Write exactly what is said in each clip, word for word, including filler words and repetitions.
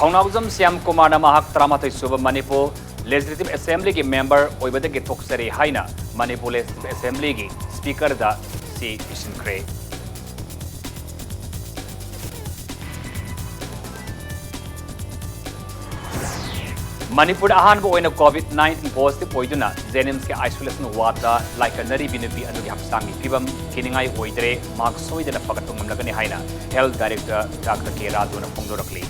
ꯊꯧꯅꯥꯎꯖꯝ ꯁ꯭ꯌꯥꯝ ꯀꯨꯃꯥꯔꯅ ꯃꯍꯥꯛ ꯇꯔꯥꯃꯥꯊꯣꯏ ꯁꯨꯕ ꯃꯅꯤꯄꯨꯔ Legislative Assemblyꯒꯤ member ꯑꯣꯏꯕꯗꯒꯤ ꯇꯣꯛꯆꯔꯦ ꯍꯥꯏꯅ ꯃꯅꯤꯄꯨꯔ Legislative Assemblyꯒꯤ Speakerꯗ ꯆꯦ ꯄꯤꯁꯤꯟꯈ꯭ꯔꯦ꯫ ꯃꯅꯤꯄꯨꯔꯗ ꯑꯍꯥꯟꯕ ꯑꯣꯏꯅ COVID nineteen positive ꯑꯣꯏꯗꯨꯅ JNIMSꯀꯤ isolation wardꯇ ꯂꯥꯏꯀꯠꯅꯔꯤꯕꯤ ꯅꯨꯄꯤ ꯑꯗꯨꯒꯤ ꯍꯛꯆꯥꯡꯒꯤ ꯐꯤꯕꯝ ꯀꯤꯅꯤꯡꯉꯥꯏ ꯑꯣꯏꯗ꯭ꯔꯦ, ꯃꯍꯥꯛ ꯁꯣꯏꯗꯅ ꯐꯒꯠꯄ ꯉꯝꯂꯒꯅꯤ ꯍꯥꯏꯅ Health Director Doctor K ꯔꯥꯖꯨꯅ ꯐꯣꯡꯗꯣꯔꯛꯂꯤ꯫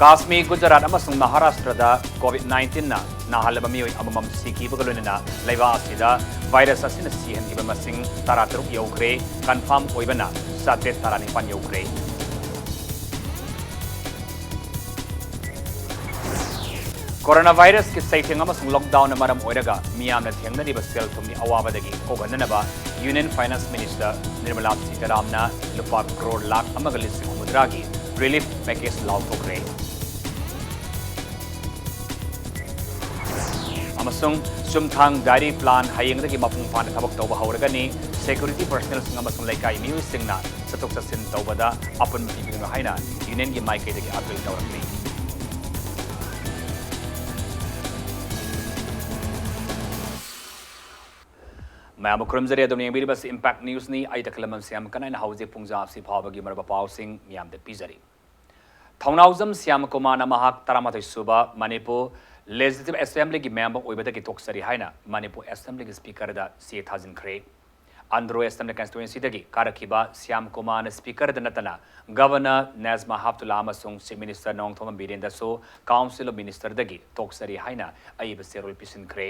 Kashmir, Gujarat ꯑꯃꯁꯨꯡ ꯃꯍꯥꯔꯥꯁꯇ꯭ꯔꯗ COVID nineteenꯅ ꯅꯥꯍꯜꯂꯕ ꯃꯤꯑꯣꯏ ꯑꯃꯃꯝ ꯁꯤꯈꯤꯕꯒ ꯂꯣꯏꯅꯅ ꯂꯩꯕꯥꯛ ꯑꯁꯤꯗ virus ꯑꯁꯤꯅ ꯁꯤꯍꯟꯈꯤꯕ ꯃꯁꯤꯡ ꯇꯔꯥꯇꯔꯨꯛ ꯌꯧꯈ꯭ꯔꯦ꯫ Confirm ꯑꯣꯏꯕꯅ ꯆꯥꯇ꯭ꯔꯦꯠ ꯇꯔꯥꯅꯤꯄꯥꯟ ꯌꯧꯈ꯭ꯔꯦ꯫ Coronavirusꯀꯤ ꯆꯩꯊꯦꯡ ꯑꯃꯁꯨꯡ lockdownꯅ ꯃꯔꯝ ꯑꯣꯏꯔꯒ ꯃꯤꯌꯥꯝꯅ ꯊꯦꯡꯅꯔꯤꯕ ꯁꯦꯜ ꯊꯨꯝꯒꯤ ꯑꯋꯥꯕꯗꯒꯤ ꯀꯣꯛꯍꯟꯅꯅꯕ Union Finance Minister ꯅꯤꯔꯃꯂꯥ ꯁꯤꯇꯥꯔꯥꯝꯅ ꯂꯨꯄꯥ ꯀ꯭ꯔꯣꯔ ꯂꯥꯈ ꯑꯃꯒ ꯂꯤꯁꯤꯡ ꯍꯨꯝꯐꯨꯇꯔꯥꯒꯤ relief package ꯂꯥꯎꯊꯣꯛꯈ꯭ꯔꯦ꯫ ꯑꯃꯁꯨꯡ ꯆꯨꯝꯊꯥꯡ dairy plant ꯍꯌꯦꯡꯗꯒꯤ ꯃꯄꯨꯡ ꯐꯥꯅ ꯊꯕꯛ ꯇꯧꯕ ꯍꯧꯔꯒꯅꯤ꯫ Security personnelꯁꯤꯡ ꯑꯃꯁꯨꯡ ꯂꯩꯀꯥꯏ ꯃꯤꯑꯣꯏꯁꯤꯡꯅ ꯆꯠꯊꯣꯛ ꯆꯠꯁꯤꯟ ꯇꯧꯕꯗ ꯑꯄꯟꯕ ꯄꯤꯕꯤꯒꯅꯨ ꯍꯥꯏꯅ unionꯒꯤ ꯃꯥꯏꯀꯩꯗꯒꯤ appeal ꯇꯧꯔꯛꯂꯤ꯫ ꯃꯌꯥꯝꯕꯨ ꯈꯨꯔꯨꯝꯖꯔꯤ꯫ ꯑꯗꯨꯝ ꯌꯦꯡꯕꯤꯔꯤꯕꯁꯤ Impact Newsꯅꯤ꯫ ꯑꯩ ꯇꯈꯦꯜꯂꯝꯕꯝ ꯁ꯭ꯌꯥꯝ ꯀꯅꯥꯏꯅ ꯍꯧꯖꯤꯛ ꯄꯨꯡꯖꯥ ꯑꯁꯤ ꯐꯥꯎꯕꯒꯤ ꯃꯔꯨꯑꯣꯏꯕ ꯄꯥꯎꯁꯤꯡ ꯃꯤꯌꯥꯝꯗ ꯄꯤꯖꯔꯤ꯫ ꯊꯧꯅꯥꯎꯖꯝ ꯁ꯭ꯌꯥꯝ ꯀꯨꯃꯥꯔꯅ ꯃꯍꯥꯛ ꯇꯔꯥꯃꯥꯊꯣꯏ ꯁꯨꯕ ꯃꯅꯤꯄꯨꯔ Legislative Assemblyꯒꯤ member ꯑꯣꯏꯕꯗꯒꯤ ꯇꯣꯛꯆꯔꯤ ꯍꯥꯏꯅ ꯃꯅꯤꯄꯨꯔ Assemblyꯒꯤ Speakerꯗ ꯆꯦ ꯊꯥꯖꯤꯟꯈ꯭ꯔꯦ꯫ ꯑꯟꯗ꯭ꯔꯣ Assembly Constituencyꯗꯒꯤ ꯀꯥꯔꯛꯈꯤꯕ ꯁ꯭ꯌꯥꯝ ꯀꯨꯃꯥꯔꯅ Speakerꯗ ꯅꯠꯇꯅ Governor ꯅꯦꯖꯃꯥ ꯍꯦꯞꯇꯨꯂꯥ ꯑꯃꯁꯨꯡ Chief Minister Nongthombam ꯕꯤꯔꯦꯟꯗꯁꯨ Council of Ministerꯗꯒꯤ ꯇꯣꯛꯆꯔꯤ ꯍꯥꯏꯅ ꯑꯏꯕ ꯆꯦꯔꯣꯜ ꯄꯤꯁꯤꯟꯈ꯭ꯔꯦ꯫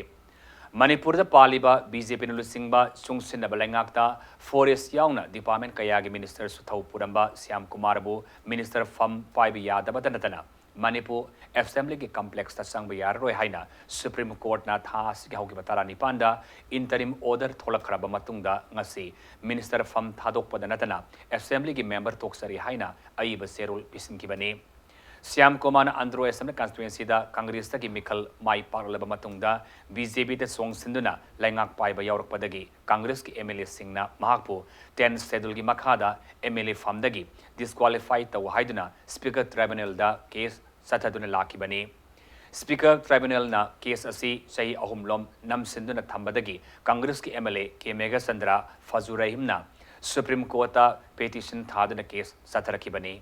ꯃꯅꯤꯄꯨꯔꯗ ꯄꯥꯜꯂꯤꯕ BJPꯅ ꯂꯨꯆꯤꯡꯕ ꯆꯨꯡꯁꯤꯟꯅꯕ ꯂꯩꯉꯥꯛꯇ forest ꯌꯥꯎꯅ department ꯀꯌꯥꯒꯤ ministerꯁꯨ ꯊꯧ ꯄꯨꯔꯝꯕ ꯁ꯭ꯌꯥꯝ ꯀꯨꯃꯥꯔꯕꯨ minister ꯐꯝ ꯄꯥꯏꯕ ꯌꯥꯗꯕꯇ ꯅꯠꯇꯅ ꯃꯅꯤꯄꯨꯔ Assemblyꯒꯤ complexꯇ ꯆꯪꯕ ꯌꯥꯔꯔꯣꯏ ꯍꯥꯏꯅ Supreme Courtꯅ ꯊꯥ ꯑꯁꯤꯒꯤ ꯍꯧꯈꯤꯕ ꯇꯔꯥꯅꯤꯄꯥꯟꯗ interim order ꯊꯣꯛꯂꯛꯈ꯭ꯔꯕ ꯃꯇꯨꯡꯗ ꯉꯁꯤ minister ꯐꯝ ꯊꯥꯗꯣꯛꯄꯗ ꯅꯠꯇꯅ Assemblyꯒꯤ member ꯇꯣꯛꯆꯔꯤ ꯍꯥꯏꯅ ꯑꯏꯕ ꯆꯦꯔꯣꯜ ꯄꯤꯁꯤꯟꯈꯤꯕꯅꯤ꯫ ꯁ꯭ꯌꯥꯝ ꯀꯨꯃꯥꯔꯅ ꯑꯟꯗ꯭ꯔꯣ ꯑꯦꯁꯦꯝꯕ꯭ꯂꯤ ꯀꯟꯁꯇꯤꯇ꯭ꯋꯦꯟꯁꯤꯗ ꯀꯪꯒ꯭ꯔꯦꯁꯇꯒꯤ ꯃꯤꯈꯜ ꯃꯥꯏ ꯄꯥꯛꯂꯕ ꯃꯇꯨꯡꯗ ꯕꯤ ꯖꯦ ꯄꯤꯗ ꯆꯣꯡꯁꯤꯟꯗꯨꯅ ꯂꯩꯉꯥꯛ ꯄꯥꯏꯕ ꯌꯥꯎꯔꯛꯄꯗꯒꯤ ꯀꯪꯒ꯭ꯔꯦꯁꯀꯤ ꯑꯦꯝ ꯑꯦꯜ ꯑꯦꯁꯤꯡꯅ ꯃꯍꯥꯛꯄꯨ ꯇꯦꯟ ꯁꯦꯗꯨꯜꯒꯤ ꯃꯈꯥꯗ ꯑꯦꯝ ꯑꯦꯜ ꯑꯦ ꯐꯝꯗꯒꯤ ꯗꯤꯁꯀ꯭ꯋꯥꯂꯤꯐꯥꯏ ꯇꯧ ꯍꯥꯏꯗꯨꯅ ꯁ꯭ꯄꯤꯀꯔ ꯇ꯭ꯔꯥꯏꯕꯨꯅꯦꯜꯗ ꯀꯦꯁ ꯆꯠꯊꯗꯨꯅ ꯂꯥꯛꯈꯤꯕꯅꯤ꯫ ꯁ꯭ꯄꯤꯀꯔ ꯇ꯭ꯔꯥꯏꯕꯨꯅꯦꯜꯅ ꯀꯦꯁ ꯑꯁꯤ ꯆꯍꯤ ꯑꯍꯨꯝꯂꯣꯝ ꯅꯝꯁꯤꯟꯗꯨꯅ ꯊꯝꯕꯗꯒꯤ ꯀꯪꯒ꯭ꯔꯦꯁꯀꯤ M L A K Meghachandra ꯐꯖꯨꯔꯥꯍꯤꯝꯅ ꯁꯨꯄ꯭ꯔꯤꯝ ꯀꯣꯔꯠꯇ ꯄꯦꯇꯤꯁꯟ ꯊꯥꯗꯨꯅ ꯀꯦꯁ ꯆꯠꯊꯔꯛꯈꯤꯕꯅꯤ꯫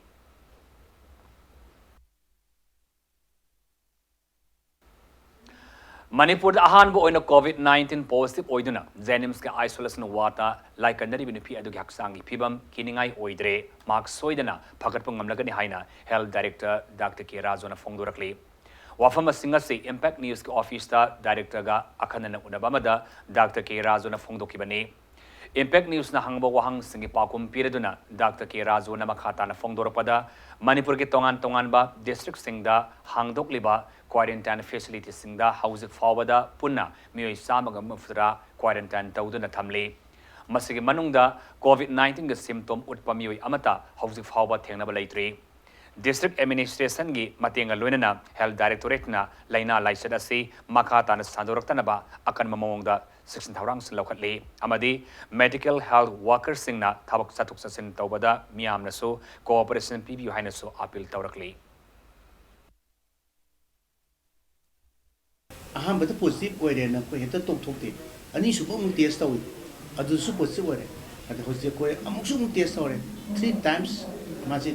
ꯃꯅꯤꯄꯨꯔꯗ ꯑꯍꯥꯟꯕ ꯑꯣꯏꯅ ꯀꯣꯚꯤꯗ ꯅꯥꯏꯟꯇꯤꯟ ꯄꯣꯖꯤꯇꯤꯚ ꯑꯣꯏꯗꯨꯅ ꯖꯦꯅꯤꯝꯁꯀꯤ ꯑꯥꯏꯁꯣꯂꯦꯁꯟ ꯋꯥꯔꯗꯇ ꯂꯥꯏꯀꯠꯅꯔꯤꯕ ꯅꯨꯄꯤ ꯑꯗꯨꯒꯤ ꯍꯛꯆꯥꯡꯒꯤ ꯐꯤꯕꯝ ꯀꯤꯅꯤꯡꯉꯥꯏ ꯑꯣꯏꯗ꯭ꯔꯦ, ꯃꯍꯥꯛ ꯁꯣꯏꯗꯅ ꯐꯒꯠꯄ ꯉꯝꯂꯒꯅꯤ ꯍꯥꯏꯅ ꯍꯦꯜꯊ ꯗꯥꯏꯔꯦꯛꯇꯔ ꯗꯥꯛꯇꯔ ꯀꯦ ꯔꯥꯖꯨꯅ ꯐꯣꯡꯗꯣꯔꯛꯂꯤ꯫ ꯋꯥꯐꯝ ꯑꯁꯤꯡ ꯑꯁꯤ ꯏꯝꯄꯦꯛ ꯅ꯭ꯌꯨꯁꯀꯤ ꯑꯣꯐꯤꯁꯇ ꯗꯥꯏꯔꯦꯛꯇꯔꯒ ꯑꯈꯟꯅꯅ ꯎꯅꯕ ꯑꯃꯗ ꯗꯥꯛꯇꯔ ꯀꯦ ꯔꯥꯖꯨꯅ ꯐꯣꯡꯗꯣꯛꯈꯤꯕꯅꯤ꯫ ꯏꯝꯄꯦꯛ ꯅ꯭ꯌꯨꯁꯅ ꯍꯪꯕ ꯋꯥꯍꯪꯁꯤꯡꯒꯤ ꯄꯥꯎꯈꯨꯝ ꯄꯤꯔꯗꯨꯅ ꯗꯥꯛꯇꯔ ꯀꯦ ꯔꯥꯖꯨꯅ ꯃꯈꯥ ꯇꯥꯅ ꯐꯣꯡꯗꯣꯔꯛꯄꯗ, ꯃꯅꯤꯄꯨꯔꯒꯤ ꯇꯣꯉꯥꯟ ꯇꯣꯉꯥꯟꯕ ꯗꯤꯁꯇ꯭ꯔꯤꯛꯁꯤꯡꯗ ꯍꯥꯡꯗꯣꯛꯂꯤꯕ ꯀ꯭ꯋꯥꯔꯦꯟꯇꯥꯏꯟ ꯐꯦꯁꯤꯂꯤꯇꯤꯁꯤꯡꯗ ꯍꯧꯖꯤꯛ ꯐꯥꯎꯕꯗ ꯄꯨꯟꯅ ꯃꯤꯑꯣꯏ ꯆꯥꯝꯃꯒ ꯃꯔꯤꯐꯨꯇꯔꯥ ꯀ꯭ꯋꯥꯔꯦꯟꯇꯥꯏꯟ ꯇꯧꯗꯨꯅ ꯊꯝꯂꯤ꯫ ꯃꯁꯤꯒꯤ ꯃꯅꯨꯡꯗ ꯀꯣꯚꯤꯗ ꯅꯥꯏꯟꯇꯤꯟꯒꯤ ꯁꯤꯝꯇꯣꯝ ꯎꯠꯄ ꯃꯤꯑꯣꯏ ꯑꯃꯠꯇ ꯍꯧꯖꯤꯛ ꯐꯥꯎꯕ ꯊꯦꯡꯅꯕ ꯂꯩꯇ꯭ꯔꯤ꯫ ꯗꯤꯁꯇ꯭ꯔꯤꯛ ꯑꯦꯗꯃꯤꯅꯤꯁꯇ꯭ꯔꯦꯁꯟꯒꯤ ꯃꯇꯦꯡꯒ ꯂꯣꯏꯅꯅ ꯍꯦꯜꯊ ꯗꯥꯏꯔꯦꯛꯇꯣꯔꯦꯠꯅ ꯂꯥꯏꯅꯥ ꯂꯥꯏꯆꯠ ꯑꯁꯤ ꯃꯈꯥ ꯇꯥꯅ ꯁꯟꯗꯣꯔꯛꯇꯅꯕ ꯑꯀꯟꯕ ꯃꯑꯣꯡꯗ ꯆꯦꯛꯁꯤꯟ ꯊꯧꯔꯥꯡꯁꯤꯡ ꯂꯧꯈꯠꯂꯤ ꯑꯃꯗꯤ ꯃꯦꯗꯤꯀꯦꯜ ꯍꯦꯜꯊ ꯋꯥꯔꯀꯔꯁꯤꯡꯅ ꯊꯕꯛ ꯆꯠꯊꯣꯛ ꯆꯠꯁꯤꯟ ꯇꯧꯕꯗ ꯃꯤꯌꯥꯝꯅꯁꯨ ꯀꯣꯑꯣꯄꯔꯦꯁꯟ ꯄꯤꯕꯤꯌꯨ ꯍꯥꯏꯅꯁꯨ ꯑꯥꯄꯤꯜ ꯇꯧꯔꯛꯂꯤ꯫ ꯑꯍꯥꯟꯕꯗ ꯄꯣꯖꯤꯇꯤꯚ ꯑꯣꯏꯔꯦꯅ ꯑꯩꯈꯣꯏ ꯍꯦꯛꯇ ꯇꯣꯛꯊꯣꯛꯇꯦ꯫ ꯑꯅꯤꯁꯨꯕ ꯑꯃꯨꯛ ꯇꯦꯁ ꯇꯧꯏ, ꯑꯗꯨꯁꯨ ꯄꯣꯖꯤꯇꯤꯚ ꯑꯣꯏꯔꯦ꯫ ꯑꯗ ꯍꯧꯖꯤꯛ ꯑꯩꯈꯣꯏ ꯑꯃꯨꯛꯁꯨ ꯑꯃꯨꯛ ꯇꯦꯁ ꯇꯧꯔꯦ, ꯊ꯭ꯔꯤ ꯇꯥꯏꯝꯁ ꯃꯥꯁꯤ,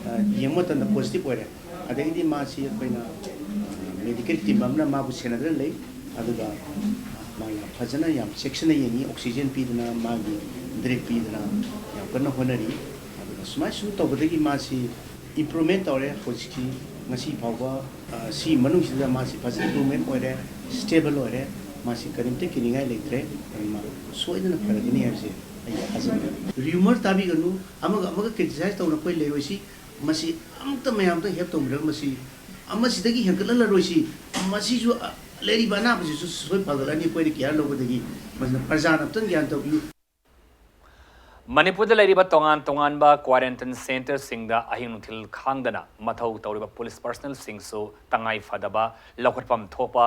ꯑ, ꯌꯦꯡꯕ ꯃꯇꯝꯗ ꯄꯣꯖꯤꯇꯤꯚ ꯑꯣꯏꯔꯦ꯫ ꯑꯗꯒꯤꯗꯤ ꯃꯥꯁꯤ ꯑꯩꯈꯣꯏꯅ, ꯑ, ꯃꯦꯗꯤꯀꯦꯜ ꯇꯤꯝ ꯑꯃꯅ ꯃꯥꯕꯨ ꯁꯦꯟꯅꯗꯨꯅ ꯂꯩ꯫ ꯑꯗꯨꯒ ꯃꯥ ꯌꯥꯝ ꯐꯖꯅ, ꯌꯥꯝ ꯆꯦꯛꯁꯤꯟꯅ ꯌꯦꯡꯉꯤ, ꯑꯣꯛꯁꯤꯖꯦꯟ ꯄꯤꯗꯅ, ꯃꯥꯒꯤ ꯗ꯭ꯔꯤꯞ ꯄꯤꯗꯅ ꯌꯥꯝ ꯀꯟꯅ ꯍꯣꯠꯅꯔꯤ꯫ ꯑꯗꯨꯒ ꯁꯨꯃꯥꯏ ꯁꯨꯝ ꯇꯧꯕꯗꯒꯤ ꯃꯥꯁꯤ ꯏꯝꯄ꯭ꯔꯨꯚꯃꯦꯟ ꯇꯧꯔꯦ꯫ ꯍꯧꯖꯤꯛꯁꯤ ꯉꯁꯤ ꯐꯥꯎꯕ, ꯑ, ꯁꯤ ꯃꯅꯨꯡꯁꯤꯗ ꯃꯥꯁꯤ ꯐꯖꯅ ꯏꯝꯄ꯭ꯔꯨꯚꯃꯦꯟ ꯑꯣꯏꯔꯦ, ꯁ꯭ꯇꯦꯕꯜ ꯑꯣꯏꯔꯦ꯫ ꯃꯥꯁꯤ ꯀꯔꯤꯝꯇ ꯀꯤꯅꯤꯡꯉꯥꯏ ꯂꯩꯇ꯭ꯔꯦ꯫ ꯑꯗꯨꯅ ꯃꯥ ꯁꯣꯏꯗꯅ ꯐꯔꯒꯅꯤ ꯍꯥꯏꯕꯁꯦ ꯑꯩ ꯊꯥꯖꯕ ꯂꯩ꯫ ꯔꯤꯌꯨꯃꯔ ꯇꯥꯕꯤꯒꯅꯨ, ꯑꯃꯒ ꯑꯃꯒ ꯀ꯭ꯔꯤꯇꯤꯁꯥꯏꯖ ꯇꯧꯅ ꯑꯩꯈꯣꯏ ꯂꯩꯔꯣꯏꯁꯤ꯫ ꯃꯁꯤ ꯑꯃꯨꯛꯇ ꯃꯌꯥꯝꯗ ꯍꯦꯜꯞ ꯇꯧꯕꯤꯔꯒ ꯃꯁꯤ ꯃꯁꯤꯗꯒꯤ ꯍꯦꯟꯒꯠꯍꯜꯂꯔꯣꯏꯁꯤ꯫ ꯃꯁꯤꯁꯨ, ꯑ, ꯂꯩꯔꯤꯕ ꯑꯅꯥꯕꯁꯤꯁꯨ ꯁꯣꯏ ꯐꯒꯠꯂꯅꯤ ꯑꯩꯈꯣꯏꯅ ꯀꯤꯌꯔ ꯂꯧꯕꯗꯒꯤ꯫ ꯃꯁꯤꯅ ꯄ꯭ꯔꯖꯥꯅ ꯑꯝꯇꯪ ꯒ꯭ꯌꯥꯟ ꯇꯧꯕꯤꯌꯨ꯫ ꯃꯅꯤꯄꯨꯔꯗ ꯂꯩꯔꯤꯕ ꯇꯣꯉꯥꯟ ꯇꯣꯉꯥꯟꯕ quarantine centreꯁꯤꯡꯗ ꯑꯍꯤꯡ ꯅꯨꯡꯊꯤꯜ ꯈꯥꯡꯗꯅ ꯃꯊꯧ ꯇꯧꯔꯤꯕ police personnelꯁꯤꯡꯁꯨ ꯇꯉꯥꯏ ꯐꯗꯕ ꯂꯧꯈꯠꯐꯝ ꯊꯣꯛꯄ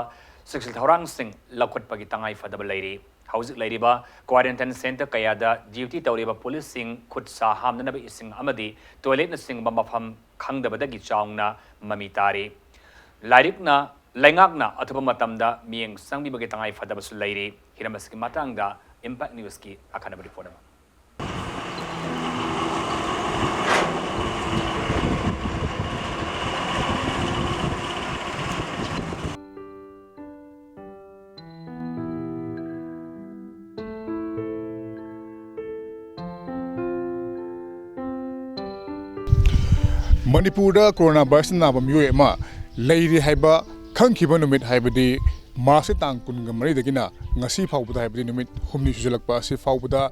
ꯆꯦꯛꯁꯤꯜ ꯊꯧꯔꯥꯡꯁꯤꯡ ꯂꯧꯈꯠꯄꯒꯤ ꯇꯉꯥꯏ ꯐꯗꯕ ꯂꯩꯔꯤ꯫ ꯍꯧꯖꯤꯛ ꯂꯩꯔꯤꯕ quarantine centre ꯀꯌꯥꯗ duty ꯇꯧꯔꯤꯕ policeꯁꯤꯡ ꯈꯨꯠ ꯁꯥ ꯍꯥꯝꯅꯅꯕ ꯏꯁꯤꯡ ꯑꯃꯗꯤ toiletꯅꯆꯤꯡꯕ ꯃꯐꯝ ꯈꯪꯗꯕꯗꯒꯤ ꯆꯥꯎꯅ ꯃꯃꯤ ꯇꯥꯔꯤ꯫ ꯂꯥꯏꯔꯤꯛꯅ, ꯂꯩꯉꯥꯛꯅ ꯑꯊꯨꯕ ꯃꯇꯝꯗ ꯃꯤꯠꯌꯦꯡ ꯆꯪꯕꯤꯕꯒꯤ ꯇꯉꯥꯏ ꯐꯗꯕꯁꯨ ꯂꯩꯔꯤ꯫ ꯍꯤꯔꯝ ꯑꯁꯤꯒꯤ ꯃꯇꯥꯡꯗ Impact Newsꯀꯤ ꯑꯈꯟꯅꯕ report ꯑꯃ꯫ ꯃꯅꯤꯄꯨꯔꯗ ꯀꯣꯔꯣꯅꯥ ꯚꯥꯏꯔꯁꯅ ꯅꯥꯕ ꯃꯤꯑꯣꯏ ꯑꯃ ꯂꯩꯔꯤ ꯍꯥꯏꯕ ꯈꯪꯈꯤꯕ ꯅꯨꯃꯤꯠ, ꯍꯥꯏꯕꯗꯤ ꯃꯥꯔꯆꯀꯤ ꯇꯥꯡ ꯀꯨꯟꯒ ꯃꯔꯤꯗꯒꯤꯅ ꯉꯁꯤ ꯐꯥꯎꯕꯗ, ꯍꯥꯏꯕꯗꯤ ꯅꯨꯃꯤꯠ ꯍꯨꯝꯅꯤ ꯁꯨꯖꯜꯂꯛꯄ ꯑꯁꯤ ꯐꯥꯎꯕꯗ,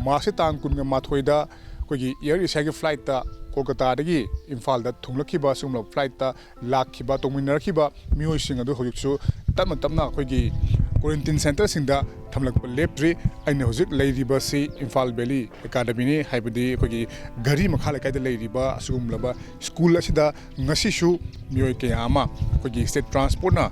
ꯃꯥꯔꯆꯀꯤ ꯇꯥꯡ ꯀꯨꯟꯒ ꯃꯥꯊꯣꯏꯗ ꯑꯩꯈꯣꯏꯒꯤ Air Asiaꯒꯤ flightꯇ ꯀꯣꯜꯀꯇꯥꯗꯒꯤ ꯏꯝꯐꯥꯜꯗ ꯊꯨꯡꯂꯛꯈꯤꯕ ꯑꯁꯤꯒꯨꯝꯂꯕ flightꯇ ꯂꯥꯛꯈꯤꯕ, ꯇꯣꯡꯃꯤꯟꯅꯔꯛꯈꯤꯕ ꯃꯤꯑꯣꯏꯁꯤꯡ ꯑꯗꯨ ꯍꯧꯖꯤꯛꯁꯨ ꯇꯞꯅ ꯇꯞꯅ ꯑꯩꯈꯣꯏꯒꯤ quarantine centreꯁꯤꯡꯗ ꯊꯝꯂꯛꯄ ꯂꯦꯞꯇ꯭ꯔꯤ꯫ ꯑꯩꯅ ꯍꯧꯖꯤꯛ ꯂꯩꯔꯤꯕꯁꯤ ꯏꯝꯐꯥꯜ Valley Academyꯅꯤ, ꯍꯥꯏꯕꯗꯤ ꯑꯩꯈꯣꯏꯒꯤ ꯘꯔꯤ ꯃꯈꯥ ꯂꯩꯀꯥꯏꯗ ꯂꯩꯔꯤꯕ ꯑꯁꯤꯒꯨꯝꯂꯕ school ꯑꯁꯤꯗ ꯉꯁꯤꯁꯨ ꯃꯤꯑꯣꯏ ꯀꯌꯥ ꯑꯃ ꯑꯩꯈꯣꯏꯒꯤ state transportꯅ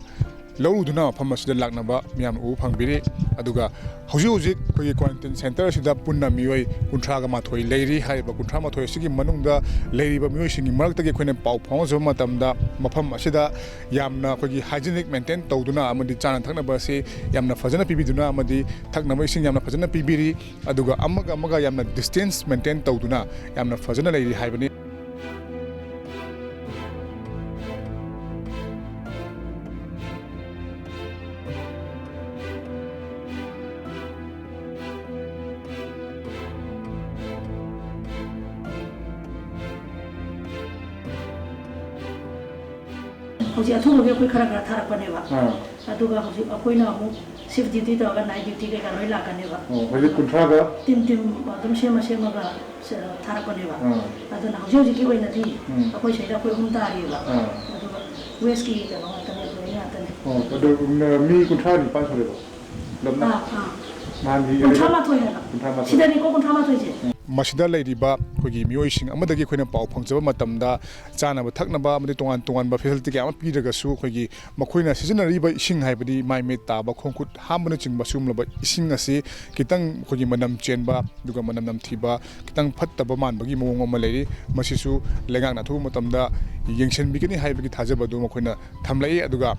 ꯂꯧꯔꯨꯗꯨꯅ ꯃꯐꯝ ꯑꯁꯤꯗ ꯂꯥꯛꯅꯕ ꯃꯤꯌꯥꯝꯅ ꯎꯕ ꯐꯪꯕꯤꯔꯤ꯫ ꯑꯗꯨꯒ ꯍꯧꯖꯤꯛ ꯍꯧꯖꯤꯛ ꯑꯩꯈꯣꯏꯒꯤ quarantine centre ꯑꯁꯤꯗ ꯄꯨꯟꯅ ꯃꯤꯑꯣꯏ ꯀꯨꯟꯊ꯭ꯔꯥꯒ ꯃꯥꯊꯣꯏ ꯂꯩꯔꯤ꯫ ꯍꯥꯏꯔꯤꯕ ꯀꯨꯟꯊ꯭ꯔꯥ ꯃꯥꯊꯣꯏ ꯑꯁꯤꯒꯤ ꯃꯅꯨꯡꯗ ꯂꯩꯔꯤꯕ ꯃꯤꯑꯣꯏꯁꯤꯡꯒꯤ ꯃꯔꯛꯇꯒꯤ ꯑꯩꯈꯣꯏꯅ ꯄꯥꯎ ꯐꯥꯎꯅꯖꯕ ꯃꯇꯝꯗ, ꯃꯐꯝ ꯑꯁꯤꯗ ꯌꯥꯝꯅ ꯑꯩꯈꯣꯏꯒꯤ hygienic maintain ꯇꯧꯗꯨꯅ ꯑꯃꯗꯤ ꯆꯥꯅ ꯊꯛꯅꯕ ꯑꯁꯤ ꯌꯥꯝꯅ ꯐꯖꯅ ꯄꯤꯕꯤꯗꯨꯅ ꯑꯃꯗꯤ ꯊꯛꯅꯕ ꯏꯁꯤꯡ ꯌꯥꯝꯅ ꯐꯖꯅ ꯄꯤꯕꯤꯔꯤ꯫ ꯑꯗꯨꯒ ꯑꯃꯒ ꯑꯃꯒ ꯌꯥꯝꯅ distance maintain ꯇꯧꯗꯨꯅ ꯌꯥꯝꯅ ꯐꯖꯅ ꯂꯩꯔꯤ ꯍꯥꯏꯕꯅꯤ꯫ ꯍꯧꯖꯤꯛ ꯑꯊꯨꯕꯒꯤ ꯑꯩꯈꯣꯏ ꯈꯔ ꯈꯔ ꯊꯥꯔꯛꯄꯅꯦꯕ꯫ ꯑꯥ꯫ ꯑꯗꯨꯒ ꯍꯧꯖꯤꯛ ꯑꯩꯈꯣꯏꯅ ꯑꯃꯨꯛ shift duty ꯇꯧꯔꯒ night duty ꯀꯩꯀꯥ ꯂꯣꯏ ꯂꯥꯛꯀꯅꯦꯕ꯫ ꯑꯣ, ꯍꯧꯖꯤꯛ ꯀꯨꯟꯊ꯭ꯔꯥꯒ? Team, team ꯑꯗꯨꯝ ꯁꯦꯝꯃ ꯁꯦꯝꯃꯒ ꯁ-, ꯊꯥꯔꯛꯄꯅꯦꯕ꯫ ꯑꯥ꯫ ꯑꯗꯨꯅ ꯍꯧꯖꯤꯛ ꯍꯧꯖꯤꯛꯀꯤ ꯑꯣꯏꯅꯗꯤ ꯎꯝ꯫ ꯑꯩꯈꯣꯏ ꯁꯤꯗ ꯑꯩꯈꯣꯏ ꯑꯍꯨꯝ ꯇꯥꯔꯤꯑꯕ꯫ ꯑꯥ꯫ ꯑꯗꯨꯒ Westꯀꯤ ꯀꯩꯅꯣ ꯉꯥꯛꯇꯅꯦ, employee ꯉꯥꯛꯇꯅꯦ꯫ ꯑꯣ, ꯑꯗꯨ, ꯎꯝ, ꯃꯤ ꯀꯨꯟꯊ꯭ꯔꯥ ꯅꯤꯄꯥꯟ ꯁꯨꯔꯦꯕ? ꯄꯨꯂꯞꯅ? ꯑꯥ, ꯑꯥ꯫ ꯅꯍꯥꯟꯒꯤ ꯀꯨꯟꯊ꯭ꯔꯥ ꯃꯥꯊꯣꯏ ꯍꯥꯏꯕ꯫ ꯀꯨꯟꯊ꯭ꯔꯥ ꯃꯥꯊꯣꯏ꯫ ꯁꯤꯗꯅꯤꯀꯣ, ꯀꯨꯟꯊ꯭ꯔꯥ ꯃꯥꯊꯣꯏꯁꯦ꯫ ꯃꯁꯤꯗ ꯂꯩꯔꯤꯕ ꯑꯩꯈꯣꯏꯒꯤ ꯃꯤꯑꯣꯏꯁꯤꯡ ꯑꯃꯗꯒꯤ ꯑꯩꯈꯣꯏꯅ ꯄꯥꯎ ꯐꯪꯖꯕ ꯃꯇꯝꯗ, ꯆꯥꯅꯕ ꯊꯛꯅꯕ ꯑꯃꯗꯤ ꯇꯣꯉꯥꯟ ꯇꯣꯉꯥꯟꯕ facility ꯀꯌꯥ ꯑꯃ ꯄꯤꯔꯒꯁꯨ, ꯑꯩꯈꯣꯏꯒꯤ ꯃꯈꯣꯏꯅ ꯁꯤꯖꯤꯟꯅꯔꯤꯕ ꯏꯁꯤꯡ, ꯍꯥꯏꯕꯗꯤ ꯃꯥꯏ ꯃꯤꯠ ꯇꯥꯕ, ꯈꯣꯡ ꯈꯨꯠ ꯍꯥꯝꯕꯅꯆꯤꯡꯕ ꯁꯤꯒꯨꯝꯂꯕ ꯏꯁꯤꯡ ꯑꯁꯤ ꯈꯤꯇꯪ ꯑꯩꯈꯣꯏꯒꯤ ꯃꯅꯝ ꯆꯦꯟꯕ, ꯑꯗꯨꯒ ꯃꯅꯝ ꯅꯝꯊꯤꯕ, ꯈꯤꯇꯪ ꯐꯠꯇꯕ ꯃꯥꯟꯕꯒꯤ ꯃꯑꯣꯡ ꯑꯃ ꯂꯩꯔꯤ꯫ ꯃꯁꯤꯁꯨ ꯂꯩꯉꯥꯛꯅ ꯑꯊꯨꯕ ꯃꯇꯝꯗ ꯌꯦꯡꯁꯤꯟꯕꯤꯒꯅꯤ ꯍꯥꯏꯕꯒꯤ ꯊꯥꯖꯕ ꯑꯗꯨ ꯃꯈꯣꯏꯅ ꯊꯝꯂꯛꯏ꯫ ꯑꯗꯨꯒ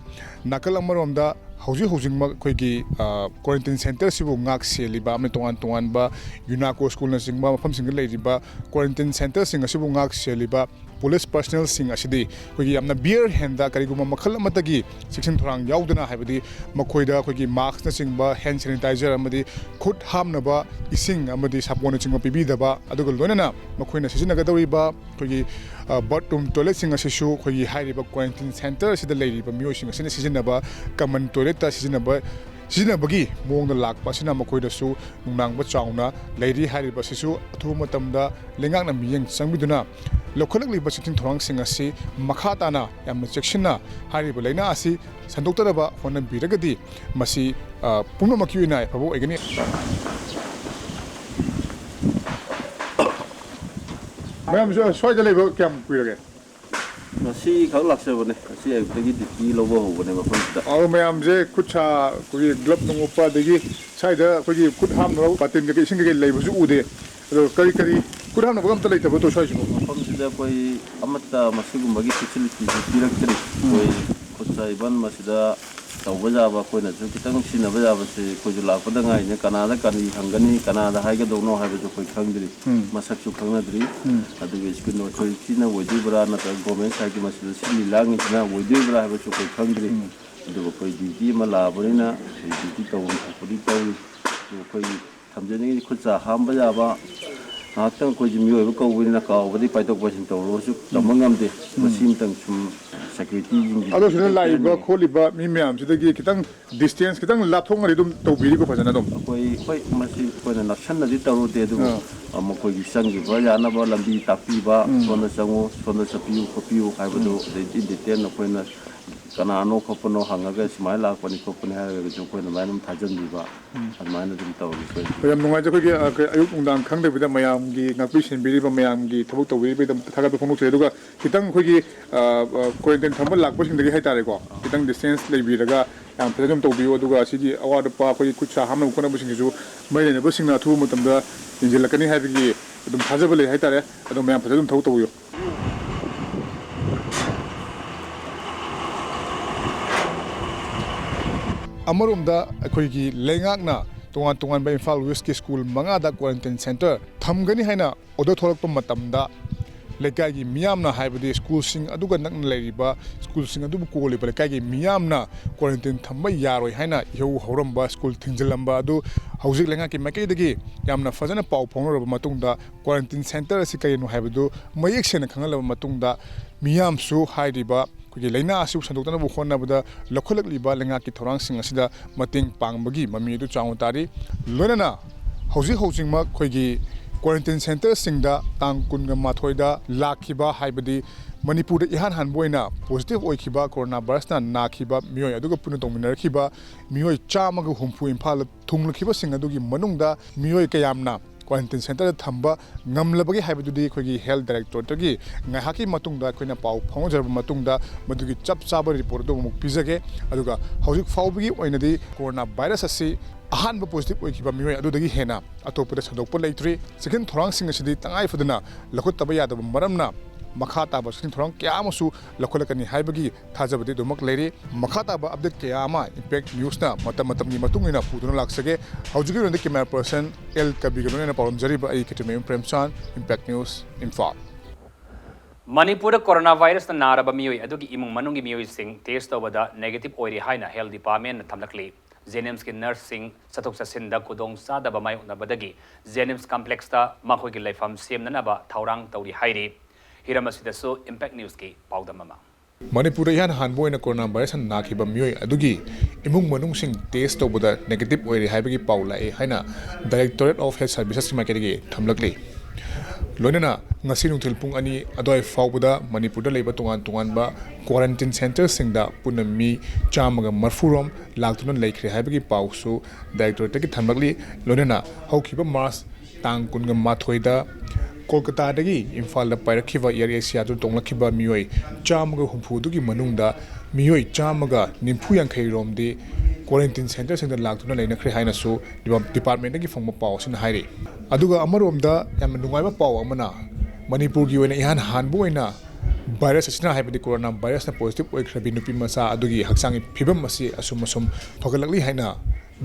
ꯅꯥꯀꯜ ꯑꯃꯔꯣꯝꯗ ꯍꯧꯖꯤꯛ ꯍꯧꯖꯤꯛꯃꯛ ꯑꯩꯈꯣꯏꯒꯤ, ꯑ, quarantine centreꯁꯤꯕꯨ ꯉꯥꯛ ꯁꯦꯜꯂꯤꯕ ꯑꯃꯗꯤ ꯇꯣꯉꯥꯟ ꯇꯣꯉꯥꯟꯕ ꯌꯨꯅꯥꯀꯣ ꯁ꯭ꯀꯨꯜꯅꯆꯤꯡꯕ ꯃꯐꯝꯁꯤꯡꯗ ꯂꯩꯔꯤꯕ quarantine centreꯁꯤꯡ ꯑꯁꯤꯕꯨ ꯉꯥꯛ ꯁꯦꯜꯂꯤꯕ police personnelꯁꯤꯡ ꯑꯁꯤꯗꯤ ꯑꯩꯈꯣꯏꯒꯤ ꯌꯥꯝꯅ bare handꯗ ꯀꯔꯤꯒꯨꯝꯕ ꯃꯈꯜ ꯑꯃꯠꯇꯒꯤ ꯆꯦꯛꯁꯤꯟ ꯊꯧꯔꯥꯡ ꯌꯥꯎꯗꯅ, ꯍꯥꯏꯕꯗꯤ ꯃꯈꯣꯏꯗ ꯑꯩꯈꯣꯏꯒꯤ maskꯅꯆꯤꯡꯕ, hand sanitizer ꯑꯃꯗꯤ ꯈꯨꯠ ꯍꯥꯝꯅꯕ ꯏꯁꯤꯡ ꯑꯃꯗꯤ ꯁꯥꯄꯣꯟꯅꯆꯤꯡꯕ ꯄꯤꯕꯤꯗꯕ, ꯑꯗꯨꯒ ꯂꯣꯏꯅꯅ ꯃꯈꯣꯏꯅ ꯁꯤꯖꯤꯟꯅꯒꯗꯧꯔꯤꯕ ꯑꯩꯈꯣꯏꯒꯤ, ꯑ, bathroom toiletꯁꯤꯡ ꯑꯁꯤꯁꯨ ꯑꯩꯈꯣꯏꯒꯤ ꯍꯥꯏꯔꯤꯕ quarantine centre ꯑꯁꯤꯗ ꯂꯩꯔꯤꯕ ꯃꯤꯑꯣꯏꯁꯤꯡ ꯑꯁꯤꯅ ꯁꯤꯖꯤꯟꯅꯕ common toiletꯇ ꯁꯤꯖꯤꯟꯅꯕ, ꯁꯤꯖꯤꯟꯅꯕꯒꯤ ꯃꯑꯣꯡꯗ ꯂꯥꯛꯄ ꯑꯁꯤꯅ ꯃꯈꯣꯏꯗꯁꯨ ꯅꯨꯡꯅꯥꯡꯕ ꯆꯥꯎꯅ ꯂꯩꯔꯤ꯫ ꯍꯥꯏꯔꯤꯕ ꯑꯁꯤꯁꯨ ꯑꯊꯨꯕ ꯃꯇꯝꯗ ꯂꯩꯉꯥꯛꯅ ꯃꯤꯠꯌꯦꯡ ꯆꯪꯕꯤꯗꯨꯅ ꯂꯧꯈꯠꯂꯛꯂꯤꯕ ꯆꯦꯛꯁꯤꯟ ꯊꯧꯔꯥꯡꯁꯤꯡ ꯑꯁꯤ ꯃꯈꯥ ꯇꯥꯅ ꯌꯥꯝꯅ ꯆꯦꯛꯁꯤꯟꯅ ꯍꯥꯏꯔꯤꯕ ꯂꯥꯏꯅꯥ ꯑꯁꯤ ꯁꯟꯗꯣꯛꯇꯅꯕ ꯍꯣꯠꯅꯕꯤꯔꯒꯗꯤ ꯃꯁꯤ, ꯑ, ꯄꯨꯝꯅꯃꯛꯀꯤ ꯑꯣꯏꯅ ꯑꯐꯕ ꯑꯣꯏꯒꯅꯤ꯫ ꯃꯌꯥꯝ ꯁ꯭ꯋꯥꯏꯗ ꯂꯩꯕ ꯀꯌꯥꯝ ꯀꯨꯏꯔꯒꯦ? ꯉꯁꯤ ꯈꯛ ꯂꯥꯛꯆꯕꯅꯦ꯫ ꯉꯁꯤ ꯑꯌꯨꯛꯇꯒꯤ duty ꯂꯧꯕ ꯍꯧꯕꯅꯦ ꯃꯐꯝꯁꯤꯗ꯫ ꯑꯗꯣ ꯃꯌꯥꯝꯁꯦ ꯈꯨꯠ ꯁꯥ, ꯑꯩꯈꯣꯏꯒꯤ glove ꯅꯨꯡ ꯎꯞꯄ, ꯑꯗꯒꯤ ꯁ꯭ꯋꯥꯏꯗ ꯑꯩꯈꯣꯏꯒꯤ ꯈꯨꯠ ꯍꯥꯝꯅꯕ ꯕꯥꯇꯤꯟ ꯀꯩꯀꯩ, ꯏꯁꯤꯡ ꯀꯩꯀꯩ ꯂꯩꯕꯁꯨ ꯎꯗꯦ꯫ ꯑꯗꯣ ꯀꯔꯤ ꯀꯔꯤ ꯈꯨꯠ ꯍꯥꯝꯅꯕꯒ ꯑꯝꯇ ꯂꯩꯇꯕ꯭ꯔꯣ ꯇꯧ ꯁ꯭ꯋꯥꯏꯁꯤꯕꯨ? ꯃꯐꯝꯁꯤꯗ ꯑꯩꯈꯣꯏ ꯑꯃꯠꯇ ꯃꯁꯤꯒꯨꯝꯕꯒꯤ facilityꯁꯤ ꯄꯤꯔꯛꯇ꯭ꯔꯤ꯫ ꯑꯩꯈꯣꯏ ꯈꯨꯠ ꯁꯥ even ꯃꯁꯤꯗ ꯇꯧꯕ ꯌꯥꯕ, ꯑꯩꯈꯣꯏꯅꯁꯨ ꯈꯤꯇꯪ ꯁꯤꯖꯤꯟꯅꯕ ꯌꯥꯕꯁꯦ ꯑꯩꯈꯣꯏꯁꯨ ꯂꯥꯛꯄꯗ ꯉꯥꯏꯔꯤꯅꯦ꯫ ꯀꯅꯥꯗ ꯀꯔꯤ ꯍꯪꯒꯅꯤ, ꯀꯅꯥꯗ ꯍꯥꯏꯒꯗꯧꯅꯣ ꯍꯥꯏꯕꯁꯨ ꯑꯩꯈꯣꯏ ꯈꯪꯗ꯭ꯔꯤ꯫ ꯎꯝ꯫ ꯃꯁꯛꯁꯨ ꯈꯪꯅꯗ꯭ꯔꯤ꯫ ꯎꯝ꯫ ꯑꯗꯨꯒ school authorityꯅ ꯑꯣꯏꯗꯣꯏꯕ꯭ꯔꯥ, ꯅꯠꯇ꯭ꯔꯒ government sideꯀꯤ ꯃꯁꯤꯗ ꯁꯤꯜꯂꯤ ꯂꯥꯡꯉꯤꯁꯤꯅ ꯑꯣꯏꯗꯣꯏꯕ꯭ꯔꯥ ꯍꯥꯏꯕꯁꯨ ꯑꯩꯈꯣꯏ ꯈꯪꯗ꯭ꯔꯤ꯫ ꯎꯝ꯫ ꯑꯗꯨꯒ ꯑꯩꯈꯣꯏ duty ꯑꯃ ꯂꯥꯛꯑꯕꯅꯤꯅ ꯑꯩꯈꯣꯏ duty ꯇꯧꯐꯝ ꯊꯣꯛꯄꯗꯤ ꯇꯧꯔꯤ꯫ ꯑꯗꯨ ꯑꯩꯈꯣꯏꯒꯤ ꯊꯝꯖꯅꯤꯡꯉꯤꯁꯤ ꯈꯨꯠ ꯁꯥ ꯍꯥꯝꯕ ꯌꯥꯕ, ꯉꯥꯏꯍꯥꯛꯇꯪ ꯑꯩꯈꯣꯏꯁꯤ ꯃꯤꯑꯣꯏꯕ ꯀꯧꯕꯅꯤꯅ ꯀꯥꯎꯕꯗꯤ ꯄꯥꯏꯊꯣꯛ ꯄꯥꯏꯁꯤꯟ ꯇꯧꯔꯨꯔꯁꯨ ꯇꯝꯕ ꯉꯝꯗꯦ꯫ ꯎꯝ꯫ ꯃꯁꯤꯃꯇꯪ ꯁꯨꯝ securityꯁꯤꯡꯒꯤ ꯑꯗꯣ ꯁꯤꯗ ꯂꯥꯛꯏꯕ ꯈꯣꯠꯂꯤꯕ ꯃꯤ ꯃꯌꯥꯝꯁꯤꯗꯒꯤ ꯈꯤꯇꯪ distance ꯈꯤꯇꯪ ꯂꯥꯞꯊꯣꯛꯅꯗꯤ ꯑꯗꯨꯝ ꯇꯧꯕꯤꯔꯤꯀꯣ ꯐꯖꯅ ꯑꯗꯨꯝ? ꯑꯩꯈꯣꯏ, ꯍꯣꯏ, ꯃꯁꯤ ꯑꯩꯈꯣꯏꯅ ꯅꯛꯁꯟꯅꯗꯤ ꯇꯧꯔꯨꯗꯦ, ꯑꯗꯨꯕꯨ, ꯑꯥ꯫ ꯑ, ꯃꯈꯣꯏꯒꯤ ꯆꯪꯈꯤꯕ ꯌꯥꯅꯕ ꯂꯝꯕꯤ ꯇꯥꯛꯄꯤꯕ, ꯎꯝ꯫ ꯁꯣꯝꯗ ꯆꯪꯉꯨ, ꯁꯣꯝꯗ ꯆꯠꯄꯤꯌꯨ ꯈꯣꯠꯄꯤꯌꯨ ꯍꯥꯏꯕꯗꯨ, ꯎꯝ꯫ ꯑꯗꯩꯗꯤ detail ꯑꯩꯈꯣꯏꯅ ꯀꯅꯥꯅꯣ ꯈꯣꯠꯄꯅꯣ ꯍꯪꯉꯒ ꯁꯨꯃꯥꯏꯅ ꯂꯥꯛꯄꯅꯤ ꯈꯣꯠꯄꯅꯤ ꯍꯥꯏꯔꯒꯁꯨ ꯑꯩꯈꯣꯏꯅ ꯑꯗꯨꯃꯥꯏꯅ ꯑꯗꯨꯝ ꯊꯥꯖꯟꯕꯤꯕ, ꯑꯗꯨꯃꯥꯏꯅ ꯑꯗꯨꯝ ꯇꯧꯔꯤ ꯑꯩꯈꯣꯏ꯫ ꯍꯣꯏ, ꯌꯥꯝ ꯅꯨꯡꯉꯥꯏꯖꯩ꯫ ꯑꯩꯈꯣꯏꯒꯤ ꯑ, ꯀ- ꯑꯌꯨꯛ ꯅꯨꯡꯗꯥꯡ ꯈꯪꯗꯕꯤꯗ ꯃꯌꯥꯝꯒꯤ ꯉꯥꯛꯄꯤ ꯁꯦꯟꯕꯤꯔꯤꯕ, ꯃꯌꯥꯝꯒꯤ ꯊꯕꯛ ꯇꯧꯕꯤꯔꯤꯕꯒꯤꯗꯃꯛꯇ ꯊꯥꯒꯠꯄ ꯐꯣꯡꯗꯣꯛꯆꯔꯤ꯫ ꯑꯗꯨꯒ ꯈꯤꯇꯪ ꯑꯩꯈꯣꯏꯒꯤ ꯑ, ꯑ, quarantine ꯊꯝꯕ ꯂꯥꯛꯄꯁꯤꯡꯗꯒꯤ ꯍꯥꯏꯇꯥꯔꯦꯀꯣ, ꯈꯤꯇꯪ distance ꯂꯩꯕꯤꯔꯒ ꯌꯥꯝ ꯐꯖꯅ ꯑꯗꯨꯝ ꯇꯧꯕꯤꯌꯨ꯫ ꯑꯗꯨꯒ ꯁꯤꯒꯤ ꯑꯋꯥꯠ ꯑꯄꯥ ꯑꯩꯈꯣꯏꯒꯤ ꯈꯨꯠ ꯁꯥ ꯍꯥꯝꯅꯕ ꯈꯣꯠꯅꯕꯁꯤꯡꯁꯤꯁꯨ ꯃꯔꯤ ꯂꯩꯅꯕꯁꯤꯡꯅ ꯑꯊꯨꯕ ꯃꯇꯝꯗ ꯌꯦꯡꯁꯤꯜꯂꯛꯀꯅꯤ ꯍꯥꯏꯕꯒꯤ ꯑꯗꯨꯝ ꯊꯥꯖꯕ ꯂꯩ ꯍꯥꯏꯇꯥꯔꯦ꯫ ꯑꯗꯣ ꯃꯌꯥꯝ ꯐꯖꯅ ꯑꯗꯨꯝ ꯊꯕꯛ ꯇꯧꯕꯤꯌꯨ꯫ ꯑꯃꯔꯣꯝꯗ ꯑꯩꯈꯣꯏꯒꯤ ꯂꯩꯉꯥꯛꯅ ꯇꯣꯉꯥꯟ ꯇꯣꯉꯥꯟꯕ ꯏꯝꯐꯥꯜ ꯋꯦꯁꯀꯤ ꯁ꯭ꯀꯨꯜ ꯃꯉꯥꯗ quarantine centre ꯊꯝꯒꯅꯤ ꯍꯥꯏꯅ order ꯊꯣꯛꯂꯛꯄ ꯃꯇꯝꯗ, ꯂꯩꯀꯥꯏꯒꯤ ꯃꯤꯌꯥꯝꯅ, ꯍꯥꯏꯕꯗꯤ ꯁ꯭ꯀꯨꯜꯁꯤꯡ ꯑꯗꯨꯒ ꯅꯛꯅ ꯂꯩꯔꯤꯕ ꯁ꯭ꯀꯨꯜꯁꯤꯡ ꯑꯗꯨꯕꯨ ꯀꯣꯜꯂꯤꯕ ꯂꯩꯀꯥꯏꯒꯤ ꯃꯤꯌꯥꯝꯅ quarantine ꯊꯝꯕ ꯌꯥꯔꯣꯏ ꯍꯥꯏꯅ ꯏꯍꯧ ꯍꯧꯔꯝꯕ, ꯁ꯭ꯀꯨꯜ ꯊꯤꯡꯖꯤꯜꯂꯝꯕ ꯑꯗꯨ ꯍꯧꯖꯤꯛ ꯂꯩꯉꯥꯛꯀꯤ ꯃꯥꯏꯀꯩꯗꯒꯤ ꯌꯥꯝꯅ ꯐꯖꯅ ꯄꯥꯎ ꯐꯥꯎꯅꯔꯕ ꯃꯇꯨꯡꯗ, quarantine centre ꯑꯁꯤ ꯀꯔꯤꯅꯣ ꯍꯥꯏꯕꯗꯨ ꯃꯌꯦꯛ ꯁꯦꯡꯅ ꯈꯪꯍꯜꯂꯕ ꯃꯇꯨꯡꯗ, ꯃꯤꯌꯥꯝꯁꯨ ꯍꯥꯏꯔꯤꯕ ꯑꯩꯈꯣꯏꯒꯤ ꯂꯥꯏꯅꯥ ꯑꯁꯤꯕꯨ ꯁꯟꯗꯣꯛꯇꯅꯕ ꯍꯣꯠꯅꯕꯗ ꯂꯧꯈꯠꯂꯛꯂꯤꯕ ꯂꯩꯉꯥꯛꯀꯤ ꯊꯧꯔꯥꯡꯁꯤꯡ ꯑꯁꯤꯗ ꯃꯇꯦꯡ ꯄꯥꯡꯕꯒꯤ ꯃꯃꯤ ꯑꯗꯨ ꯆꯥꯎꯅ ꯇꯥꯔꯤ꯫ ꯂꯣꯏꯅꯅ ꯍꯧꯖꯤꯛ ꯍꯧꯖꯤꯛꯃꯛ ꯑꯩꯈꯣꯏꯒꯤ quarantine centreꯁꯤꯡꯗ ꯇꯥꯡ ꯀꯨꯟꯒ ꯃꯥꯊꯣꯏꯗ ꯂꯥꯛꯈꯤꯕ, ꯍꯥꯏꯕꯗꯤ ꯃꯅꯤꯄꯨꯔꯗ ꯏꯍꯥꯟ ꯍꯥꯟꯕ ꯑꯣꯏꯅ positive ꯑꯣꯏꯈꯤꯕ, corona virusꯅ ꯅꯥꯈꯤꯕ ꯃꯤꯑꯣꯏ ꯑꯗꯨꯒ ꯄꯨꯟꯅ ꯇꯧꯃꯤꯟꯅꯔꯛꯈꯤꯕ ꯃꯤꯑꯣꯏ ꯆꯥꯝꯃꯒ ꯍꯨꯝꯐꯨ ꯏꯝꯐꯥꯜꯗ ꯊꯨꯡꯂꯛꯈꯤꯕꯁꯤꯡ ꯑꯗꯨꯒꯤ ꯃꯅꯨꯡꯗ ꯃꯤꯑꯣꯏ ꯀꯌꯥꯝꯅ quarantine centreꯗ ꯊꯝꯕ ꯉꯝꯂꯕꯒꯦ ꯍꯥꯏꯕꯗꯨꯗꯤ ꯑꯩꯈꯣꯏꯒꯤ health directorateꯀꯤ ꯉꯥꯏꯍꯥꯛꯀꯤ ꯃꯇꯨꯡꯗ ꯑꯩꯈꯣꯏꯅ ꯄꯥꯎ ꯐꯥꯎꯅꯖꯔꯕ ꯃꯇꯨꯡꯗ ꯃꯗꯨꯒꯤ ꯆꯞ ꯆꯥꯕ report ꯑꯗꯨ ꯑꯃꯨꯛ ꯄꯤꯖꯒꯦ꯫ ꯑꯗꯨꯒ ꯍꯧꯖꯤꯛ ꯐꯥꯎꯕꯒꯤ ꯑꯣꯏꯅꯗꯤ corona virus ꯑꯁꯤ ꯑꯍꯥꯟꯕ positive ꯑꯣꯏꯈꯤꯕ ꯃꯤꯑꯣꯏ ꯑꯗꯨꯗꯒꯤ ꯍꯦꯟꯅ ꯑꯇꯣꯞꯄꯗ ꯁꯟꯗꯣꯛꯄ ꯂꯩꯇ꯭ꯔꯤ꯫ ꯆꯦꯛꯁꯤꯟ ꯊꯧꯔꯥꯡꯁꯤꯡ ꯑꯁꯤꯗꯤ ꯇꯉꯥꯏ ꯐꯗꯅ ꯂꯧꯈꯠꯇꯕ ꯌꯥꯗꯕ ꯃꯔꯝꯅ ꯃꯈꯥ ꯇꯥꯕ ꯆꯦꯛꯁꯤꯟ ꯊꯧꯔꯥꯡ ꯀꯌꯥ ꯑꯃꯁꯨ ꯂꯧꯈꯠꯂꯛꯀꯅꯤ ꯍꯥꯏꯕꯒꯤ ꯊꯥꯖꯕꯗꯤ ꯑꯗꯨꯃꯛ ꯂꯩꯔꯤ꯫ ꯃꯈꯥ ꯇꯥꯕ update ꯀꯌꯥ ꯑꯃ Impact Newsꯅ ꯃꯇꯝ ꯃꯇꯝꯒꯤ ꯃꯇꯨꯡ ꯏꯟꯅ ꯄꯨꯗꯨꯅ ꯂꯥꯛꯆꯒꯦ꯫ ꯍꯧꯖꯤꯛꯀꯤ ꯑꯣꯏꯅꯗꯤ camera person L ꯀꯕꯤꯒ ꯂꯣꯏꯅꯅ ꯄꯥꯎꯗꯝꯖꯔꯤꯕ ꯑꯩ ꯀꯦꯇ꯭ꯔꯤꯃꯌꯨꯝ ꯄ꯭ꯔꯦꯝꯆꯥꯟ, Impact News, ꯏꯝꯐꯥꯜ꯫ ꯃꯅꯤꯄꯨꯔꯗ corona virusꯅ ꯅꯥꯔꯕ ꯃꯤꯑꯣꯏ ꯑꯗꯨꯒꯤ ꯏꯃꯨꯡ ꯃꯅꯨꯡꯒꯤ ꯃꯤꯑꯣꯏꯁꯤꯡ test ꯇꯧꯕꯗ negative ꯑꯣꯏꯔꯦ ꯍꯥꯏꯅ health departmentꯅ ꯊꯝꯂꯛꯂꯤ꯫ JNIMSꯀꯤ nurseꯁꯤꯡ ꯆꯠꯊꯣꯛ ꯆꯠꯁꯤꯟꯗ ꯈꯨꯗꯣꯡ ꯆꯥꯗꯕ ꯃꯥꯌꯣꯛꯅꯕꯗꯒꯤ JNIMS complexꯇ ꯃꯈꯣꯏꯒꯤ ꯂꯩꯐꯝ ꯁꯦꯝꯅꯅꯕ ꯊꯧꯔꯥꯡ ꯇꯧꯔꯤ ꯍꯥꯏꯔꯤ꯫ ꯍꯤꯔꯝ ꯑꯁꯤꯗꯁꯨ Impact Newsꯀꯤ ꯄꯥꯎꯗꯝ ꯑꯃ꯫ ꯃꯅꯤꯄꯨꯔꯗ ꯏꯍꯥꯟ ꯍꯥꯟꯕ ꯑꯣꯏꯅ corona virusꯅ ꯅꯥꯈꯤꯕ ꯃꯤꯑꯣꯏ ꯑꯗꯨꯒꯤ ꯏꯃꯨꯡ ꯃꯅꯨꯡꯁꯤꯡ test ꯇꯧꯕꯗ negative ꯑꯣꯏꯔꯦ ꯍꯥꯏꯕꯒꯤ ꯄꯥꯎ ꯂꯥꯛꯑꯦ ꯍꯥꯏꯅ Directorate of Health Servicesꯀꯤ ꯃꯥꯏꯀꯩꯗꯒꯤ ꯊꯝꯂꯛꯂꯤ꯫ ꯂꯣꯏꯅꯅ ꯉꯁꯤ ꯅꯨꯡꯊꯤꯜ ꯄꯨꯡ ꯑꯅꯤ ꯑꯗꯨꯋꯥꯏ ꯐꯥꯎꯕꯗ ꯃꯅꯤꯄꯨꯔꯗ ꯂꯩꯕ ꯇꯣꯉꯥꯟ ꯇꯣꯉꯥꯟꯕ quarantine centreꯁꯤꯡꯗ ꯄꯨꯟꯅ ꯃꯤ ꯆꯥꯝꯃꯒ ꯃꯔꯐꯨ ꯔꯣꯝ ꯂꯥꯛꯇꯨꯅ ꯂꯩꯈ꯭ꯔꯦ ꯍꯥꯏꯕꯒꯤ ꯄꯥꯎꯁꯨ directorateꯇꯒꯤ ꯊꯝꯂꯛꯂꯤ꯫ ꯂꯣꯏꯅꯅ ꯍꯧꯈꯤꯕ March ꯇꯥꯡ ꯀꯨꯟꯒ ꯃꯥꯊꯣꯏꯗ ꯀꯣꯜꯀꯇꯥꯗꯒꯤ ꯏꯝꯐꯥꯜꯗ ꯄꯥꯏꯔꯛꯈꯤꯕ Air Asiaꯗꯨ ꯇꯣꯡꯂꯛꯈꯤꯕ ꯃꯤꯑꯣꯏ ꯆꯥꯝꯃꯒ ꯍꯨꯝꯐꯨꯗꯨꯒꯤ ꯃꯅꯨꯡꯗ ꯃꯤꯑꯣꯏ ꯆꯥꯝꯃꯒ ꯅꯤꯐꯨ ꯌꯥꯡꯈꯩ ꯔꯣꯝꯗꯤ quarantine centreꯁꯤꯡꯗ ꯂꯥꯛꯇꯨꯅ ꯂꯩꯅꯈ꯭ꯔꯦ ꯍꯥꯏꯅꯁꯨ departmentꯇꯒꯤ ꯐꯪꯕ ꯄꯥꯎ ꯑꯁꯤꯅ ꯍꯥꯏꯔꯤ꯫ ꯑꯗꯨꯒ ꯑꯃꯔꯣꯝꯗ ꯌꯥꯝꯅ ꯅꯨꯡꯉꯥꯏꯕ ꯄꯥꯎ ꯑꯃꯅ, ꯃꯅꯤꯄꯨꯔꯒꯤ ꯑꯣꯏꯅ ꯏꯍꯥꯟ ꯍꯥꯟꯕ ꯑꯣꯏꯅ virus ꯑꯁꯤꯅ, ꯍꯥꯏꯕꯗꯤ corona virusꯅ positive ꯑꯣꯏꯈ꯭ꯔꯕꯤ ꯅꯨꯄꯤ ꯃꯆꯥ ꯑꯗꯨꯒꯤ ꯍꯛꯆꯥꯡꯒꯤ ꯐꯤꯕꯝ ꯑꯁꯤ ꯑꯁꯨꯝ ꯑꯁꯨꯝ ꯐꯒꯠꯂꯛꯂꯤ ꯍꯥꯏꯅ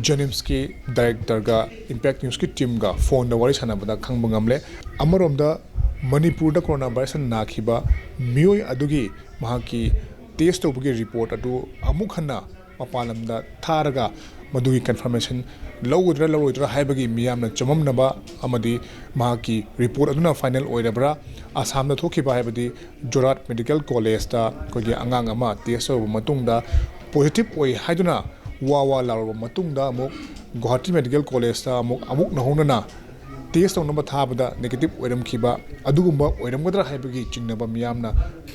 JNIMSꯀꯤ directorꯒ Impact Newsꯀꯤ teamꯒ phoneꯗ ꯋꯥꯔꯤ ꯁꯥꯟꯅꯕꯗ ꯈꯪꯕ ꯉꯝꯂꯦ꯫ ꯑꯃꯔꯣꯝꯗ ꯃꯅꯤꯄꯨꯔꯗ corona virusꯅ ꯅꯥꯈꯤꯕ ꯃꯤꯑꯣꯏ ꯑꯗꯨꯒꯤ ꯃꯍꯥꯛꯀꯤ test ꯇꯧꯕꯒꯤ report ꯑꯗꯨ ꯑꯃꯨꯛ ꯍꯟꯅ ꯃꯄꯥꯟ ꯂꯝꯗ ꯊꯥꯔꯒ ꯃꯗꯨꯒꯤ confirmation ꯂꯧꯒꯗ꯭ꯔꯥ ꯂꯧꯔꯣꯏꯗ꯭ꯔꯥ ꯍꯥꯏꯕꯒꯤ ꯃꯤꯌꯥꯝꯅ ꯆꯃꯝꯅꯕ ꯑꯃꯗꯤ ꯃꯍꯥꯛꯀꯤ report ꯑꯗꯨꯅ final ꯑꯣꯏꯔꯕ꯭ꯔꯥ, ꯑꯁꯥꯝꯗ ꯊꯣꯛꯈꯤꯕ, ꯍꯥꯏꯕꯗꯤ ꯖꯣꯔꯥꯠ ꯃꯦꯗꯤꯀꯦꯜ ꯀꯣꯂꯦꯖꯇ ꯑꯩꯈꯣꯏꯒꯤ ꯑꯉꯥꯡ ꯑꯃ test ꯇꯧꯔꯕ ꯃꯇꯨꯡꯗ positive ꯑꯣꯏ ꯍꯥꯏꯗꯨꯅ ꯋꯥ ꯋꯥ ꯂꯥꯎꯔꯕ ꯃꯇꯨꯡꯗ ꯑꯃꯨꯛ ꯒꯨꯋꯥꯍꯥꯇꯤ ꯃꯦꯗꯤꯀꯦꯜ ꯀꯣꯂꯦꯖꯇ ꯑꯃꯨꯛ ꯑꯃꯨꯛ ꯅꯧꯍꯧꯅꯅ test ꯇꯧꯅꯕ ꯊꯥꯕꯗ negative ꯑꯣꯏꯔꯝꯈꯤꯕ ꯑꯗꯨꯒꯨꯝꯕ ꯑꯣꯏꯔꯝꯒꯗ꯭ꯔꯥ ꯍꯥꯏꯕꯒꯤ ꯆꯤꯡꯅꯕ ꯃꯤꯌꯥꯝꯅ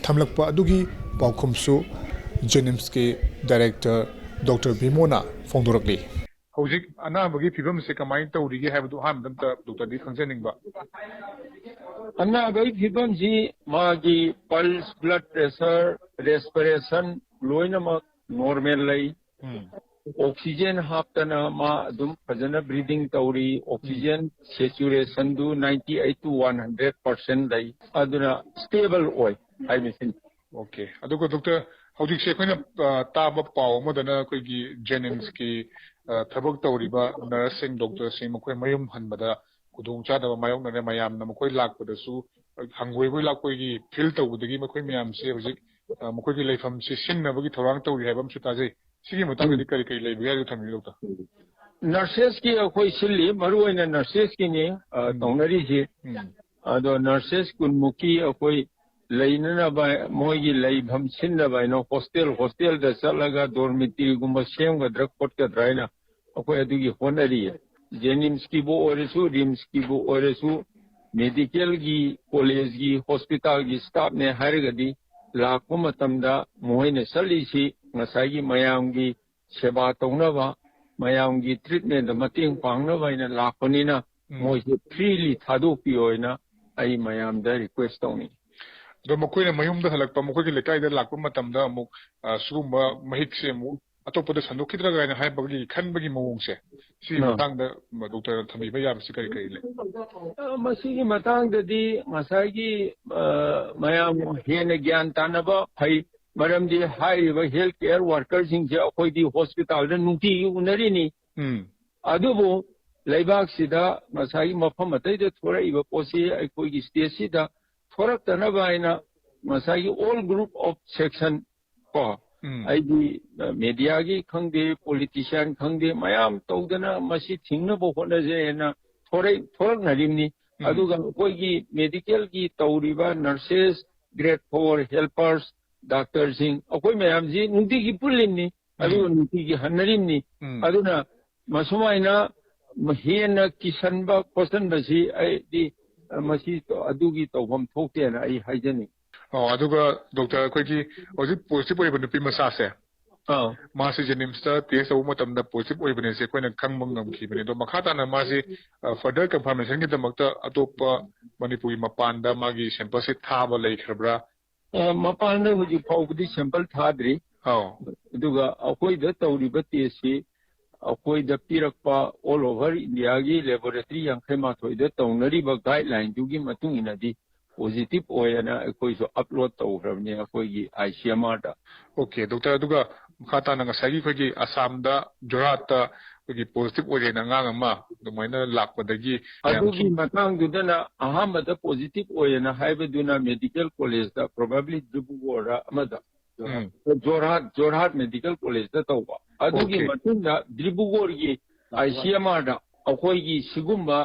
ꯊꯝꯂꯛꯄ ꯑꯗꯨꯒꯤ ꯄꯥꯎꯈꯨꯝꯁꯨ JNIMSꯀꯤ director Doctor ꯚꯤꯃꯣꯅ ꯐꯣꯡꯗꯣꯔꯛꯂꯤ꯫ ꯍꯧꯖꯤꯛ ꯑꯅꯥꯕꯒꯤ ꯐꯤꯕꯝꯁꯦ ꯀꯃꯥꯏꯅ ꯇꯧꯔꯤꯒꯦ ꯍꯥꯏꯕꯗꯨ ꯑꯍꯥꯟꯕꯗ ꯑꯝꯇ doctorꯗꯒꯤ ꯈꯪꯖꯅꯤꯡꯕ꯫ ꯑꯅꯥꯕꯒꯤ ꯐꯤꯕꯝꯁꯤ ꯃꯥꯒꯤ pulse, blood pressure, respiration ꯂꯣꯏꯅꯃꯛ normal ꯂꯩ꯫ ꯎꯝ꯫ Oxygen ꯍꯥꯞꯇꯅ ꯃꯥ ꯑꯗꯨꯝ ꯐꯖꯅ breathing ꯇꯧꯔꯤ꯫ Oxygen saturationꯗꯨ ninety eight to one hundred percent ꯂꯩ꯫ ꯑꯗꯨꯅ stable ꯑꯣꯏ ꯍꯥꯏꯕꯁꯤꯅꯤ꯫ Okay꯫ ꯑꯗꯨꯒ doctor, ꯍꯧꯖꯤꯛꯁꯦ ꯑꯩꯈꯣꯏꯅ, ꯑ, ꯇꯥꯕ ꯄꯥꯎ ꯑꯃꯗꯅ ꯑꯩꯈꯣꯏꯒꯤ JNIMSꯀꯤ, ꯑ, ꯊꯕꯛ ꯇꯧꯔꯤꯕ nurseꯁꯤꯡ, doctorꯁꯤꯡ ꯃꯈꯣꯏ ꯃꯌꯨꯝ ꯍꯟꯕꯗ ꯈꯨꯗꯣꯡꯆꯥꯗꯕ ꯃꯥꯌꯣꯛꯅꯔꯦ꯫ ꯃꯌꯥꯝꯅ ꯃꯈꯣꯏ ꯂꯥꯛꯄꯗꯁꯨ ꯍꯪꯒꯣꯏꯕꯣꯏ ꯂꯥꯛꯄꯣꯏꯒꯤ feel ꯇꯧꯕꯗꯒꯤ ꯃꯈꯣꯏ ꯃꯌꯥꯝꯁꯦ ꯍꯧꯖꯤꯛ, ꯑ, ꯃꯈꯣꯏꯒꯤ ꯂꯩꯐꯝꯁꯦ ꯁꯤꯟꯅꯕꯒꯤ ꯊꯧꯔꯥꯡ ꯇꯧꯔꯤ ꯍꯥꯏꯕ ꯑꯃꯁꯨ ꯇꯥꯖꯩ꯫ ꯁꯤꯒꯤ ꯃꯇꯥꯡꯗꯗꯤ ꯎꯝ꯫ ꯀꯔꯤ ꯀꯔꯤ ꯂꯩꯕꯒꯦ ꯍꯥꯏꯕꯗꯨ ꯊꯝꯕꯤꯌꯨ, doctor꯫ Nursesꯀꯤ ꯑꯩꯈꯣꯏ ꯁꯤꯜꯂꯤ, ꯃꯔꯨ ꯑꯣꯏꯅ nursesꯀꯤꯅꯤ, ꯑ, ꯎꯝ꯫ ꯇꯧꯅꯔꯤꯁꯤ꯫ ꯎꯝ꯫ ꯑꯗꯣ nurses ꯀꯨꯟꯃꯨꯛꯀꯤ ꯑꯩꯈꯣꯏ ꯂꯩꯅꯅꯕ, ꯃꯣꯏꯒꯤ ꯂꯩꯐꯝ ꯁꯤꯟꯅꯕ ꯍꯥꯏꯅ hostel, hostelꯗ ꯆꯠꯂꯒ dormitoryꯒꯨꯝꯕ ꯁꯦꯝꯒꯗ꯭ꯔꯥ ꯈꯣꯠꯀꯗ꯭ꯔꯥ ꯍꯥꯏꯅ ꯑꯩꯈꯣꯏ ꯑꯗꯨꯒꯤ ꯍꯣꯠꯅꯔꯤꯌꯦ꯫ JNIMSꯀꯤꯕꯨ ꯑꯣꯏꯔꯁꯨ, RIMSꯀꯤꯕꯨ ꯑꯣꯏꯔꯁꯨ, ꯃꯦꯗꯤꯀꯦꯜꯒꯤ, ꯀꯣꯂꯦꯖꯀꯤ, ꯍꯣꯁꯄꯤꯇꯥꯜꯒꯤ ꯁ꯭ꯇꯥꯐꯅꯦ ꯍꯥꯏꯔꯒꯗꯤ ꯂꯥꯛꯄ ꯃꯇꯝꯗ ꯃꯈꯣꯏꯅ ꯆꯠꯂꯤꯁꯤ ꯉꯁꯥꯏꯒꯤ ꯃꯌꯥꯝꯒꯤ ꯁꯦꯕꯥ ꯇꯧꯅꯕ, ꯃꯌꯥꯝꯒꯤ ꯇ꯭ꯔꯤꯠꯃꯦꯟꯗ ꯃꯇꯦꯡ ꯄꯥꯡꯅꯕ ꯍꯥꯏꯅ ꯂꯥꯛꯄꯅꯤꯅ, ꯎꯝ꯫ ꯃꯣꯏꯁꯦ ꯐ꯭ꯔꯤꯂꯤ ꯊꯥꯗꯣꯛꯄꯤꯌꯣ ꯍꯥꯏꯅ ꯑꯩ ꯃꯌꯥꯝꯗ ꯔꯤꯀ꯭ꯋꯦꯁ ꯇꯧꯅꯤꯡꯉꯤ꯫ ꯑꯗꯣ ꯃꯈꯣꯏꯅ ꯃꯌꯨꯝꯗ ꯍꯜꯂꯛꯄ, ꯃꯈꯣꯏꯒꯤ ꯂꯩꯀꯥꯏꯗ ꯂꯥꯛꯄ ꯃꯇꯝꯗ ꯑꯃꯨꯛ, ꯑ, ꯁꯤꯒꯨꯝꯕ ꯃꯍꯤꯛꯁꯦ ꯑꯃꯨꯛ ꯑꯇꯣꯞꯄꯗ ꯁꯟꯗꯣꯛꯈꯤꯗ꯭ꯔꯥ ꯀꯥꯏꯅ ꯍꯥꯏꯕꯒꯤ ꯈꯟꯕꯒꯤ ꯃꯑꯣꯡꯁꯦ, ꯁꯤꯒꯤ ꯑ꯫ ꯃꯇꯥꯡꯗ ꯗꯣꯛꯇꯔꯅ ꯊꯝꯕꯤꯕ ꯌꯥꯕꯁꯤ ꯀꯔꯤ ꯀꯔꯤ ꯂꯩ? ꯑ, ꯃꯁꯤꯒꯤ ꯃꯇꯥꯡꯗꯗꯤ ꯉꯁꯥꯏꯒꯤ, ꯑ, ꯃꯌꯥꯝ ꯍꯦꯟꯅ ꯒ꯭ꯌꯥꯟ ꯇꯥꯅꯕ ꯐꯩ꯫ ꯃꯔꯝꯗꯤ ꯍꯥꯏꯔꯤꯕ ꯍꯦꯜꯊ ꯀꯦꯌꯔ ꯋꯥꯔꯀꯔꯁꯤꯡꯁꯦ ꯑꯩꯈꯣꯏꯗꯤ ꯍꯣꯁꯄꯤꯇꯥꯜꯗ ꯅꯨꯡꯇꯤꯒꯤ ꯎꯅꯔꯤꯅꯤ꯫ ꯎꯝ꯫ ꯑꯗꯨꯕꯨ ꯂꯩꯕꯥꯛꯁꯤꯗ ꯉꯁꯥꯏꯒꯤ ꯃꯐꯝ ꯑꯇꯩꯗ ꯊꯣꯔꯛꯏꯕ ꯄꯣꯠꯁꯤ ꯑꯩꯈꯣꯏꯒꯤ ꯁ꯭ꯇꯦꯠꯁꯤꯗ ꯊꯣꯔꯛꯇꯅꯕ ꯍꯥꯏꯅ ꯉꯁꯥꯏꯒꯤ all group of section ꯀꯣ, ꯎꯝ꯫ ꯑꯩꯗꯤ, ꯑ, ꯃꯦꯗꯤꯌꯥꯒꯤ ꯈꯪꯗꯦ, ꯄꯣꯂꯤꯇꯤꯁꯤꯌꯥꯟ ꯈꯪꯗꯦ, ꯃꯌꯥꯝ ꯇꯧꯗꯅ ꯃꯁꯤ ꯊꯤꯡꯅꯕ ꯍꯣꯠꯅꯖꯩ ꯍꯥꯏꯅ ꯊꯣꯔꯛ-, ꯊꯣꯔꯛꯅꯔꯤꯕꯅꯤ꯫ ꯎꯝ꯫ ꯑꯗꯨꯒ ꯑꯩꯈꯣꯏꯒꯤ ꯃꯦꯗꯤꯀꯦꯜꯒꯤ ꯇꯧꯔꯤꯕ ꯅꯔꯁꯦꯁ, ꯒ꯭ꯔꯦꯗ ꯐꯣꯔ ꯍꯦꯜꯄꯔꯁ, ꯗꯥꯛꯇꯔꯁꯤꯡ, ꯑꯩꯈꯣꯏ ꯃꯌꯥꯝꯁꯤ ꯅꯨꯡꯇꯤꯒꯤ ꯄꯨꯜꯂꯤꯕꯅꯤ, ꯎꯝ꯫ ꯑꯗꯨꯒ ꯅꯨꯡꯇꯤꯒꯤ ꯍꯟꯅꯔꯤꯕꯅꯤ꯫ ꯎꯝ꯫ ꯑꯗꯨꯅ ꯃꯁꯨꯃꯥꯏꯅ ꯍꯦꯟꯅ ꯀꯤꯁꯟꯕ ꯈꯣꯠꯆꯟꯕꯁꯤ ꯑꯩꯗꯤ, ꯑ, ꯃꯁꯤ ꯑꯗꯨꯒꯤ ꯇꯧꯐꯝ ꯊꯣꯛꯇꯦꯅ ꯑꯩ ꯍꯥꯏꯖꯅꯤꯡꯏ꯫ ꯑꯣ, ꯑꯗꯨꯒ ꯗꯣꯛꯇꯔ, ꯑꯩꯈꯣꯏꯒꯤ ꯍꯧꯖꯤꯛ ꯄꯣꯖꯤꯇꯤꯚ ꯑꯣꯏꯕ ꯅꯨꯄꯤ ꯃꯆꯥꯁꯦ, ꯑꯥ꯫ ꯃꯥꯁꯤ ꯖꯦꯅꯤꯝꯁꯇ ꯇꯦꯁ ꯇꯧꯕ ꯃꯇꯝꯗ ꯄꯣꯖꯤꯇꯤꯚ ꯑꯣꯏꯕꯅꯦꯁꯦ ꯑꯩꯈꯣꯏꯅ ꯈꯪꯕ ꯉꯝꯈꯤꯕꯅꯦ꯫ ꯑꯗꯣ ꯃꯈꯥ ꯇꯥꯅ ꯃꯥꯁꯤ, ꯑ, ꯐꯔꯗꯔ ꯀꯟꯐꯥꯔꯃꯦꯁꯟꯒꯤꯗꯃꯛꯇ ꯑꯇꯣꯞꯄ ꯃꯅꯤꯄꯨꯔꯒꯤ ꯃꯄꯥꯟꯗ ꯃꯥꯒꯤ ꯁꯦꯝꯄꯜꯁꯦ ꯊꯥꯕ ꯂꯩꯈ꯭ꯔꯕ꯭ꯔꯥ? ꯑ, ꯃꯄꯥꯟꯗ ꯍꯧꯖꯤꯛ ꯐꯥꯎꯕꯗꯤ ꯁꯦꯝꯄꯜ ꯊꯥꯗ꯭ꯔꯤ꯫ ꯑꯧ꯫ ꯑꯗꯨꯒ ꯑꯩꯈꯣꯏꯗ ꯇꯧꯔꯤꯕ ꯇꯦꯁꯁꯤ ꯑꯩꯈꯣꯏꯗ ꯄꯤꯔꯛꯄ ꯑꯣꯜ ꯑꯣꯚꯔ ꯏꯟꯗꯤꯌꯥꯒꯤ ꯂꯦꯕꯣꯔꯦꯇꯔꯤ ꯌꯥꯡꯈꯩ ꯃꯥꯊꯣꯏꯗ ꯇꯧꯅꯔꯤꯕ ꯒꯥꯏꯗꯂꯥꯏꯟꯗꯨꯒꯤ ꯃꯇꯨꯡ ꯏꯟꯅꯗꯤ ꯄꯣꯖꯤꯇꯤꯚ ꯑꯣꯏꯌꯦꯅ ꯑꯩꯈꯣꯏꯁꯨ ꯑꯞꯂꯣꯗ ꯇꯧꯈ꯭ꯔꯕꯅꯤ ꯑꯩꯈꯣꯏꯒꯤ I C M ꯑꯥꯔꯗ꯫ Okay, doctor, ꯑꯗꯨꯒ ꯃꯈꯥ ꯇꯥꯅ ꯉꯁꯥꯏꯒꯤ ꯑꯩꯈꯣꯏꯒꯤ ꯑꯁꯥꯝꯗ ꯖꯣꯔꯍꯥꯠꯇ ꯑꯩꯈꯣꯏꯒꯤ ꯄꯣꯖꯤꯇꯤꯚ ꯑꯣꯏꯔꯦꯅ ꯑꯉꯥꯡ ꯑꯃ ꯑꯗꯨꯃꯥꯏꯅ ꯂꯥꯛꯄꯗꯒꯤ ꯃꯌꯥꯝ ꯑꯗꯨꯒꯤ ꯀꯤ- ꯃꯇꯥꯡꯗꯨꯗꯅ ꯑꯍꯥꯟꯕꯗ ꯄꯣꯖꯤꯇꯤꯚ ꯑꯣꯏꯌꯦꯅ ꯍꯥꯏꯕꯗꯨꯅ ꯃꯦꯗꯤꯀꯦꯜ ꯀꯣꯂꯦꯖꯇ, ꯄ꯭ꯔꯣꯕꯦꯕ꯭ꯂꯤ ꯗꯤꯕ꯭ꯔꯨꯒꯔꯗ ꯑꯃꯗ, ꯎꯝ꯫ ꯖꯣꯔꯍꯥꯠ, ꯖꯣꯔꯍꯥꯠ ꯃꯦꯗꯤꯀꯦꯜ ꯀꯣꯂꯦꯖꯇ ꯇꯧꯕ꯫ ꯑꯗꯨꯒꯤ ꯑꯣꯀꯦ꯫ ꯃꯇꯨꯡꯗ ꯗꯤꯕ꯭ꯔꯨꯒꯔꯒꯤ ꯑꯥꯏ ꯁꯤ ꯑꯦꯝ ꯑꯥꯔꯗ ꯑꯩꯈꯣꯏꯒꯤ ꯁꯤꯒꯨꯝꯕ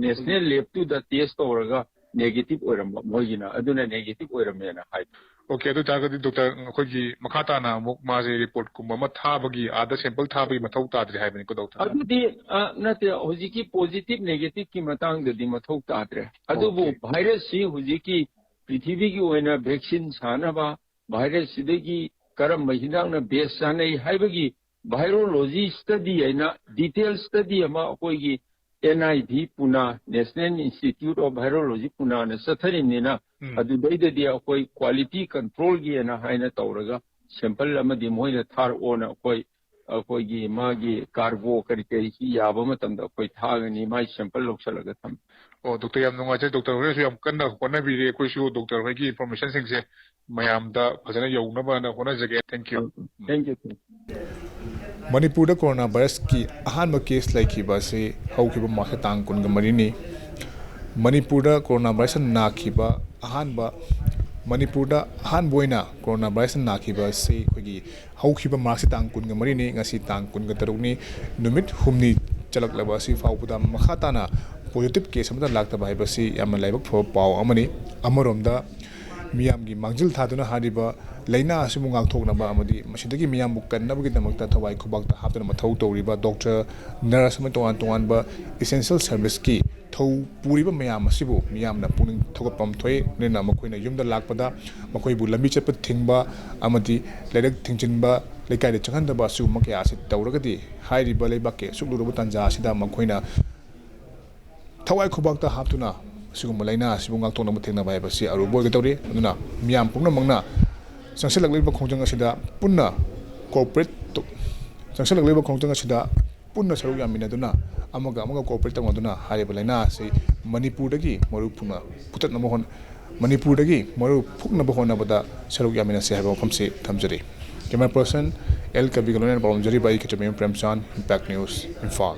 ꯅꯦꯁꯅꯦꯜ ꯂꯦꯕꯇꯨꯗ ꯇꯦꯁ ꯇꯧꯔꯒ ꯅꯦꯒꯦꯇꯤꯚ ꯑꯣꯏꯔꯝꯕ ꯃꯣꯏꯒꯤꯅ, ꯑꯗꯨꯅ ꯅꯦꯒꯦꯇꯤꯚ ꯑꯣꯏꯔꯝꯃꯦꯅ ꯍꯥꯏ꯫ ꯑꯣꯀꯦ, ꯑꯗꯨ ꯑꯣꯏꯇꯥꯔꯒꯗꯤ ꯗꯣꯛꯇꯔ, ꯑꯩꯈꯣꯏꯒꯤ ꯃꯈꯥ ꯇꯥꯅ ꯑꯃꯨꯛ ꯃꯥꯁꯦ ꯔꯤꯄꯣꯔꯠꯀꯨꯝꯕ ꯑꯃ ꯊꯥꯕꯒꯤ, ꯑꯥꯗ ꯁꯦꯝꯄꯜ ꯊꯥꯕꯒꯤ ꯃꯊꯧ ꯇꯥꯗ꯭ꯔꯦ ꯍꯥꯏꯕꯅꯤꯀꯣ ꯗꯣꯛꯇꯔ? ꯑꯗꯨꯗꯤ, ꯑ, ꯅꯠꯇꯦ, ꯍꯧꯖꯤꯛꯀꯤ ꯄꯣꯖꯤꯇꯤꯚ ꯅꯦꯒꯦꯇꯤꯚꯀꯤ ꯃꯇꯥꯡꯗꯗꯤ ꯃꯊꯧ ꯇꯥꯗ꯭ꯔꯦ꯫ ꯑꯗꯨꯕꯨ ꯑꯣꯀꯦ꯫ ꯚꯥꯏꯔꯁꯁꯤ ꯍꯧꯖꯤꯛꯀꯤ ꯄ꯭ꯔꯤꯊꯤꯕꯤꯒꯤ ꯑꯣꯏꯅ ꯚꯦꯛꯁꯤꯟ ꯁꯥꯅꯕ, ꯚꯥꯏꯔꯁꯁꯤꯗꯒꯤ ꯀꯔꯝꯕ ꯍꯤꯗꯥꯛꯅ ꯕꯦꯁ ꯆꯥꯅꯩ ꯍꯥꯏꯕꯒꯤ ꯚꯥꯏꯔꯣꯂꯣꯖꯤ ꯁ꯭ꯇꯗꯤ ꯍꯥꯏꯅ ꯗꯤꯇꯦꯜ ꯁ꯭ꯇꯗꯤ ꯑꯃ ꯑꯩꯈꯣꯏꯒꯤ NIV ꯄꯨꯅꯥ, National Institute of Virology ꯄꯨꯅꯥꯅ ꯆꯠꯊꯔꯤꯕꯅꯤꯅ, ꯎꯝ꯫ ꯑꯗꯨꯗꯩꯗꯗꯤ ꯑꯩꯈꯣꯏ ꯀ꯭ꯋꯥꯂꯤꯇꯤ ꯀꯟꯇ꯭ꯔꯣꯜꯒꯤꯅ ꯍꯥꯏꯅ ꯇꯧꯔꯒ ꯁꯦꯝꯄꯜ ꯑꯃꯗꯤ ꯃꯣꯏꯅ ꯊꯥꯔꯛꯑꯣꯅ ꯑꯩꯈꯣꯏ, ꯑꯩꯈꯣꯏꯒꯤ ꯃꯥꯒꯤ ꯀꯥꯔꯒꯣ ꯀꯔꯤ ꯀꯔꯤ ꯁꯤ ꯌꯥꯕ ꯃꯇꯝꯗ ꯑꯩꯈꯣꯏ ꯊꯥꯒꯅꯤ, ꯃꯥꯒꯤ ꯁꯦꯝꯄꯜ ꯂꯧꯁꯜꯂꯒ ꯊꯝꯃꯤ꯫ ꯑꯣ, ꯗꯣꯛꯇꯔ, ꯌꯥꯝ ꯅꯨꯡꯉꯥꯏꯖꯩ꯫ ꯗꯣꯛꯇꯔ ꯍꯣꯏꯅꯁꯨ ꯌꯥꯝ ꯀꯟꯅ ꯍꯣꯠꯅꯕꯤꯔꯤ꯫ ꯑꯩꯈꯣꯏꯁꯨ ꯗꯣꯛꯇꯔ ꯍꯣꯏꯒꯤ ꯏꯟꯐꯣꯔꯃꯦꯁꯟꯁꯤꯡꯁꯦ ꯃꯌꯥꯝꯗ ꯐꯖꯅ ꯌꯧꯅꯕꯅ ꯍꯣꯠꯅꯖꯒꯦ꯫ Thank you꯫ Thank you, thank you꯫ ꯃꯅꯤꯄꯨꯔꯗ ꯀꯣꯔꯣꯅꯥ ꯚꯥꯏꯔꯁꯀꯤ ꯑꯍꯥꯟꯕ ꯀꯦꯁ ꯂꯩꯈꯤꯕ ꯑꯁꯤ ꯍꯧꯈꯤꯕ ꯃꯥꯔꯆ ꯇꯥꯡ ꯀꯨꯟꯒ ꯃꯔꯤꯅꯤ꯫ ꯃꯅꯤꯄꯨꯔꯗ ꯀꯣꯔꯣꯅꯥ ꯚꯥꯏꯔꯁꯅ ꯅꯥꯈꯤꯕ ꯑꯍꯥꯟꯕ, ꯃꯅꯤꯄꯨꯔꯗ ꯑꯍꯥꯟꯕ ꯑꯣꯏꯅ ꯀꯣꯔꯣꯅꯥ ꯚꯥꯏꯔꯁꯅ ꯅꯥꯈꯤꯕ ꯑꯁꯤ ꯑꯩꯈꯣꯏꯒꯤ ꯍꯧꯈꯤꯕ ꯃꯥꯔꯆꯀꯤ ꯇꯥꯡ ꯀꯨꯟꯒ ꯃꯔꯤꯅꯤ, ꯉꯁꯤ ꯇꯥꯡ ꯀꯨꯟꯒ ꯇꯔꯨꯛꯅꯤ꯫ ꯅꯨꯃꯤꯠ ꯍꯨꯝꯅꯤ ꯆꯠꯂꯛꯂꯕ ꯑꯁꯤ ꯐꯥꯎꯕꯗ ꯃꯈꯥ ꯇꯥꯅ ꯄꯣꯖꯤꯇꯤꯚ ꯀꯦꯁ ꯑꯃꯠꯇ ꯂꯥꯛꯇꯕ ꯍꯥꯏꯕꯁꯤ ꯌꯥꯝꯅ ꯂꯥꯏꯕꯛ ꯐꯕ ꯄꯥꯎ ꯑꯃꯅꯤ꯫ ꯑꯃꯔꯣꯝꯗ ꯃꯤꯌꯥꯝꯒꯤ ꯃꯥꯡꯖꯤꯜ ꯊꯥꯗꯨꯅ ꯍꯥꯏꯔꯤꯕ ꯂꯥꯏꯅꯥ ꯑꯁꯤꯕꯨ ꯉꯥꯛꯊꯣꯛꯅꯕ ꯑꯃꯗꯤ ꯃꯁꯤꯗꯒꯤ ꯃꯤꯌꯥꯝꯕꯨ ꯀꯟꯅꯕꯒꯤꯗꯃꯛꯇ ꯊꯋꯥꯏ ꯈꯨꯕꯥꯛꯇ ꯍꯥꯞꯇꯨꯅ ꯃꯊꯧ ꯇꯧꯔꯤꯕ ꯗꯣꯛꯇꯔ, ꯅꯔꯁ ꯑꯃꯗꯤ ꯇꯣꯉꯥꯟ ꯇꯣꯉꯥꯟꯕ ꯏꯁꯦꯟꯁꯤꯌꯦꯜ ꯁꯔꯚꯤꯁꯀꯤ ꯊꯧ ꯄꯨꯔꯤꯕ ꯃꯌꯥꯝ ꯑꯁꯤꯕꯨ ꯃꯤꯌꯥꯝꯅ ꯄꯨꯛꯅꯤꯡ ꯊꯧꯒꯠꯄ ꯑꯃ ꯊꯣꯛꯏ꯫ ꯑꯗꯨꯅ ꯃꯈꯣꯏꯅ ꯌꯨꯝꯗ ꯂꯥꯛꯄꯗ ꯃꯈꯣꯏꯕꯨ ꯂꯝꯕꯤ ꯆꯠꯄ ꯊꯤꯡꯕ ꯑꯃꯗꯤ ꯂꯥꯏꯔꯤꯛ ꯊꯤꯡꯖꯤꯟꯕ, ꯂꯩꯀꯥꯏꯗ ꯆꯪꯍꯟꯗꯕ ꯑꯁꯤꯒꯨꯝꯕ ꯀꯌꯥ ꯑꯁꯤ ꯇꯧꯔꯒꯗꯤ ꯍꯥꯏꯔꯤꯕ ꯂꯩꯕꯥꯛꯀꯤ ꯑꯁꯨꯛ ꯂꯨꯔꯕ ꯇꯥꯟꯖꯥ ꯑꯁꯤꯗ ꯃꯈꯣꯏꯅ ꯊꯋꯥꯏ ꯈꯨꯕꯥꯛꯇ ꯍꯥꯞꯇꯨꯅ ꯑꯁꯤꯒꯨꯝꯕ ꯂꯥꯏꯅꯥ ꯑꯁꯤꯕꯨ ꯉꯥꯛꯊꯣꯛꯅꯕ ꯊꯦꯡꯅꯕ ꯍꯥꯏꯕꯁꯤ ꯑꯔꯨꯕ ꯑꯣꯏꯒꯗꯧꯔꯤ꯫ ꯑꯗꯨꯅ ꯃꯤꯌꯥꯝ ꯄꯨꯝꯅꯃꯛꯅ ꯆꯪꯁꯤꯜꯂꯛꯂꯤꯕ ꯈꯣꯡꯖꯪ ꯑꯁꯤꯗ ꯄꯨꯟꯅ ꯀꯣꯑꯣꯄꯔꯦꯠ ꯇꯧ-, ꯆꯪꯁꯤꯜꯂꯛꯂꯤꯕ ꯈꯣꯡꯖꯪ ꯑꯁꯤꯗ ꯄꯨꯟꯅ ꯁꯔꯨꯛ ꯌꯥꯃꯤꯟꯅꯗꯨꯅ ꯑꯃꯒ ꯑꯃꯒ ꯀꯣꯑꯣꯄꯔꯦꯠ ꯇꯧꯅꯗꯨꯅ ꯍꯥꯏꯔꯤꯕ ꯂꯥꯏꯅꯥ ꯑꯁꯤ ꯃꯅꯤꯄꯨꯔꯗꯒꯤ ꯃꯔꯨ ꯐꯨꯅ ꯐꯨꯠꯇꯠꯅꯕ ꯍꯣꯠꯅ-, ꯃꯅꯤꯄꯨꯔꯗꯒꯤ ꯃꯔꯨ ꯐꯨꯛꯅꯕ ꯍꯣꯠꯅꯕꯗ ꯁꯔꯨꯛ ꯌꯥꯃꯤꯟꯅꯁꯤ ꯍꯥꯏꯕ ꯋꯥꯐꯝꯁꯤ ꯊꯝꯖꯔꯤ꯫ Camera person L ꯀꯕꯤꯒ ꯂꯣꯏꯅꯅ ꯄꯥꯎꯗꯝꯖꯔꯤꯕ ꯑꯩ ꯈꯦꯇ꯭ꯔꯤꯃꯌꯨꯝ ꯄ꯭ꯔꯦꯝꯆꯥꯟ, Impact News, Imphal.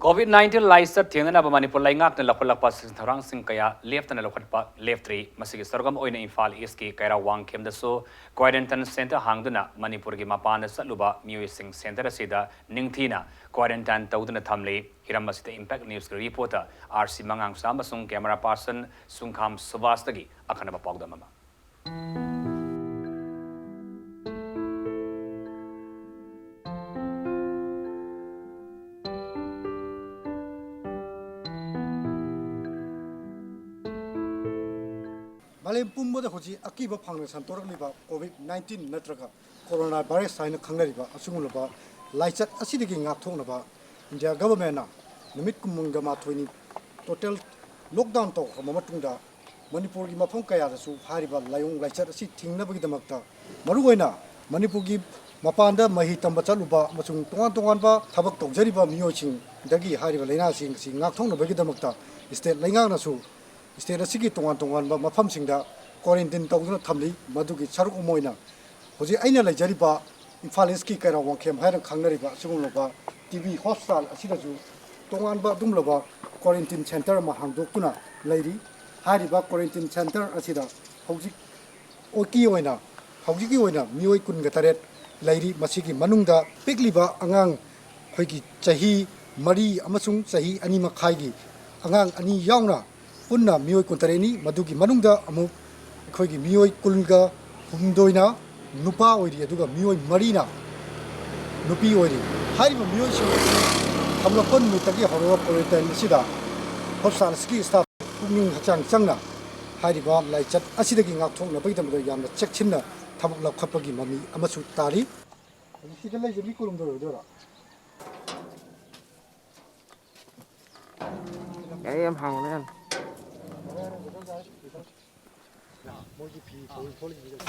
COVID nineteen ꯂꯥꯏꯆꯠ ꯊꯦꯡꯅꯅꯕ ꯃꯅꯤꯄꯨꯔ ꯂꯩꯉꯥꯛꯅ ꯂꯧꯈꯠꯂꯛꯄ ꯆꯦꯛꯁꯤꯟ ꯊꯧꯔꯥꯡꯁꯤꯡ ꯀꯌꯥ ꯂꯦꯞꯇꯅ ꯂꯧꯈꯠꯄ ꯂꯦꯞꯇ꯭ꯔꯤ꯫ ꯃꯁꯤꯒꯤ ꯁꯔꯨꯛ ꯑꯃ ꯑꯣꯏꯅ ꯏꯝꯐꯥꯜ ꯏꯁꯀꯤ ꯀꯩꯔꯥꯎ ꯋꯥꯡꯈꯦꯝꯗꯁꯨ ꯀ꯭ꯋꯥꯔꯦꯟꯇꯥꯏꯟ ꯁꯦꯟꯇꯔ ꯍꯥꯡꯗꯨꯅ ꯃꯅꯤꯄꯨꯔꯒꯤ ꯃꯄꯥꯟꯗ ꯆꯠꯂꯨꯕ ꯃꯤꯑꯣꯏꯁꯤꯡ ꯁꯦꯟꯇꯔ ꯑꯁꯤꯗ ꯅꯤꯡꯊꯤꯅ ꯀ꯭ꯋꯥꯔꯦꯟꯇꯥꯏꯟ ꯇꯧꯗꯨꯅ ꯊꯝꯂꯤ꯫ ꯍꯤꯔꯝ ꯑꯁꯤꯗ Impact Newsꯀꯤ ꯔꯤꯄꯣꯔꯇꯔ R C ꯃꯉꯥꯡꯁꯥ ꯑꯃꯁꯨꯡ camera person ꯁꯨꯡꯈꯥꯝ ꯁꯨꯕꯥꯁꯇꯒꯤ ꯑꯈꯟꯅꯕ ꯄꯥꯎꯗꯝ ꯑꯃ꯫ ꯃꯥꯂꯦꯝ ꯄꯨꯝꯕꯗ ꯍꯧꯖꯤꯛ ꯑꯀꯤꯕ ꯐꯪꯅ ꯁꯟꯗꯣꯔꯛꯂꯤꯕ COVID nineteen ꯅꯠꯇ꯭ꯔꯒ corona virus ꯍꯥꯏꯅ ꯈꯪꯅꯔꯤꯕ ꯑꯁꯤꯒꯨꯝꯂꯕ ꯂꯥꯏꯆꯠ ꯑꯁꯤꯗꯒꯤ ꯉꯥꯛꯊꯣꯛꯅꯕ India government ꯅ ꯅꯨꯃꯤꯠ ꯀꯨꯟꯃꯥꯊꯣꯏꯅꯤ total lockdown ꯇꯧꯈ꯭ꯔꯕ ꯃꯇꯨꯡꯗ, ꯃꯅꯤꯄꯨꯔꯒꯤ ꯃꯐꯝ ꯀꯌꯥꯗꯁꯨ ꯍꯥꯏꯔꯤꯕ ꯂꯥꯏꯑꯣꯡ ꯂꯥꯏꯆꯠ ꯑꯁꯤ ꯊꯤꯡꯅꯕꯒꯤꯗꯃꯛꯇ, ꯃꯔꯨꯑꯣꯏꯅ ꯃꯅꯤꯄꯨꯔꯒꯤ ꯃꯄꯥꯟꯗ ꯃꯍꯩ ꯇꯝꯕ ꯆꯠꯂꯨꯕ ꯑꯃꯁꯨꯡ ꯇꯣꯉꯥꯟ ꯇꯣꯉꯥꯟꯕ ꯊꯕꯛ ꯇꯧꯖꯔꯤꯕ ꯃꯤꯑꯣꯏꯁꯤꯡꯗꯒꯤ ꯍꯥꯏꯔꯤꯕ ꯂꯥꯏꯅꯥꯁꯤꯡ ꯑꯁꯤ ꯉꯥꯛꯊꯣꯛꯅꯕꯒꯤꯗꯃꯛꯇ state ꯂꯩꯉꯥꯛꯅꯁꯨ state ꯑꯁꯤꯒꯤ ꯇꯣꯉꯥꯟ ꯇꯣꯉꯥꯟꯕ ꯃꯐꯝꯁꯤꯡꯗ quarantine ꯇꯧꯗꯨꯅ ꯊꯝꯂꯤ꯫ ꯃꯗꯨꯒꯤ ꯁꯔꯨꯛ ꯑꯃ ꯑꯣꯏꯅ ꯍꯧꯖꯤꯛ ꯑꯩꯅ ꯂꯩꯖꯔꯤꯕ ꯏꯝꯐꯥꯜ East ꯀꯤ ꯀꯩꯔꯥꯎ ꯋꯥꯡꯈꯦꯝ ꯍꯥꯏꯅ ꯈꯪꯅꯔꯤꯕ ꯑꯁꯤꯒꯨꯝꯂꯕ TB hospital ꯑꯁꯤꯗꯁꯨ ꯇꯣꯉꯥꯟꯕ ꯑꯗꯨꯒꯨꯝꯂꯕ quarantine center ꯑꯃ ꯍꯥꯡꯗꯣꯛꯇꯨꯅ ꯂꯩꯔꯤ꯫ ꯍꯥꯏꯔꯤꯕ quarantine center ꯑꯁꯤꯗ ꯍꯧꯖꯤꯛ ꯑꯣꯏꯀꯤ ꯑꯣꯏꯅ, ꯍꯧꯖꯤꯛꯀꯤ ꯑꯣꯏꯅ ꯃꯤꯑꯣꯏ ꯀꯨꯟꯒ ꯇꯔꯦꯠ ꯂꯩꯔꯤ꯫ ꯃꯁꯤꯒꯤ ꯃꯅꯨꯡꯗ ꯄꯤꯛꯂꯤꯕ ꯑꯉꯥꯡ, ꯑꯩꯈꯣꯏꯒꯤ ꯆꯍꯤ ꯃꯔꯤ ꯑꯃꯁꯨꯡ ꯆꯍꯤ ꯑꯅꯤ ꯃꯈꯥꯏꯒꯤ ꯑꯉꯥꯡ ꯑꯅꯤ ꯌꯥꯎꯅ ꯄꯨꯟꯅ ꯃꯤꯑꯣꯏ ꯀꯨꯟꯇꯔꯦꯠꯅꯤ꯫ ꯃꯗꯨꯒꯤ ꯃꯅꯨꯡꯗ ꯑꯃꯨꯛ ꯑꯩꯈꯣꯏꯒꯤ ꯃꯤꯑꯣꯏ ꯀꯨꯟꯒ ꯍꯨꯝꯗꯣꯏꯅ ꯅꯨꯄꯥ ꯑꯣꯏꯔꯤ, ꯑꯗꯨꯒ ꯃꯤꯑꯣꯏ ꯃꯔꯤꯅ ꯅꯨꯄꯤ ꯑꯣꯏꯔꯤ꯫ ꯍꯥꯏꯔꯤꯕ ꯃꯤꯑꯣꯏꯁꯤꯡ ꯊꯝꯂꯛꯄ ꯅꯨꯃꯤꯠꯇꯒꯤ ꯍꯧꯔꯒ quarantine ꯑꯁꯤꯗ hospital ꯑꯁꯤꯒꯤ staff ꯄꯨꯛꯅꯤꯡ ꯍꯛꯆꯥꯡ ꯆꯪꯅ ꯍꯥꯏꯔꯤꯕ ꯂꯥꯏꯆꯠ ꯑꯁꯤꯗꯒꯤ ꯉꯥꯛꯊꯣꯛꯅꯕꯒꯤꯗꯃꯛꯇ ꯌꯥꯝꯅ ꯆꯦꯛꯁꯤꯟꯅ ꯊꯕꯛ ꯂꯧꯈꯠꯄꯒꯤ ꯃꯃꯤ ꯑꯃꯁꯨ ꯇꯥꯔꯤ꯫ ꯍꯧꯖꯤꯛ ꯁꯤꯗ ꯂꯩꯁꯦ ꯃꯤ ꯀꯨꯟꯍꯨꯝꯗꯣꯏ ꯑꯣꯏꯗꯣꯏꯔꯣ? ꯌꯥꯏ, ꯌꯥꯝ ꯍꯥꯡꯕꯅꯦ, ꯌꯥꯝ꯫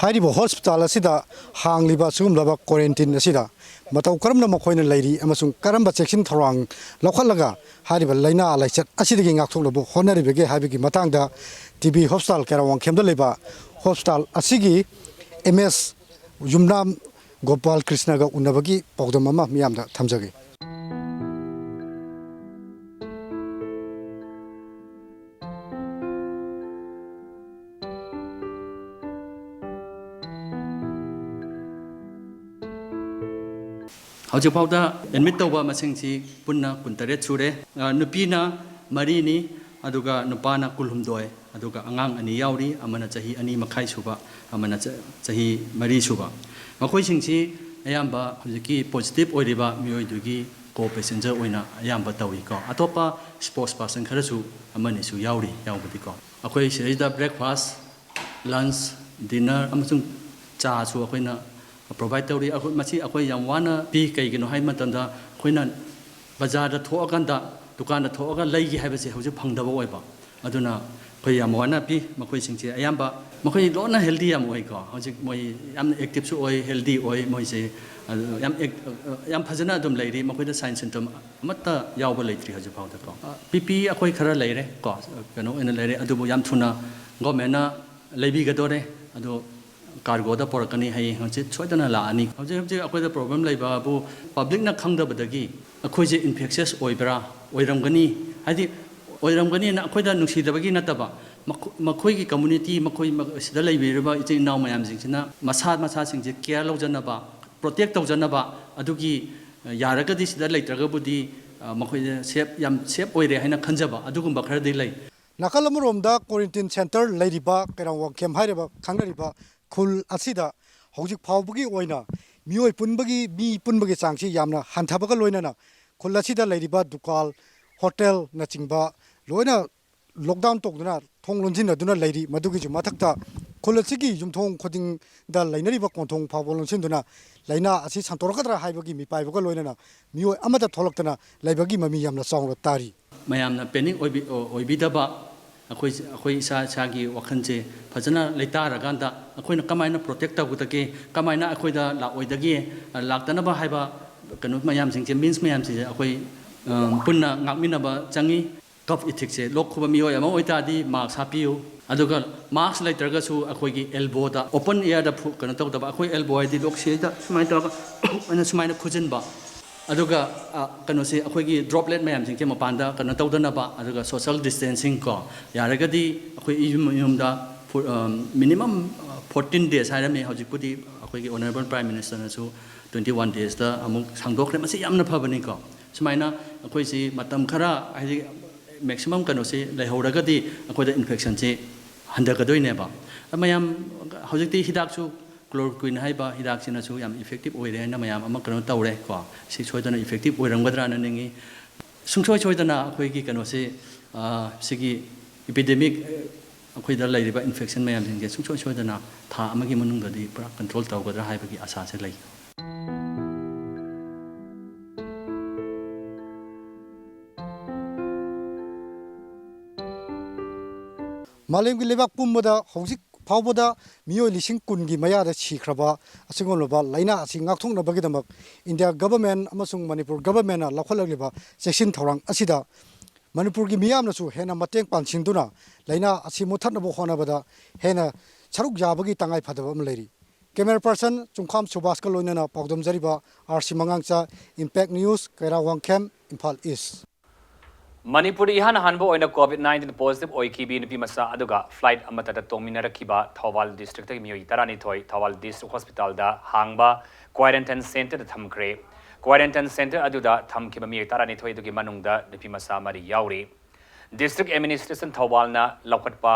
ꯍꯥꯏꯔꯤꯕ hospital ꯑꯁꯤꯗ ꯍꯥꯡꯂꯤꯕ ꯑꯁꯤꯒꯨꯝꯂꯕ quarantine ꯑꯁꯤꯗ ꯃꯇꯧ ꯀꯔꯝꯅ ꯃꯈꯣꯏꯅ ꯂꯩꯔꯤ ꯑꯃꯁꯨꯡ ꯀꯔꯝꯕ ꯆꯦꯛꯁꯤꯟ ꯊꯧꯔꯥꯡ ꯂꯧꯈꯠꯂꯒ ꯍꯥꯏꯔꯤꯕ ꯂꯥꯏꯅꯥ ꯂꯥꯏꯆꯠ ꯑꯁꯤꯗꯒꯤ ꯉꯥꯛꯊꯣꯛꯅꯕ ꯍꯣꯠꯅꯔꯤꯕꯒꯦ ꯍꯥꯏꯕꯒꯤ ꯃꯇꯥꯡꯗ TB hospital ꯀꯩꯔꯥꯎ ꯋꯥꯡꯈꯦꯝꯗ ꯂꯩꯕ hospital ꯑꯁꯤꯒꯤ MS ꯌꯨꯝꯅꯥꯝ ꯒꯣꯄꯥꯜ ꯀ꯭ꯔꯤꯁꯅꯒ ꯎꯅꯕꯒꯤ ꯄꯥꯎꯗꯝ ꯑꯃ ꯃꯤꯌꯥꯝꯗ ꯊꯝꯖꯒꯦ꯫ ꯍꯧꯖꯤꯛꯐꯥꯎꯗ admit ꯇꯧꯕ ꯃꯁꯤꯡꯁꯤ ꯄꯨꯟꯅ ꯀꯨꯟꯇꯔꯦꯠ ꯁꯨꯔꯦ꯫ ꯑ, ꯅꯨꯄꯤꯅ ꯃꯔꯤꯅꯤ, ꯑꯗꯨꯒ ꯅꯨꯄꯥꯅ ꯀꯨꯟꯍꯨꯝꯗꯣꯏ, ꯑꯗꯨꯒ ꯑꯉꯥꯡ ꯑꯅꯤ ꯌꯥꯎꯔꯤ, ꯑꯃꯅ ꯆꯍꯤ ꯑꯅꯤ ꯃꯈꯥꯏ ꯁꯨꯕ, ꯑꯃꯅ ꯆ-, ꯆꯍꯤ ꯃꯔꯤ ꯁꯨꯕ꯫ ꯃꯈꯣꯏꯁꯤꯡꯁꯤ ꯑꯌꯥꯝꯕ ꯍꯧꯖꯤꯛꯀꯤ positive ꯑꯣꯏꯔꯤꯕ ꯃꯤꯑꯣꯏꯗꯨꯒꯤ co-passenger ꯑꯣꯏꯅ ꯑꯌꯥꯝꯕ ꯇꯧꯏꯀꯣ꯫ ꯑꯇꯣꯞꯄ spokesperson ꯈꯔꯁꯨ ꯑꯃꯅꯤꯁꯨ ꯌꯥꯎꯔꯤ, ꯌꯥꯎꯕꯗꯤꯀꯣ꯫ ꯑꯩꯈꯣꯏ ꯁꯤꯗꯩꯁꯤꯗ breakfast, lunch, dinner ꯑꯃꯁꯨꯡ ꯆꯥꯁꯨ ꯑꯩꯈꯣꯏꯅ provide ꯇꯧꯔꯤ꯫ ꯑꯩꯈꯣꯏ, ꯃꯁꯤ ꯑꯩꯈꯣꯏ ꯌꯥꯝ ꯋꯥꯅ ꯄꯤ꯫ ꯀꯩꯒꯤꯅꯣ ꯍꯥꯏꯕ ꯃꯇꯝꯗ, ꯑꯩꯈꯣꯏꯅ ꯕꯖꯥꯔꯗ ꯊꯣꯛꯑꯀꯥꯟꯗ, ꯗꯨꯀꯥꯟꯗ ꯊꯣꯛꯑꯒ ꯂꯩꯒꯦ ꯍꯥꯏꯕꯁꯦ ꯍꯧꯖꯤꯛ ꯐꯪꯗꯕ ꯑꯣꯏꯕ꯫ ꯑꯗꯨꯅ ꯑꯩꯈꯣꯏ ꯌꯥꯝ ꯋꯥꯅ ꯄꯤ꯫ ꯃꯈꯣꯏꯁꯤꯡꯁꯦ ꯑꯌꯥꯝꯕ, ꯃꯈꯣꯏ ꯂꯣꯏꯅ healthy ꯌꯥꯝ ꯑꯣꯏꯀꯣ꯫ ꯍꯧꯖꯤꯛ ꯃꯣꯏ ꯌꯥꯝꯅ activeꯁꯨ ꯑꯣꯏ, healthy ꯑꯣꯏ ꯃꯣꯏꯁꯦ꯫ ꯑꯗꯨ ꯌꯥꯝ act-, ꯌꯥꯝ ꯐꯖꯅ ꯑꯗꯨꯝ ꯂꯩꯔꯤ꯫ ꯃꯈꯣꯏꯗ sign symptom ꯑꯃꯠꯇ ꯌꯥꯎꯕ ꯂꯩꯇ꯭ꯔꯤ ꯍꯧꯖꯤꯛ ꯐꯥꯎꯗꯀꯣ꯫ ꯄꯤ ꯄꯤ ꯑꯩꯈꯣꯏ ꯈꯔ ꯂꯩꯔꯦ ꯀꯣ, ꯀꯩꯅꯣ ꯑꯣꯏꯅ ꯂꯩꯔꯦ, ꯑꯗꯨꯕꯨ ꯌꯥꯝ ꯊꯨꯅ governmentꯅ ꯂꯩꯕꯤꯒꯗꯣꯔꯦ꯫ ꯑꯗꯣ cargoꯗ ꯄꯨꯔꯛꯀꯅꯤ, ꯍꯌꯦꯡ ꯍꯪꯆꯤꯠ ꯁꯣꯏꯗꯅ ꯂꯥꯛꯑꯅꯤ꯫ ꯍꯧꯖꯤꯛ ꯍꯧꯖꯤꯛ ꯑꯩꯈꯣꯏꯗ problem ꯂꯩꯕꯕꯨ, publicꯅ ꯈꯪꯗꯕꯗꯒꯤ ꯑꯩꯈꯣꯏꯁꯦ infectious ꯑꯣꯏꯕ꯭ꯔꯥ, ꯑꯣꯏꯔꯝꯒꯅꯤ, ꯍꯥꯏꯗꯤ ꯑꯣꯏꯔꯝꯒꯅꯤꯅ ꯑꯩꯈꯣꯏꯗ ꯅꯨꯡꯁꯤꯗꯕꯒꯤ ꯅꯠꯇꯕ, ꯃꯈꯣ-, ꯃꯈꯣꯏꯒꯤ community, ꯃꯈꯣꯏ ꯃ-, ꯁꯤꯗ ꯂꯩꯕꯤꯔꯤꯕ ꯏꯆꯤꯟ ꯏꯅꯥꯎ ꯃꯌꯥꯝꯁꯤꯡꯁꯤꯅ ꯃꯁꯥ ꯃꯁꯥꯁꯤꯡꯁꯦ care ꯂꯧꯖꯅꯕ, protect ꯇꯧꯖꯅꯕ, ꯑꯗꯨꯒꯤ, ꯑ, ꯌꯥꯔꯒꯗꯤ ꯁꯤꯗ ꯂꯩꯇ꯭ꯔꯒꯕꯨꯗꯤ, ꯑ, ꯃꯈꯣꯏꯁꯦ safe, ꯌꯥꯝ safe ꯑꯣꯏꯔꯦ ꯍꯥꯏꯅ ꯈꯟꯖꯕ ꯑꯗꯨꯒꯨꯝꯕ ꯈꯔꯗꯤ ꯂꯩ꯫ ꯅꯥꯀꯜ ꯑꯃꯔꯣꯝꯗ quarantine centre ꯂꯩꯔꯤꯕ ꯀꯩꯔꯥꯡ ꯋꯥꯡꯈꯦꯝ ꯍꯥꯏꯔꯤꯕ ꯈꯪꯅꯔꯤꯕ ꯈꯨꯜ ꯑꯁꯤꯗ ꯍꯧꯖꯤꯛ ꯐꯥꯎꯕꯒꯤ ꯑꯣꯏꯅ ꯃꯤꯑꯣꯏ ꯄꯨꯟꯕꯒꯤ, ꯃꯤ ꯄꯨꯟꯕꯒꯤ ꯆꯥꯡꯁꯤ ꯌꯥꯝꯅ ꯍꯟꯊꯕꯒ ꯂꯣꯏꯅꯅ ꯈꯨꯜ ꯑꯁꯤꯗ ꯂꯩꯔꯤꯕ ꯗꯨꯀꯥꯟ, ꯍꯣꯇꯦꯜꯅꯆꯤꯡꯕ ꯂꯣꯏꯅ lockdown ꯇꯧꯗꯨꯅ ꯊꯣꯡ ꯂꯣꯟꯁꯤꯟꯅꯗꯨꯅ ꯂꯩꯔꯤ꯫ ꯃꯗꯨꯒꯤꯁꯨ ꯃꯊꯛꯇ ꯈꯨꯜ ꯑꯁꯤꯒꯤ ꯌꯨꯝꯊꯣꯡ ꯈꯨꯗꯤꯡꯗ ꯂꯩꯅꯔꯤꯕ ꯀꯣꯟꯊꯣꯡ ꯐꯥꯎꯕ ꯂꯣꯟꯁꯤꯟꯗꯨꯅ ꯂꯥꯏꯅꯥ ꯑꯁꯤ ꯁꯟꯗꯣꯔꯛꯀꯗ꯭ꯔꯥ ꯍꯥꯏꯕꯒꯤ ꯃꯤꯄꯥꯏꯕꯒ ꯂꯣꯏꯅꯅ ꯃꯤꯑꯣꯏ ꯑꯃꯠꯇ ꯊꯣꯛꯂꯛꯇꯅ ꯂꯩꯕꯒꯤ ꯃꯃꯤ ꯌꯥꯝꯅ ꯆꯥꯎꯅ ꯇꯥꯔꯤ꯫ ꯃꯌꯥꯝꯅ panic ꯑꯣꯏꯕꯤ-, ꯑꯣꯏꯕꯤꯗꯕ, ꯑꯩꯈꯣꯏ, ꯑꯩꯈꯣꯏ ꯏꯁꯥ ꯏꯁꯥꯒꯤ ꯋꯥꯈꯜꯁꯦ ꯐꯖꯅ ꯂꯩꯇꯥꯔꯀꯥꯟꯗ ꯑꯩꯈꯣꯏꯅ ꯀꯃꯥꯏꯅ protect ꯇꯧꯒꯗꯒꯦ, ꯀꯃꯥꯏꯅ ꯑꯩꯈꯣꯏꯗ ꯂꯥꯛꯑꯣꯏꯗꯒꯦ, ꯂꯥꯛꯇꯅꯕ ꯍꯥꯏꯕ ꯀꯩꯅꯣ ꯃꯌꯥꯝꯁꯤꯡꯁꯦ, means ꯃꯌꯥꯝꯁꯤꯡꯁꯦ ꯑꯩꯈꯣꯏ, ꯑ, ꯄꯨꯟꯅ ꯉꯥꯛꯃꯤꯟꯅꯕ ꯆꯪꯉꯤ꯫ Cough effectꯁꯦ, ꯂꯣꯛ ꯈꯨꯕ ꯃꯤꯑꯣꯏ ꯑꯃ ꯑꯣꯏꯇꯥꯔꯗꯤ mask ꯍꯥꯞꯄꯤꯌꯨ꯫ ꯑꯗꯨꯒ mask ꯂꯩꯇ꯭ꯔꯒꯁꯨ ꯑꯩꯈꯣꯏꯒꯤ elbowꯗ, open airꯗ ꯐꯨ-, ꯀꯩꯅꯣ ꯇꯧꯗꯕ, ꯑꯩꯈꯣꯏ elbow ꯍꯥꯏꯗꯤ ꯂꯣꯛꯁꯤꯗ ꯁꯨꯃꯥꯏꯅ ꯇꯧꯔꯒ ꯑꯩꯅ ꯁꯨꯃꯥꯏꯅ ꯈꯨꯖꯤꯟꯕ, ꯑꯗꯨꯒ, ꯑ, ꯀꯩꯅꯣꯁꯦ, ꯑꯩꯈꯣꯏꯒꯤ droplet ꯃꯌꯥꯝꯁꯤꯡꯁꯦ ꯃꯄꯥꯟꯗ ꯀꯩꯅꯣ ꯇꯧꯗꯅꯕ, ꯑꯗꯨꯒ social distancing ꯀꯣ, ꯌꯥꯔꯒꯗꯤ ꯑꯩꯈꯣꯏ ꯏꯌꯨꯝ ꯏꯌꯨꯝꯗ ꯐꯨ-, ꯑ, minimum, ꯑ, fourteen days ꯍꯥꯏꯔꯝꯃꯤ꯫ ꯍꯧꯖꯤꯛꯄꯨꯗꯤ ꯑꯩꯈꯣꯏꯒꯤ Honourable Prime Ministerꯅꯁꯨ twenty one daysꯇ ꯑꯃꯨꯛ ꯁꯥꯡꯗꯣꯛꯈ꯭ꯔꯦ꯫ ꯃꯁꯤ ꯌꯥꯝꯅ ꯐꯕꯅꯤꯀꯣ꯫ ꯁꯨꯃꯥꯏꯅ ꯑꯩꯈꯣꯏꯁꯤ ꯃꯇꯝ ꯈꯔ, ꯍꯥꯏꯗꯤ, ꯃꯦꯛꯁꯤꯃꯝ ꯀꯩꯅꯣꯁꯤ ꯂꯩꯍꯧꯔꯒꯗꯤ ꯑꯩꯈꯣꯏꯗ ꯏꯟꯐꯦꯛꯁꯟꯁꯤ ꯍꯟꯊꯒꯗꯣꯏꯅꯦꯕ꯫ ꯃꯌꯥꯝ ꯍꯧꯖꯤꯛꯇꯤ ꯍꯤꯗꯥꯛꯁꯨ, ꯀ꯭ꯂꯣꯔꯣꯀ꯭ꯋꯤꯟ ꯍꯥꯏꯕ ꯍꯤꯗꯥꯛꯁꯤꯅꯁꯨ ꯌꯥꯝ ꯏꯐꯦꯛꯇꯤꯞ ꯑꯣꯏꯔꯦ ꯍꯥꯏꯅ ꯃꯌꯥꯝ ꯑꯃ ꯀꯩꯅꯣ ꯇꯧꯔꯦ ꯀꯣ꯫ ꯁꯤ ꯁꯣꯏꯗꯅ ꯏꯐꯦꯛꯇꯤꯞ ꯑꯣꯏꯔꯝꯒꯗ꯭ꯔꯥꯅ ꯅꯤꯡꯉꯤ꯫ ꯁꯨꯡꯁꯣꯏ ꯁꯣꯏꯗꯅ ꯑꯩꯈꯣꯏꯒꯤ ꯀꯩꯅꯣꯁꯤ, ꯑ, ꯁꯤꯒꯤ ꯏꯄꯤꯗꯦꯃꯤꯛ, ꯑ, ꯑꯩꯈꯣꯏꯗ ꯂꯩꯔꯤꯕ ꯏꯟꯐꯦꯛꯁꯟ ꯃꯌꯥꯝꯁꯤꯡꯁꯦ ꯁꯨꯡꯁꯣꯏ ꯁꯣꯏꯗꯅ ꯊꯥ ꯑꯃꯒꯤ ꯃꯅꯨꯡꯗꯗꯤ ꯄꯨꯔꯥ ꯀꯟꯇ꯭ꯔꯣꯜ ꯇꯧꯒꯗ꯭ꯔꯥ ꯍꯥꯏꯕꯒꯤ ꯑꯁꯥꯁꯦ ꯂꯩ꯫ ꯃꯥꯂꯦꯝꯒꯤ ꯂꯩꯕꯥꯛ ꯄꯨꯝꯕꯗ ꯍꯧꯖꯤꯛ ꯐꯥꯎꯕꯗ ꯃꯤꯑꯣꯏ ꯂꯤꯁꯤꯡ ꯀꯨꯟꯒꯤ ꯃꯌꯥꯗ ꯁꯤꯈ꯭ꯔꯕ ꯑꯁꯤꯒꯨꯝꯂꯕ ꯂꯥꯏꯅꯥ ꯑꯁꯤ ꯉꯥꯛꯊꯣꯛꯅꯕꯒꯤꯗꯃꯛ ꯏꯟꯗꯤꯌꯥ ꯒꯚꯔꯟꯃꯦꯟ ꯑꯃꯁꯨꯡ ꯃꯅꯤꯄꯨꯔ ꯒꯚꯔꯟꯃꯦꯟꯅ ꯂꯧꯈꯠꯂꯛꯂꯤꯕ ꯆꯦꯛꯁꯤꯟ ꯊꯧꯔꯥꯡ ꯑꯁꯤꯗ ꯃꯅꯤꯄꯨꯔꯒꯤ ꯃꯤꯌꯥꯝꯅꯁꯨ ꯍꯦꯟꯅ ꯃꯇꯦꯡ ꯄꯥꯡꯁꯤꯟꯗꯨꯅ ꯂꯥꯏꯅꯥ ꯑꯁꯤ ꯃꯨꯠꯊꯠꯅꯕ ꯍꯣꯠꯅꯕꯗ ꯍꯦꯟꯅ ꯁꯔꯨꯛ ꯌꯥꯕꯒꯤ ꯇꯉꯥꯏ ꯐꯗꯕ ꯑꯃ ꯂꯩꯔꯤ꯫ ꯀꯦꯃꯦꯔꯥ ꯄꯔꯁꯟ ꯆꯨꯡꯈꯥꯝ ꯁꯨꯕꯥꯁꯀ ꯂꯣꯏꯅꯅ ꯄꯥꯎꯗꯝꯖꯔꯤꯕ ꯑꯥꯔ ꯁꯤ ꯃꯉꯥꯡꯆꯥ, ꯏꯝꯄꯦꯛ ꯅ꯭ꯌꯨꯁ, ꯀꯩꯔꯥ ꯋꯥꯡꯈꯦꯝ, ꯏꯝꯐꯥꯜ ꯏꯁ꯫ ꯃꯅꯤꯄꯨꯔꯗ ꯏꯍꯥꯟ ꯍꯥꯟꯕ ꯑꯣꯏꯅ ꯀꯣꯚꯤꯗ ꯅꯥꯏꯟꯇꯤꯟ ꯄꯣꯖꯤꯇꯤꯚ ꯑꯣꯏꯈꯤꯕꯤ ꯅꯨꯄꯤ ꯃꯆꯥ ꯑꯗꯨꯒ ꯐ꯭ꯂꯥꯏꯠ ꯑꯃꯠꯇꯗ ꯇꯣꯡꯃꯤꯟꯅꯔꯛꯈꯤꯕ ꯊꯧꯕꯥꯜ ꯗꯤꯁꯇ꯭ꯔꯤꯛꯇꯒꯤ ꯃꯤꯑꯣꯏ ꯇꯔꯥꯅꯤꯊꯣꯏ ꯊꯧꯕꯥꯜ ꯗꯤꯁꯇ꯭ꯔꯤꯛ ꯍꯣꯁꯄꯤꯇꯥꯜꯗ ꯍꯥꯡꯕ ꯀ꯭ꯋꯥꯔꯦꯟꯇꯥꯏꯟ ꯁꯦꯟꯇꯔꯗ ꯊꯝꯈ꯭ꯔꯦ꯫ ꯀ꯭ꯋꯥꯔꯦꯟꯇꯥꯏꯟ ꯁꯦꯟꯇꯔ ꯑꯗꯨꯗ ꯊꯝꯈꯤꯕ ꯃꯤꯑꯣꯏ ꯇꯔꯥꯅꯤꯊꯣꯏ ꯑꯗꯨꯒꯤ ꯃꯅꯨꯡꯗ ꯅꯨꯄꯤ ꯃꯆꯥ ꯃꯔꯤ ꯌꯥꯎꯔꯤ꯫ ꯗꯤꯁꯇ꯭ꯔꯤꯛ ꯑꯦꯗꯃꯤꯅꯤꯁꯇ꯭ꯔꯦꯁꯟ ꯊꯧꯕꯥꯜꯅ ꯂꯧꯈꯠꯄ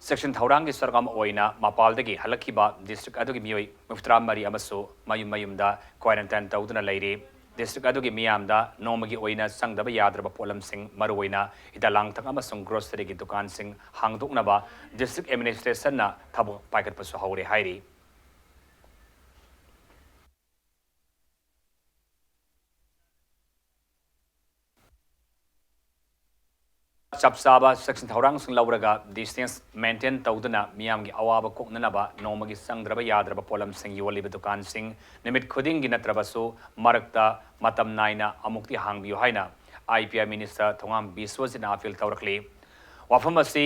ꯆꯦꯛꯁꯤꯟ ꯊꯧꯔꯥꯡꯒꯤ ꯁꯔꯨꯛ ꯑꯃ ꯑꯣꯏꯅ ꯃꯄꯥꯜꯗꯒꯤ ꯍꯜꯂꯛꯈꯤꯕ ꯗꯤꯁꯇ꯭ꯔꯤꯛ ꯑꯗꯨꯒꯤ ꯃꯤꯑꯣꯏ ꯃꯔꯤꯐꯨꯇꯔꯥ ꯃꯔꯤ ꯑꯃꯁꯨ ꯃꯌꯨꯝ ꯃꯌꯨꯝꯗ ꯀ꯭ꯋꯥꯔꯦꯟꯇꯥꯏꯟ ꯇꯧꯗꯨꯅ ꯂꯩꯔꯤ꯫ ꯗꯤꯁꯇ꯭ꯔꯤꯛ ꯑꯗꯨꯒꯤ ꯃꯤꯌꯥꯝꯗ ꯅꯣꯡꯃꯒꯤ ꯑꯣꯏꯅ ꯆꯪꯗꯕ ꯌꯥꯗ꯭ꯔꯕ ꯄꯣꯠꯂꯝꯁꯤꯡ, ꯃꯔꯨꯑꯣꯏꯅ ꯍꯤꯗꯥꯛ ꯂꯥꯡꯊꯛ ꯑꯃꯁꯨꯡ ꯒ꯭ꯔꯣꯁꯔꯤꯒꯤ ꯗꯨꯀꯥꯟꯁꯤꯡ ꯍꯥꯡꯗꯣꯛꯅꯕ ꯗꯤꯁꯇ꯭ꯔꯤꯛ ꯑꯦꯗꯃꯤꯅꯤꯁꯇ꯭ꯔꯦꯁꯟꯅ ꯊꯕꯛ ꯄꯥꯏꯈꯠꯄꯁꯨ ꯍꯧꯔꯦ ꯍꯥꯏꯔꯤ꯫ ꯆꯞ ꯆꯥꯕ ꯆꯦꯛꯁꯤꯟ ꯊꯧꯔꯥꯡꯁꯤꯡ ꯂꯧꯔꯒ ꯗꯤꯁꯇꯦꯟꯁ ꯃꯦꯟꯇꯦꯟ ꯇꯧꯗꯨꯅ ꯃꯤꯌꯥꯝꯒꯤ ꯑꯋꯥꯕ ꯀꯣꯛꯅꯅꯕ ꯅꯣꯡꯃꯒꯤ ꯆꯪꯗ꯭ꯔꯕ ꯌꯥꯗ꯭ꯔꯕ ꯄꯣꯠꯂꯝꯁꯤꯡ ꯌꯣꯜꯂꯤꯕ ꯗꯨꯀꯥꯟꯁꯤꯡ ꯅꯨꯃꯤꯠ ꯈꯨꯗꯤꯡꯒꯤ ꯅꯠꯇ꯭ꯔꯕꯁꯨ ꯃꯔꯛꯇ ꯃꯇꯝ ꯅꯥꯏꯅ ꯑꯃꯨꯛꯇꯤ ꯍꯥꯡꯕꯤꯌꯨ ꯍꯥꯏꯅ I P I minister Thongam ꯕꯤꯁ꯭ꯋꯖꯤꯠꯅ appeal ꯇꯧꯔꯛꯂꯤ꯫ ꯋꯥꯐꯝ ꯑꯁꯤ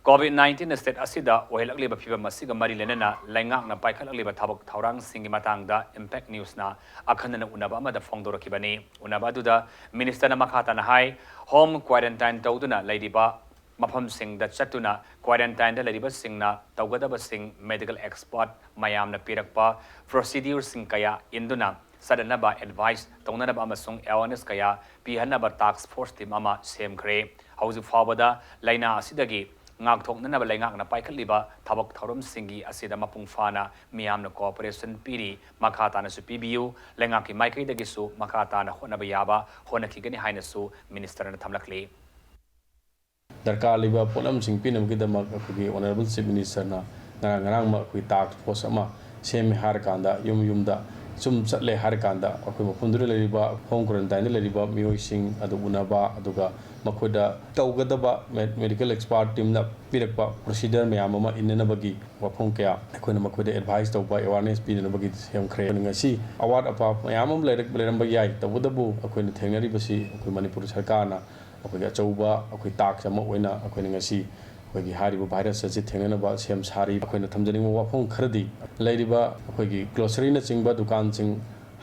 ꯀꯣꯚꯤꯗ ꯅꯥꯏꯟꯇꯤꯟ ꯁ꯭ꯇꯦꯠ ꯑꯁꯤꯗ ꯑꯣꯏꯍꯜꯂꯛꯂꯤꯕ ꯐꯤꯕꯝ ꯑꯁꯤꯒ ꯃꯔꯤ ꯂꯩꯅꯅ ꯂꯩꯉꯥꯛꯅ ꯄꯥꯏꯈꯠꯂꯛꯂꯤꯕ ꯊꯕꯛ ꯊꯧꯔꯥꯡꯁꯤꯡꯒꯤ ꯃꯇꯥꯡꯗ ꯏꯝꯄꯦꯛ ꯅ꯭ꯌꯨꯁꯅ ꯑꯈꯟꯅꯅ ꯎꯅꯕ ꯑꯃꯗ ꯐꯣꯡꯗꯣꯔꯛꯈꯤꯕꯅꯤ꯫ ꯎꯅꯕ ꯑꯗꯨꯗ ꯃꯤꯅꯤꯁꯇꯔꯅ ꯃꯈꯥ ꯇꯥꯅ ꯍꯥꯏ, ꯍꯣꯝ ꯀ꯭ꯋꯥꯔꯦꯟꯇꯥꯏꯟ ꯇꯧꯗꯨꯅ ꯂꯩꯔꯤꯕ ꯃꯐꯝꯁꯤꯡꯗ ꯆꯠꯇꯨꯅ ꯀ꯭ꯋꯥꯔꯦꯟꯇꯥꯏꯟꯗ ꯂꯩꯔꯤꯕꯁꯤꯡꯅ ꯇꯧꯒꯗꯕꯁꯤꯡ ꯃꯦꯗꯤꯀꯦꯜ ꯑꯦꯛꯁꯄꯔꯠ ꯃꯌꯥꯝꯅ ꯄꯤꯔꯛꯄ ꯄ꯭ꯔꯣꯁꯤꯗ꯭ꯌꯨꯔꯁꯤꯡ ꯀꯌꯥ ꯏꯟꯗꯨꯅ ꯆꯠꯅꯅꯕ ꯑꯦꯗꯚꯥꯏꯁ ꯇꯧꯅꯅꯕ ꯑꯃꯁꯨꯡ ꯑꯦꯋꯥꯔꯅꯦꯁ ꯀꯌꯥ ꯄꯤꯍꯟꯅꯕ ꯇꯥꯛꯁ ꯐꯣꯔꯁ ꯇꯤꯝ ꯑꯃ ꯁꯦꯝꯈ꯭ꯔꯦ꯫ ꯍꯧꯖꯤꯛ ꯐꯥꯎꯕꯗ ꯂꯥꯏꯅꯥ ꯑꯁꯤꯗꯒꯤ ꯉꯥꯛꯊꯣꯛꯅꯅꯕ ꯂꯩꯉꯥꯛꯅ ꯄꯥꯏꯈꯠꯂꯤꯕ ꯊꯕꯛ ꯊꯧꯔꯝꯁꯤꯡꯒꯤ ꯑꯁꯤꯗ ꯃꯄꯨꯡ ꯐꯥꯅ ꯃꯤꯌꯥꯝꯅ cooperation ꯄꯤꯔꯤ, ꯃꯈꯥ ꯇꯥꯅꯁꯨ ꯄꯤꯕꯤꯌꯨ꯫ ꯂꯩꯉꯥꯛꯀꯤ ꯃꯥꯏꯀꯩꯗꯒꯤꯁꯨ ꯃꯈꯥ ꯇꯥꯅ ꯍꯣꯠꯅꯕ ꯌꯥꯕ ꯍꯣꯠꯅꯈꯤꯒꯅꯤ ꯍꯥꯏꯅꯁꯨ Minister ꯅ ꯊꯝꯂꯛꯂꯤ꯫ ꯗꯔꯀꯥꯔ ꯂꯩꯕ ꯄꯣꯠꯂꯝꯁꯤꯡ ꯄꯤꯅꯕꯒꯤꯗꯃꯛ ꯑꯩꯈꯣꯏꯒꯤ Honourable Chief Minister ꯅ ꯉꯔꯥꯡ ꯉꯔꯥꯡꯃꯛ ꯑꯩꯈꯣꯏ task force ꯑꯃ ꯁꯦꯝꯃꯦ ꯍꯥꯏꯔꯀꯥꯟꯗ, ꯌꯨꯝ ꯌꯨꯝꯗ ꯁꯨꯝ ꯆꯠꯂꯦ ꯍꯥꯏꯔꯀꯥꯟꯗ, ꯑꯩꯈꯣꯏ ꯃꯐꯝꯗꯨꯗ ꯂꯩꯔꯤꯕ home quarantine ꯗ ꯂꯩꯔꯤꯕ ꯃꯤꯑꯣꯏꯁꯤꯡ ꯑꯗꯨ ꯎꯅꯕ, ꯑꯗꯨꯒ ꯃꯈꯣꯏꯗ ꯇꯧꯒꯗꯕ me-, medical expert team ꯅ ꯄꯤꯔꯛꯄ procedure ꯃꯌꯥꯝ ꯑꯃ ꯏꯟꯅꯅꯕꯒꯤ ꯋꯥꯐꯝ ꯀꯌꯥ ꯑꯩꯈꯣꯏꯅ ꯃꯈꯣꯏꯗ advice ꯇꯧꯕ, awareness ꯄꯤꯅꯅꯕꯒꯤ ꯁꯦꯝꯈ꯭ꯔꯦ꯫ ꯉꯁꯤ ꯑꯋꯥꯠ ꯑꯄꯥ ꯃꯌꯥꯝ ꯑꯃ ꯂꯩꯔꯛ-, ꯂꯩꯔꯝꯕ ꯌꯥꯏ, ꯇꯧꯕꯇꯕꯨ ꯑꯩꯈꯣꯏꯅ ꯊꯦꯡꯅꯔꯤꯕꯁꯤ ꯑꯩꯈꯣꯏ ꯃꯅꯤꯄꯨꯔ ꯁꯔꯀꯥꯔꯅ ꯑꯩꯈꯣꯏꯒꯤ ꯑꯆꯧꯕ ꯑꯩꯈꯣꯏ task ꯑꯃ ꯑꯣꯏꯅ ꯑꯩꯈꯣꯏꯅ ꯉꯁꯤ ꯑꯩꯈꯣꯏꯒꯤ ꯍꯥꯏꯔꯤꯕ virus ꯑꯁꯤ ꯊꯦꯡꯅꯅꯕ ꯁꯦꯝ ꯁꯥꯔꯤ꯫ ꯑꯩꯈꯣꯏꯅ ꯊꯝꯖꯅꯤꯡꯕ ꯋꯥꯐꯝ ꯈꯔꯗꯤ, ꯂꯩꯔꯤꯕ ꯑꯩꯈꯣꯏꯒꯤ grocery ꯅꯆꯤꯡꯕ ꯗꯨꯀꯥꯟꯁꯤꯡ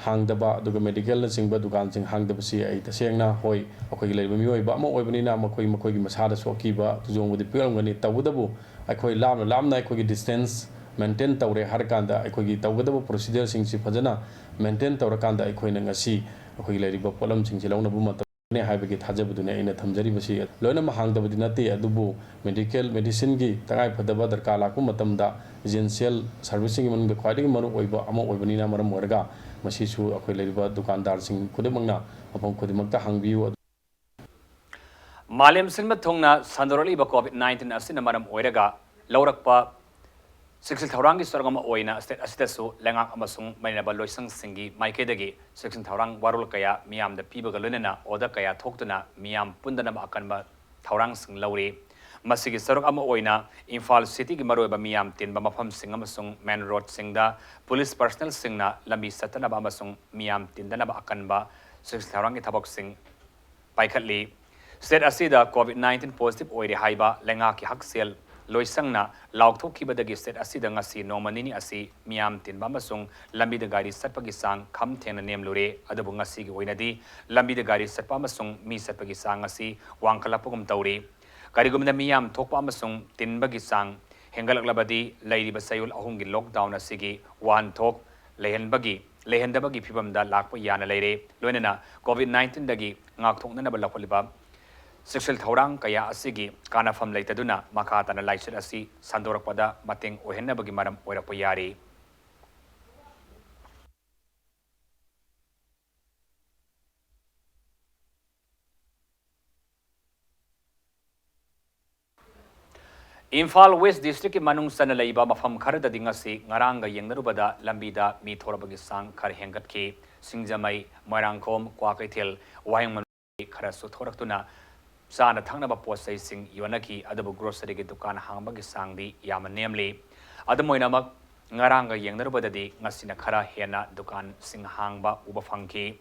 ꯍꯥꯡꯗꯕ, ꯑꯗꯨꯒ medical ꯅꯆꯤꯡꯕ ꯗꯨꯀꯥꯟꯁꯤꯡ ꯍꯥꯡꯗꯕꯁꯤ ꯑꯩ ꯇꯁꯦꯡꯅ, ꯍꯣꯏ, ꯑꯩꯈꯣꯏꯒꯤ ꯂꯩꯔꯤꯕ ꯃꯤꯑꯣꯏꯕ ꯑꯃ ꯑꯣꯏꯕꯅꯤꯅ ꯃꯈꯣꯏ, ꯃꯈꯣꯏꯒꯤ ꯃꯁꯥꯗꯁꯨ ꯑꯀꯤꯕ ꯇꯨꯖꯣꯡꯕꯗꯤ ꯄꯤꯔꯝꯒꯅꯤ꯫ ꯇꯧꯕꯇꯕꯨ ꯑꯩꯈꯣꯏ ꯂꯥꯞꯅ ꯂꯥꯞꯅ ꯑꯩꯈꯣꯏꯒꯤ distance maintain ꯇꯧꯔꯦ ꯍꯥꯏꯔꯀꯥꯟꯗ, ꯑꯩꯈꯣꯏꯒꯤ ꯇꯧꯒꯗꯕ procedure ꯁꯤꯡꯁꯤ ꯐꯖꯅ maintain ꯇꯧꯔꯀꯥꯟꯗ ꯑꯩꯈꯣꯏꯅ ꯉꯁꯤ ꯑꯩꯈꯣꯏꯒꯤ ꯂꯩꯔꯤꯕ ꯄꯣꯠꯂꯝꯁꯤꯡꯁꯤ ꯂꯧꯅꯕ ꯃꯇꯝ ꯍꯥꯏꯕꯒꯤ ꯊꯥꯖꯕꯗꯨꯅꯤ ꯑꯩꯅ ꯊꯝꯖꯔꯤꯕꯁꯤ꯫ ꯂꯣꯏꯅꯃꯛ ꯍꯥꯡꯗꯕꯗꯤ ꯅꯠꯇꯦ, ꯑꯗꯨꯕꯨ medical, medicine ꯒꯤ ꯇꯉꯥꯏ ꯐꯗꯕ ꯗꯔꯀꯥꯔ ꯂꯥꯛꯄ ꯃꯇꯝꯗ essential service ꯁꯤꯡꯒꯤ ꯃꯅꯨꯡꯗ ꯈ꯭ꯋꯥꯏꯗꯒꯤ ꯃꯔꯨ ꯑꯣꯏꯕ ꯑꯃ ꯑꯣꯏꯕꯅꯤꯅ ꯃꯔꯝ ꯑꯣꯏꯔꯒ ꯃꯁꯤꯁꯨ ꯑꯩꯈꯣꯏ ꯂꯩꯔꯤꯕ ꯗꯨꯀꯥꯟꯗꯥꯔꯁꯤꯡ ꯈꯨꯗꯤꯡꯃꯛꯅ ꯃꯐꯝ ꯈꯨꯗꯤꯡꯃꯛꯇ ꯍꯥꯡꯕꯤꯌꯨ꯫ ꯃꯥꯂꯦꯝ ꯁꯤꯟꯕ ꯊꯨꯡꯅ ꯁꯟꯗꯣꯔꯛꯂꯤꯕ COVID nineteen ꯑꯁꯤꯅ ꯃꯔꯝ ꯑꯣꯏꯔꯒ ꯂꯧꯔꯛꯄ ꯆꯦꯛꯁꯤꯜ ꯊꯧꯔꯥꯡꯒꯤ ꯁꯔꯨꯛ ꯑꯃ ꯑꯣꯏꯅ state ꯑꯁꯤꯗꯁꯨ ꯂꯩꯉꯥꯛ ꯑꯃꯁꯨꯡ ꯃꯔꯤ ꯂꯩꯅꯕ ꯂꯣꯏꯁꯪꯁꯤꯡꯒꯤ ꯃꯥꯏꯀꯩꯗꯒꯤ ꯆꯦꯛꯁꯤꯜ ꯊꯧꯔꯥꯡ ꯋꯥꯔꯣꯜ ꯀꯌꯥ ꯃꯤꯌꯥꯝꯗ ꯄꯤꯕꯒ ꯂꯣꯏꯅꯅ order ꯀꯌꯥ ꯊꯣꯛꯇꯨꯅ ꯃꯤꯌꯥꯝ ꯄꯨꯟꯗꯅꯕ ꯑꯀꯟꯕ ꯊꯧꯔꯥꯡꯁꯤꯡ ꯂꯧꯔꯤ꯫ ꯃꯁꯤꯒꯤ ꯁꯔꯨꯛ ꯑꯃ ꯑꯣꯏꯅ ꯏꯝꯐꯥꯜ city ꯒꯤ ꯃꯔꯨꯑꯣꯏꯕ ꯃꯤꯌꯥꯝ ꯇꯤꯟꯕ ꯃꯐꯝꯁꯤꯡ ꯑꯃꯁꯨꯡ main road ꯁꯤꯡꯗ police personnel ꯁꯤꯡꯅ ꯂꯝꯕꯤ ꯆꯠꯇꯅꯕ ꯑꯃꯁꯨꯡ ꯃꯤꯌꯥꯝ ꯇꯤꯟꯗꯅꯕ ꯑꯀꯟꯕ ꯆꯦꯛꯁꯤꯜ ꯊꯧꯔꯥꯡꯒꯤ ꯊꯕꯛꯁꯤꯡ ꯄꯥꯏꯈꯠꯂꯤ꯫ State ꯑꯁꯤꯗ COVID nineteen positive ꯑꯣꯏꯔꯦ ꯍꯥꯏꯕ ꯂꯩꯉꯥꯛꯀꯤ ꯍꯛꯁꯦꯜ ꯂꯣꯏꯁꯪꯅ ꯂꯥꯎꯊꯣꯛꯈꯤꯕꯗꯒꯤ state ꯑꯁꯤꯗ ꯉꯁꯤ ꯅꯣꯡꯃ ꯅꯤꯅꯤ ꯑꯁꯤ ꯃꯤꯌꯥꯝ ꯇꯤꯟꯕ ꯑꯃꯁꯨꯡ ꯂꯝꯕꯤꯗ ꯒꯥꯔꯤ ꯆꯠꯄꯒꯤ ꯆꯥꯡ ꯈꯝ ꯊꯦꯡꯅ ꯅꯦꯝꯂꯨꯔꯦ꯫ ꯑꯗꯨꯕꯨ ꯉꯁꯤꯒꯤ ꯑꯣꯏꯅꯗꯤ ꯂꯝꯕꯤꯗ ꯒꯥꯔꯤ ꯆꯠꯄ ꯑꯃꯁꯨꯡ ꯃꯤ ꯆꯠꯄꯒꯤ ꯆꯥꯡ ꯑꯁꯤ ꯋꯥꯡꯈꯠꯂꯛꯄꯒꯨꯝ ꯇꯧꯔꯤ꯫ ꯀꯔꯤꯒꯨꯝꯕꯗ ꯃꯤꯌꯥꯝ ꯊꯣꯛꯄ ꯑꯃꯁꯨꯡ ꯇꯤꯟꯕꯒꯤ ꯆꯥꯡ ꯍꯦꯟꯒꯠꯂꯛꯂꯕꯗꯤ ꯂꯩꯔꯤꯕ ꯆꯌꯣꯜ ꯑꯍꯨꯝꯒꯤ lockdown ꯑꯁꯤꯒꯤ ꯋꯥꯍꯟꯊꯣꯛ ꯂꯩꯍꯟꯕꯒꯤ, ꯂꯩꯍꯟꯗꯕꯒꯤ ꯐꯤꯚꯝꯗ ꯂꯥꯛꯄ ꯌꯥꯅ ꯂꯩꯔꯦ꯫ ꯂꯣꯏꯅꯅ COVID nineteen ꯗꯒꯤ ꯉꯥꯛꯊꯣꯛꯅꯅꯕ ꯂꯧꯈꯠꯂꯤꯕ ꯆꯦꯛꯁꯤꯜ ꯊꯧꯔꯥꯡ ꯀꯌꯥ ꯑꯁꯤꯒꯤ ꯀꯥꯟꯅꯐꯝ ꯂꯩꯇꯗꯨꯅ ꯃꯈꯥ ꯇꯥꯅ ꯂꯥꯏꯆꯠ ꯑꯁꯤ ꯁꯟꯗꯣꯔꯛꯄꯗ ꯃꯇꯦꯡ ꯑꯣꯏꯍꯟꯅꯕꯒꯤ ꯃꯔꯝ ꯑꯣꯏꯔꯛꯄ ꯌꯥꯔꯤ꯫ ꯏꯝꯐꯥꯜ ꯋꯦꯁ ꯗꯤꯁꯇ꯭ꯔꯤꯛꯀꯤ ꯃꯅꯨꯡ ꯆꯟꯅ ꯂꯩꯕ ꯃꯐꯝ ꯈꯔꯗꯗꯤ ꯉꯁꯤ ꯉꯔꯥꯡꯒ ꯌꯦꯡꯅꯔꯨꯕꯗ ꯂꯝꯕꯤꯗ ꯃꯤ ꯊꯣꯔꯛꯄꯒꯤ ꯆꯥꯡ ꯈꯔ ꯍꯦꯟꯒꯠꯈꯤ꯫ ꯁꯤꯡꯖꯃꯩ, ꯃꯣꯏꯔꯥꯡꯈꯣꯝ, ꯀ꯭ꯋꯥꯀꯩꯊꯦꯜ, ꯋꯥꯍꯦꯡꯕꯝ ꯈꯔꯁꯨ ꯊꯣꯔꯛꯇꯨꯅ ꯆꯥꯅ ꯊꯛꯅꯕ ꯄꯣꯠ ꯆꯩꯁꯤꯡ ꯌꯣꯟꯅꯈꯤ, ꯑꯗꯨꯕꯨ ꯒ꯭ꯔꯣꯁꯔꯤꯒꯤ ꯗꯨꯀꯥꯟ ꯍꯥꯡꯕꯒꯤ ꯆꯥꯡꯗꯤ ꯌꯥꯝꯅ ꯅꯦꯝꯂꯤ꯫ ꯑꯗꯨꯝ ꯑꯣꯏꯅꯃꯛ, ꯉꯔꯥꯡꯒ ꯌꯦꯡꯅꯔꯨꯕꯗꯗꯤ ꯉꯁꯤꯅ ꯈꯔ ꯍꯦꯟꯅ ꯗꯨꯀꯥꯟꯁꯤꯡ ꯍꯥꯡꯕ ꯎꯕ ꯐꯪꯈꯤ꯫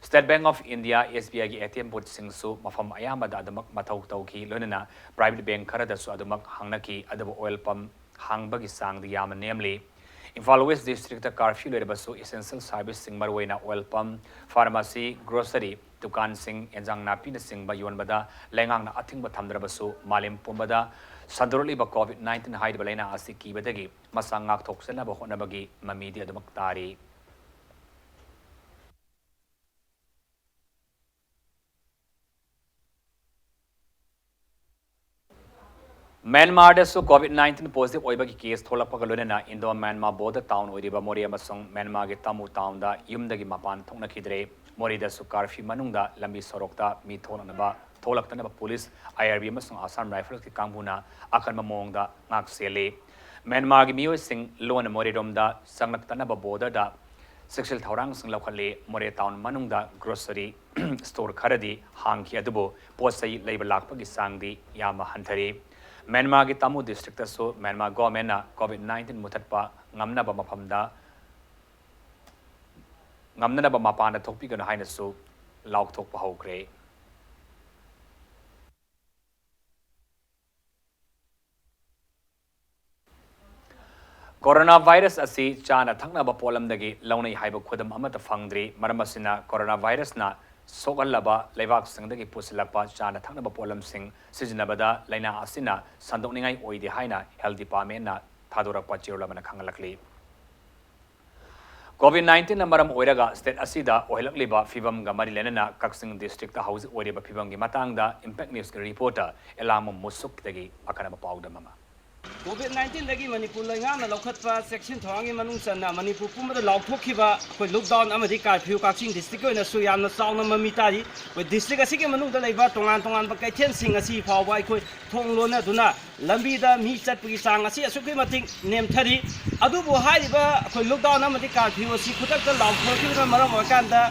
State Bank of India, S B I ꯒꯤ A T M ꯕꯨꯠꯁꯤꯡꯁꯨ ꯃꯐꯝ ꯑꯌꯥꯝꯕꯗ ꯑꯗꯨꯃꯛ ꯃꯊꯧ ꯇꯧꯈꯤ, ꯂꯣꯏꯅꯅ private bank ꯈꯔꯗꯁꯨ ꯑꯗꯨꯃꯛ ꯍꯥꯡꯅꯈꯤ, ꯑꯗꯨꯕꯨ oil pump ꯍꯥꯡꯕꯒꯤ ꯆꯥꯡꯗꯤ ꯌꯥꯝꯅ ꯅꯦꯝꯂꯤ꯫ ꯏꯝꯐꯥꯜ ꯋꯦꯁ ꯗꯤꯁꯇ꯭ꯔꯤꯛꯇ curfew ꯂꯩꯔꯕꯁꯨ essential serviceꯁꯤꯡ, ꯃꯔꯨꯑꯣꯏꯅ oil pump, pharmacy, grocery ꯗꯨꯀꯥꯟꯁꯤꯡ, ꯑꯦꯟꯖꯥꯡ ꯅꯥꯄꯤꯅꯆꯤꯡꯕ ꯌꯣꯟꯕꯗ ꯂꯩꯉꯥꯛꯅ ꯑꯊꯤꯡꯕ ꯊꯝꯗ꯭ꯔꯕꯁꯨ, ꯃꯥꯂꯦꯝ ꯄꯨꯝꯕꯗ ꯁꯟꯗꯣꯔꯛꯂꯤꯕ COVID nineteen ꯍꯥꯏꯔꯤꯕ ꯂꯥꯏꯅꯥ ꯑꯁꯤ ꯀꯤꯕꯗꯒꯤ ꯃꯁꯥ ꯉꯥꯛꯊꯣꯛꯆꯅꯕ ꯍꯣꯠꯅꯕꯒꯤ ꯃꯃꯤꯗꯤ ꯑꯗꯨꯃꯛ ꯇꯥꯔꯤ꯫ ꯃ꯭ꯌꯥꯟꯃꯥꯔꯗꯁꯨ COVID nineteen positive ꯑꯣꯏꯕꯒꯤ case ꯊꯣꯛꯂꯛꯄꯒ ꯂꯣꯏꯅꯅ Indo Myanmar border town ꯑꯣꯏꯔꯤꯕ ꯃꯣꯔꯦ ꯑꯃꯁꯨꯡ ꯃ꯭ꯌꯥꯟꯃꯥꯔꯒꯤ ꯇꯥꯃꯨ townꯗ ꯌꯨꯝꯗꯒꯤ ꯃꯄꯥꯟ ꯊꯣꯛꯅꯈꯤꯗ꯭ꯔꯦ꯫ ꯃꯣꯔꯦꯗꯁꯨ curfew ꯃꯅꯨꯡꯗ ꯂꯝꯕꯤ ꯁꯣꯔꯣꯛꯇ ꯃꯤ ꯊꯣꯛꯂꯛꯅꯕ, ꯊꯣꯛꯂꯛꯇꯅꯕ police, I R B ꯑꯃꯁꯨꯡ Assam Riflesꯀꯤ ꯀꯥꯡꯕꯨꯅ ꯑꯀꯟꯕ ꯃꯑꯣꯡꯗ ꯉꯥꯛ ꯁꯦꯜꯂꯤ꯫ ꯃ꯭ꯌꯥꯟꯃꯥꯔꯒꯤ ꯃꯤꯑꯣꯏꯁꯤꯡ ꯂꯣꯟꯅ ꯃꯣꯔꯦꯔꯣꯝꯗ ꯆꯪꯂꯛꯇꯅꯕ borderꯗ ꯆꯦꯛꯁꯤꯜ ꯊꯧꯔꯥꯡꯁꯤꯡ ꯂꯧꯈꯠꯂꯤ꯫ ꯃꯣꯔꯦ town ꯃꯅꯨꯡꯗ grocery store ꯈꯔꯗꯤ ꯍꯥꯡꯈꯤ, ꯑꯗꯨꯕꯨ ꯄꯣꯠ ꯆꯩ ꯂꯩꯕ ꯂꯥꯛꯄꯒꯤ ꯆꯥꯡꯗꯤ ꯌꯥꯝꯅ ꯍꯟꯊꯔꯤ꯫ ꯃ꯭ꯌꯥꯟꯃꯥꯔꯒꯤ ꯇꯥꯃꯨ districtꯇꯁꯨ ꯃ꯭ꯌꯥꯟꯃꯥꯔ governmentꯅ COVID nineteen ꯃꯨꯊꯠꯄ ꯉꯝꯅꯕ ꯃꯐꯝꯗ, ꯉꯝꯅꯅꯕ ꯃꯄꯥꯟꯗ ꯊꯣꯛꯄꯤꯒꯅꯨ ꯍꯥꯏꯅꯁꯨ ꯂꯥꯎꯊꯣꯛꯄ ꯍꯧꯈ꯭ꯔꯦ꯫ Corona virus ꯑꯁꯤ ꯆꯥꯅ ꯊꯛꯅꯕ ꯄꯣꯠꯂꯝꯗꯒꯤ ꯂꯧꯅꯩ ꯍꯥꯏꯕ ꯈꯨꯗꯝ ꯑꯃꯠꯇ ꯐꯪꯗ꯭ꯔꯤ꯫ ꯃꯔꯝ ꯑꯁꯤꯅ, corona virusꯅ ꯁꯣꯛꯍꯜꯂꯕ ꯂꯩꯕꯥꯛꯁꯤꯡꯗꯒꯤ ꯄꯨꯁꯤꯜꯂꯛꯄ ꯆꯥꯅ ꯊꯛꯅꯕ ꯄꯣꯠꯂꯝꯁꯤꯡ ꯁꯤꯖꯤꯟꯅꯕꯗ ꯂꯥꯏꯅꯥ ꯑꯁꯤꯅ ꯁꯟꯗꯣꯛꯅꯤꯡꯉꯥꯏ ꯑꯣꯏꯗꯦ ꯍꯥꯏꯅ Health Departmentꯅ ꯊꯥꯗꯣꯔꯛꯄ ꯆꯦꯔꯣꯜ ꯑꯃꯅ ꯈꯪꯍꯜꯂꯛꯂꯤ꯫ ꯀꯣꯚꯤꯗ ꯅꯥꯏꯟꯇꯤꯟꯅ ꯃꯔꯝ ꯑꯣꯏꯔꯒ ꯁ꯭ꯇꯦꯠ ꯑꯁꯤꯗ ꯑꯣꯏꯍꯜꯂꯛꯂꯤꯕ ꯐꯤꯕꯝꯒ ꯃꯔꯤ ꯂꯩꯅꯅ ꯀꯛꯆꯤꯡ ꯗꯤꯁꯇ꯭ꯔꯤꯛꯇ ꯍꯧꯖꯤꯛ ꯑꯣꯏꯔꯤꯕ ꯐꯤꯕꯝꯒꯤ ꯃꯇꯥꯡꯗ ꯏꯝꯄꯦꯛ ꯅ꯭ꯌꯨꯁꯀꯤ ꯔꯤꯄꯣꯔꯇꯔ ꯑꯦꯂꯥꯃꯣ ꯃꯨꯁꯨꯛꯇꯒꯤ ꯑꯈꯟꯅꯕ ꯄꯥꯎꯗꯝ ꯑꯃ꯫ ꯀꯣꯚꯤꯗ ꯅꯥꯏꯟꯇꯤꯟꯗꯒꯤ ꯃꯅꯤꯄꯨꯔ ꯂꯩꯉꯥꯛꯅ ꯂꯧꯈꯠꯄ ꯆꯦꯛꯁꯤꯟ ꯊꯧꯔꯥꯡꯒꯤ ꯃꯅꯨꯡ ꯆꯟꯅ ꯃꯅꯤꯄꯨꯔ ꯄꯨꯝꯕꯗ ꯂꯥꯎꯊꯣꯛꯈꯤꯕ ꯑꯩꯈꯣꯏ ꯂꯣꯛꯗꯥꯎꯟ ꯑꯃꯗꯤ ꯀꯥꯔꯐ꯭ꯌꯨ ꯀꯛꯆꯤꯡ ꯗꯤꯁꯇ꯭ꯔꯤꯛꯀꯤ ꯑꯣꯏꯅꯁꯨ ꯌꯥꯝꯅ ꯆꯥꯎꯅ ꯃꯃꯤ ꯇꯥꯔꯤ꯫ ꯑꯩꯈꯣꯏ ꯗꯤꯁꯇ꯭ꯔꯤꯛ ꯑꯁꯤꯒꯤ ꯃꯅꯨꯡꯗ ꯂꯩꯕ ꯇꯣꯉꯥꯟ ꯇꯣꯉꯥꯟꯕ ꯀꯩꯊꯦꯜꯁꯤꯡ ꯑꯁꯤ ꯐꯥꯎꯕ ꯑꯩꯈꯣꯏ ꯊꯣꯡ ꯂꯣꯟꯅꯗꯨꯅ ꯂꯝꯕꯤꯗ ꯃꯤ ꯆꯠꯄꯒꯤ ꯆꯥꯡ ꯑꯁꯤ ꯑꯁꯨꯛꯀꯤ ꯃꯇꯤꯛ ꯅꯦꯝꯊꯔꯤ꯫ ꯑꯗꯨꯕꯨ ꯍꯥꯏꯔꯤꯕ ꯑꯩꯈꯣꯏ ꯂꯣꯛꯗꯥꯎꯟ ꯑꯃꯗꯤ ꯀꯥꯔꯐ꯭ꯌꯨ ꯑꯁꯤ ꯈꯨꯗꯛꯇ ꯂꯥꯎꯊꯣꯔꯛꯈꯤꯕꯅ ꯃꯔꯝ ꯑꯣꯏꯔꯀꯥꯟꯗ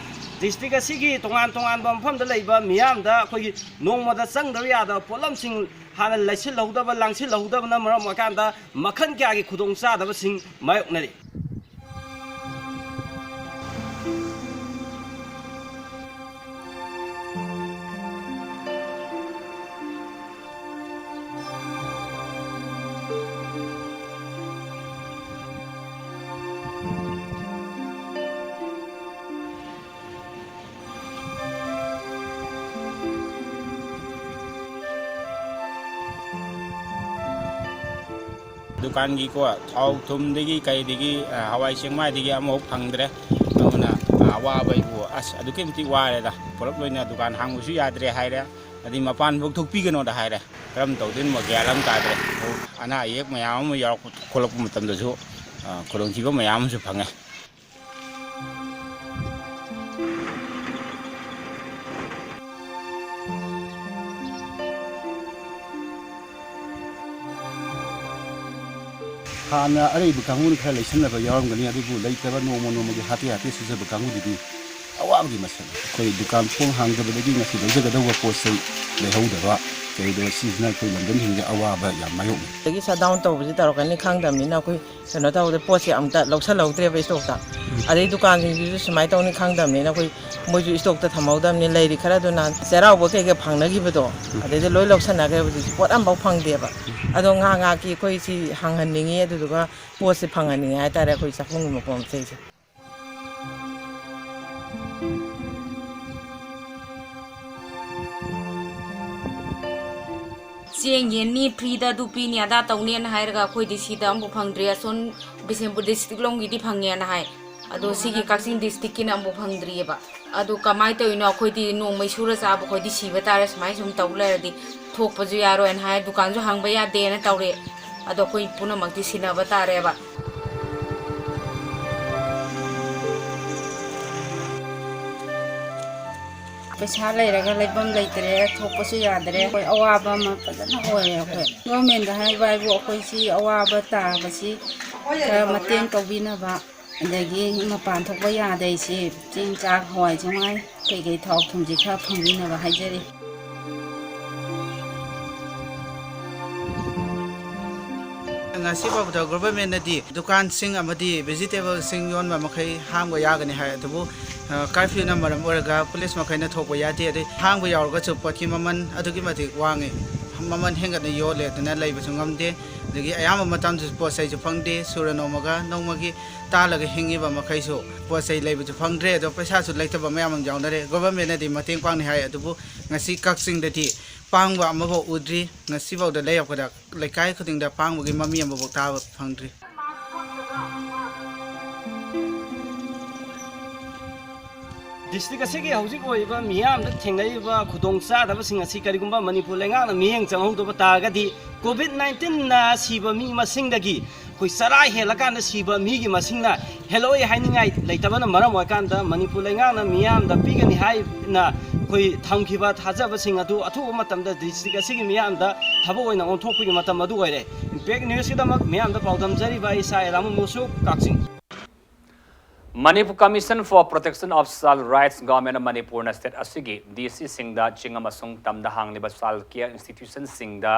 ꯗꯤꯁꯇ꯭ꯔꯤꯛ ꯑꯁꯤꯒꯤ ꯇꯣꯉꯥꯟ ꯇꯣꯉꯥꯟꯕ ꯃꯐꯝꯗ ꯂꯩꯕ ꯃꯤꯌꯥꯝꯗ ꯑꯩꯈꯣꯏꯒꯤ ꯅꯣꯡꯃꯗ ꯆꯪꯗꯕ ꯌꯥꯗꯕ ꯄꯣꯠꯂꯝꯁꯤꯡ ꯍꯥꯟꯅ ꯂꯩꯁꯤꯜꯍꯧꯗꯕ, ꯂꯥꯡꯁꯤꯜꯍꯧꯗꯕꯅ ꯃꯔꯝ ꯑꯣꯏꯔꯀꯥꯟꯗ ꯃꯈꯜ ꯀꯌꯥꯒꯤ ꯈꯨꯗꯣꯡꯆꯥꯗꯕꯁꯤꯡ ꯃꯥꯌꯣꯛꯅꯔꯤ꯫ ꯗꯨꯀꯥꯟꯒꯤꯀꯣ, ꯊꯥꯎ ꯊꯨꯝꯗꯒꯤ ꯀꯩꯗꯒꯤ, ꯑ, ꯍꯋꯥꯏ ꯆꯦꯡꯋꯥꯏꯗꯒꯤ ꯑꯃꯐꯥꯎ ꯐꯪꯗ꯭ꯔꯦ꯫ ꯑꯗꯨꯅ, ꯑ, ꯑꯋꯥꯕ ꯑꯩꯕꯨ, ꯑꯁ, ꯑꯗꯨꯛꯀꯤ ꯃꯇꯤꯛ ꯋꯥꯔꯦꯗ꯫ ꯄꯨꯂꯞ ꯂꯣꯏꯅ ꯗꯨꯀꯥꯟ ꯍꯥꯡꯕꯁꯨ ꯌꯥꯗ꯭ꯔꯦ ꯍꯥꯏꯔꯦ, ꯑꯗꯩ ꯃꯄꯥꯟꯐꯥꯎ ꯊꯣꯛꯄꯤꯒꯅꯣꯗ ꯍꯥꯏꯔꯦ꯫ ꯀꯔꯝ ꯇꯧꯗꯣꯏꯅꯣ ꯒ꯭ꯌꯥꯟ ꯑꯃ ꯇꯥꯗ꯭ꯔꯦ꯫ ꯑꯅꯥ ꯑꯌꯦꯛ ꯃꯌꯥꯝ ꯑꯃ ꯌꯥꯎꯔꯛꯄ ꯈꯣꯠꯂꯛꯄ ꯃꯇꯝꯗꯁꯨ, ꯑ, ꯈꯨꯗꯣꯡꯊꯤꯕ ꯃꯌꯥꯝ ꯑꯃꯁꯨ ꯐꯪꯉꯦ꯫ ꯍꯥꯟꯅ ꯑꯔꯩꯕ ꯀꯥꯡꯕꯨꯅ ꯈꯔ ꯂꯩꯁꯟꯅꯕ ꯌꯥꯎꯔꯝꯒꯅꯤ, ꯑꯗꯨꯕꯨ ꯂꯩꯇꯕ ꯅꯣꯡꯃ ꯅꯣꯡꯃꯒꯤ ꯍꯥꯇꯦ ꯍꯥꯇꯦ ꯁꯨꯖꯕ ꯀꯥꯡꯕꯨꯗꯨꯗꯤ ꯑꯋꯥꯕꯒꯤ ꯃꯁꯛꯅꯤ꯫ ꯑꯩꯈꯣꯏ ꯗꯨꯀꯥꯟ ꯊꯣꯡ ꯍꯥꯡꯗꯕꯗꯒꯤ ꯉꯁꯤ ꯂꯧꯖꯒꯗꯧꯕ ꯄꯣꯠ ꯆꯩ ꯂꯩꯍꯧꯗꯕ, ꯀꯩꯗꯧꯕ, ꯁꯤꯁꯤꯅ ꯑꯩꯈꯣꯏ ꯂꯝꯗꯝꯁꯤꯡꯁꯦ ꯑꯋꯥꯕ ꯌꯥꯝ ꯃꯥꯌꯣꯛꯅꯩ꯫ ꯑꯗꯒꯤ ꯁꯠꯗꯥꯎꯟ ꯇꯧꯕꯁꯤ ꯇꯧꯔꯛꯀꯅꯤ ꯈꯪꯗꯕꯅꯤꯅ ꯑꯩꯈꯣꯏ ꯀꯩꯅꯣ ꯇꯧꯗꯦ, ꯄꯣꯠꯁꯦ ꯑꯝꯇ ꯂꯧꯁꯜꯍꯧꯗ꯭ꯔꯦꯕ ꯏꯁꯇꯣꯛꯇ꯫ ꯑꯗꯩ ꯗꯨꯀꯥꯟꯁꯤꯡꯁꯤꯁꯨ ꯁꯨꯃꯥꯏꯅ ꯇꯧꯅꯤ ꯈꯪꯗꯕꯅꯤꯅ ꯑꯩꯈꯣꯏ ꯃꯣꯏꯁꯨ ꯏꯁꯇꯣꯛꯇ ꯊꯝꯍꯧꯗꯕꯅꯤ, ꯂꯩꯔꯤ ꯈꯔꯗꯨꯅ ꯆꯩꯔꯥꯎꯕ ꯀꯩꯀꯩ ꯐꯪꯅꯈꯤꯕꯗꯣ, ꯑꯗꯩꯗ ꯂꯣꯏ ꯂꯧꯁꯟꯅꯈ꯭ꯔꯦꯕ꯫ ꯍꯧꯖꯤꯛꯇꯤ ꯄꯣꯠ ꯑꯝꯐꯥꯎ ꯐꯪꯗꯦꯕ꯫ ꯑꯗꯣ ꯉꯥꯏꯍꯥꯛ ꯉꯥꯏꯍꯥꯛꯀꯤ ꯑꯩꯈꯣꯏ ꯁꯤ ꯍꯥꯡꯍꯟꯅꯤꯡꯉꯤ, ꯑꯗꯨꯗꯨꯒ ꯄꯣꯠꯁꯦ ꯐꯪꯍꯟꯅꯤꯡꯉꯤ ꯍꯥꯏꯇꯥꯔꯦ, ꯑꯩꯈꯣꯏ ꯆꯥꯛꯈꯨꯝꯒꯤ ꯃꯄꯣ ꯃꯆꯩꯁꯦ꯫ ꯆꯦꯡ ꯌꯦꯟꯅꯤ, ꯐ꯭ꯔꯤꯗ ꯑꯗꯨ ꯄꯤꯅꯤ ꯑꯗꯥ ꯇꯧꯅꯤꯅ ꯍꯥꯏꯔꯒ ꯑꯩꯈꯣꯏꯗꯤ ꯁꯤꯗ ꯑꯃꯐꯥꯎ ꯐꯪꯗ꯭ꯔꯤ꯫ ꯑꯁꯣꯝ ꯕꯤꯁꯦꯝꯄꯨꯔ ꯗꯤꯁꯇ꯭ꯔꯤꯛ ꯂꯣꯝꯒꯤꯗꯤ ꯐꯪꯉꯦꯅ ꯍꯥꯏ꯫ ꯑꯗꯣ ꯁꯤꯒꯤ ꯀꯛꯆꯤꯡ ꯗꯤꯁꯇ꯭ꯔꯤꯛꯀꯤꯅ ꯑꯃꯨꯛ ꯐꯪꯗ꯭ꯔꯤꯑꯕ꯫ ꯑꯗꯨ ꯀꯃꯥꯏꯅ ꯇꯧꯔꯤꯅꯣ? ꯑꯩꯈꯣꯏꯗꯤ ꯅꯣꯡꯃꯩ ꯁꯨꯔ ꯆꯥꯕ, ꯑꯩꯈꯣꯏꯗꯤ ꯁꯤꯕ ꯇꯥꯔꯦ, ꯁꯨꯃꯥꯏꯅ ꯁꯨꯝ ꯇꯧ ꯂꯩꯔꯗꯤ ꯊꯣꯛꯄꯁꯨ ꯌꯥꯔꯣꯏꯅ ꯍꯥꯏ, ꯗꯨꯀꯥꯟꯁꯨ ꯍꯥꯡꯕ ꯌꯥꯗꯦꯅ ꯇꯧꯔꯦ꯫ ꯑꯗꯣ ꯑꯩꯈꯣꯏ ꯄꯨꯝꯅꯃꯛꯇꯤ ꯁꯤꯟꯅꯕ ꯇꯥꯔꯦꯕ꯫ ꯄꯩꯁꯥ ꯂꯩꯔꯒ ꯂꯩꯐꯝ ꯂꯩꯇ꯭ꯔꯦ, ꯊꯣꯛꯄꯁꯨ ꯌꯥꯗ꯭ꯔꯦ꯫ ꯑꯩꯈꯣꯏ ꯑꯋꯥꯕ ꯑꯃ ꯐꯖꯅ ꯑꯣꯏꯔꯦ꯫ ꯑꯩꯈꯣꯏ ꯒꯣꯔꯃꯦꯟꯗ ꯍꯥꯏꯕ ꯍꯥꯏꯕꯨ ꯑꯩꯈꯣꯏ ꯁꯤ ꯑꯋꯥꯕ ꯇꯥꯕꯁꯤ ꯈꯔ ꯃꯇꯦꯡ ꯇꯧꯕꯤꯅꯕ, ꯑꯗꯒꯤ ꯃꯄꯥꯟ ꯊꯣꯛꯄ ꯌꯥꯗꯦ꯫ ꯁꯤ ꯆꯦꯡ, ꯆꯥꯛ, ꯍꯋꯥꯏ, ꯆꯦꯡꯋꯥꯏ, ꯀꯩꯀꯩ ꯊꯥꯎ ꯊꯨꯝꯁꯤ ꯈꯔ ꯐꯪꯕꯤꯅꯕ ꯍꯥꯏꯖꯔꯤ꯫ ꯉꯁꯤ ꯐꯥꯎꯕꯗ ꯒꯣꯚꯔꯟꯃꯦꯟꯅꯗꯤ ꯗꯨꯀꯥꯟꯁꯤꯡ ꯑꯃꯗꯤ ꯚꯦꯖꯤꯇꯦꯕꯜꯁꯤꯡ ꯌꯣꯟꯕ ꯃꯈꯩ ꯍꯥꯡꯕ ꯌꯥꯒꯅꯤ ꯍꯥꯏ, ꯑꯗꯨꯕꯨ, ꯑ, ꯀꯔꯐ꯭ꯌꯨꯅ ꯃꯔꯝ ꯑꯣꯏꯔꯒ ꯄꯨꯂꯤꯁ ꯃꯈꯩꯅ ꯊꯣꯛꯄ ꯌꯥꯗꯦ꯫ ꯑꯗꯩ ꯍꯥꯡꯕ ꯌꯥꯎꯔꯒꯁꯨ ꯄꯣꯠꯀꯤ ꯃꯃꯜ ꯑꯗꯨꯛꯀꯤ ꯃꯇꯤꯛ ꯋꯥꯡꯉꯤ, ꯃꯃꯜ ꯍꯦꯟꯒꯠꯅ ꯌꯣꯜꯂꯦ, ꯑꯗꯨꯅ ꯂꯩꯕꯁꯨ ꯉꯝꯗꯦ꯫ ꯑꯗꯒꯤ ꯑꯌꯥꯝꯕ ꯃꯇꯝꯗꯁꯨ ꯄꯣꯠ ꯆꯩꯁꯨ ꯐꯪꯗꯦ꯫ ꯁꯨꯔ ꯅꯣꯝꯃꯒ ꯅꯣꯡꯃꯒꯤ ꯇꯥꯜꯂꯒ ꯍꯤꯡꯉꯤꯕ ꯃꯈꯩꯁꯨ ꯄꯣꯠ ꯆꯩ ꯂꯩꯕꯁꯨ ꯐꯪꯗ꯭ꯔꯦ꯫ ꯑꯗꯣ ꯄꯩꯁꯥꯁꯨ ꯂꯩꯇꯕ ꯃꯌꯥꯝ ꯑꯃ ꯌꯥꯎꯅꯔꯦ꯫ ꯒꯣꯚꯔꯟꯃꯦꯟꯅꯗꯤ ꯃꯇꯦꯡ ꯄꯥꯡꯅꯤ ꯍꯥꯏ, ꯑꯗꯨꯕꯨ ꯉꯁꯤ ꯀꯛꯆꯤꯡꯗꯗꯤ ꯄꯥꯡꯕ ꯑꯃꯐꯥꯎ ꯎꯗ꯭ꯔꯤ꯫ ꯉꯁꯤꯐꯥꯎꯗ ꯂꯩꯔꯛꯄꯗ ꯂꯩꯀꯥꯏ ꯈꯨꯗꯤꯡꯗ ꯄꯥꯡꯕꯒꯤ ꯃꯃꯤ ꯑꯃꯐꯥꯎ ꯇꯥꯕ ꯐꯪꯗ꯭ꯔꯤ꯫ ꯗꯤꯁꯇ꯭ꯔꯤꯛ ꯑꯁꯤꯒꯤ ꯍꯧꯖꯤꯛ ꯑꯣꯏꯔꯤꯕ ꯃꯤꯌꯥꯝꯗ ꯊꯦꯡꯅꯔꯤꯕ ꯈꯨꯗꯣꯡꯆꯥꯗꯕꯁꯤꯡ ꯑꯁꯤ ꯀꯔꯤꯒꯨꯝꯕ ꯃꯅꯤꯄꯨꯔ ꯂꯩꯉꯥꯛꯅ ꯃꯤꯠꯌꯦꯡ ꯆꯪꯍꯧꯗꯕ ꯇꯥꯔꯒꯗꯤ, ꯀꯣꯚꯤꯗ ꯅꯥꯏꯟꯇꯤꯟꯅ ꯁꯤꯕ ꯃꯤ ꯃꯁꯤꯡꯗꯒꯤ ꯑꯩꯈꯣꯏ ꯆꯔꯥ ꯍꯦꯜꯂꯀꯥꯟꯗ ꯁꯤꯕ ꯃꯤꯒꯤ ꯃꯁꯤꯡꯅ ꯍꯦꯜꯂꯛꯑꯣꯏ ꯍꯥꯏꯅꯤꯡꯉꯥꯏ ꯂꯩꯇꯕꯅ ꯃꯔꯝ ꯑꯣꯏꯔꯀꯥꯟꯗ, ꯃꯅꯤꯄꯨꯔ ꯂꯩꯉꯥꯛꯅ ꯃꯤꯌꯥꯝꯗ ꯄꯤꯒꯅꯤ ꯍꯥꯏꯅ ꯑꯩꯈꯣꯏ ꯊꯝꯈꯤꯕ ꯊꯥꯖꯕꯁꯤꯡ ꯑꯗꯨ ꯑꯊꯨꯕ ꯃꯇꯝꯗ ꯗꯤꯁꯇ꯭ꯔꯤꯛ ꯑꯁꯤꯒꯤ ꯃꯤꯌꯥꯝꯗ ꯊꯕꯛ ꯑꯣꯏꯅ ꯑꯣꯟꯊꯣꯛꯄꯒꯤ ꯃꯇꯝ ꯑꯗꯨ ꯑꯣꯏꯔꯦ꯫ ꯏꯝꯄꯦꯛ ꯅ꯭ꯌꯨꯁꯀꯤꯗꯃꯛ ꯃꯤꯌꯥꯝꯗ ꯄꯥꯎꯗꯝꯖꯔꯤꯕ ꯏꯁꯥ ꯑꯦꯂꯥꯃꯨ ꯃꯨꯁꯨ, ꯀꯛꯆꯤꯡ꯫ Manipur Commission for Protection of Child Rights, Government of ꯃꯅꯤꯄꯨꯔꯅ ꯁ꯭ꯇꯦꯠ ꯑꯁꯤꯒꯤ ꯗꯤ ꯁꯤꯁꯤꯡꯗ ꯆꯤꯡ ꯑꯃꯁꯨꯡ ꯇꯝꯗ ꯍꯥꯡꯂꯤꯕ ꯆꯥꯏꯜ ꯀꯦꯌꯔ ꯏꯟꯁꯇꯤꯇ꯭ꯌꯨꯁꯟꯁꯤꯡꯗ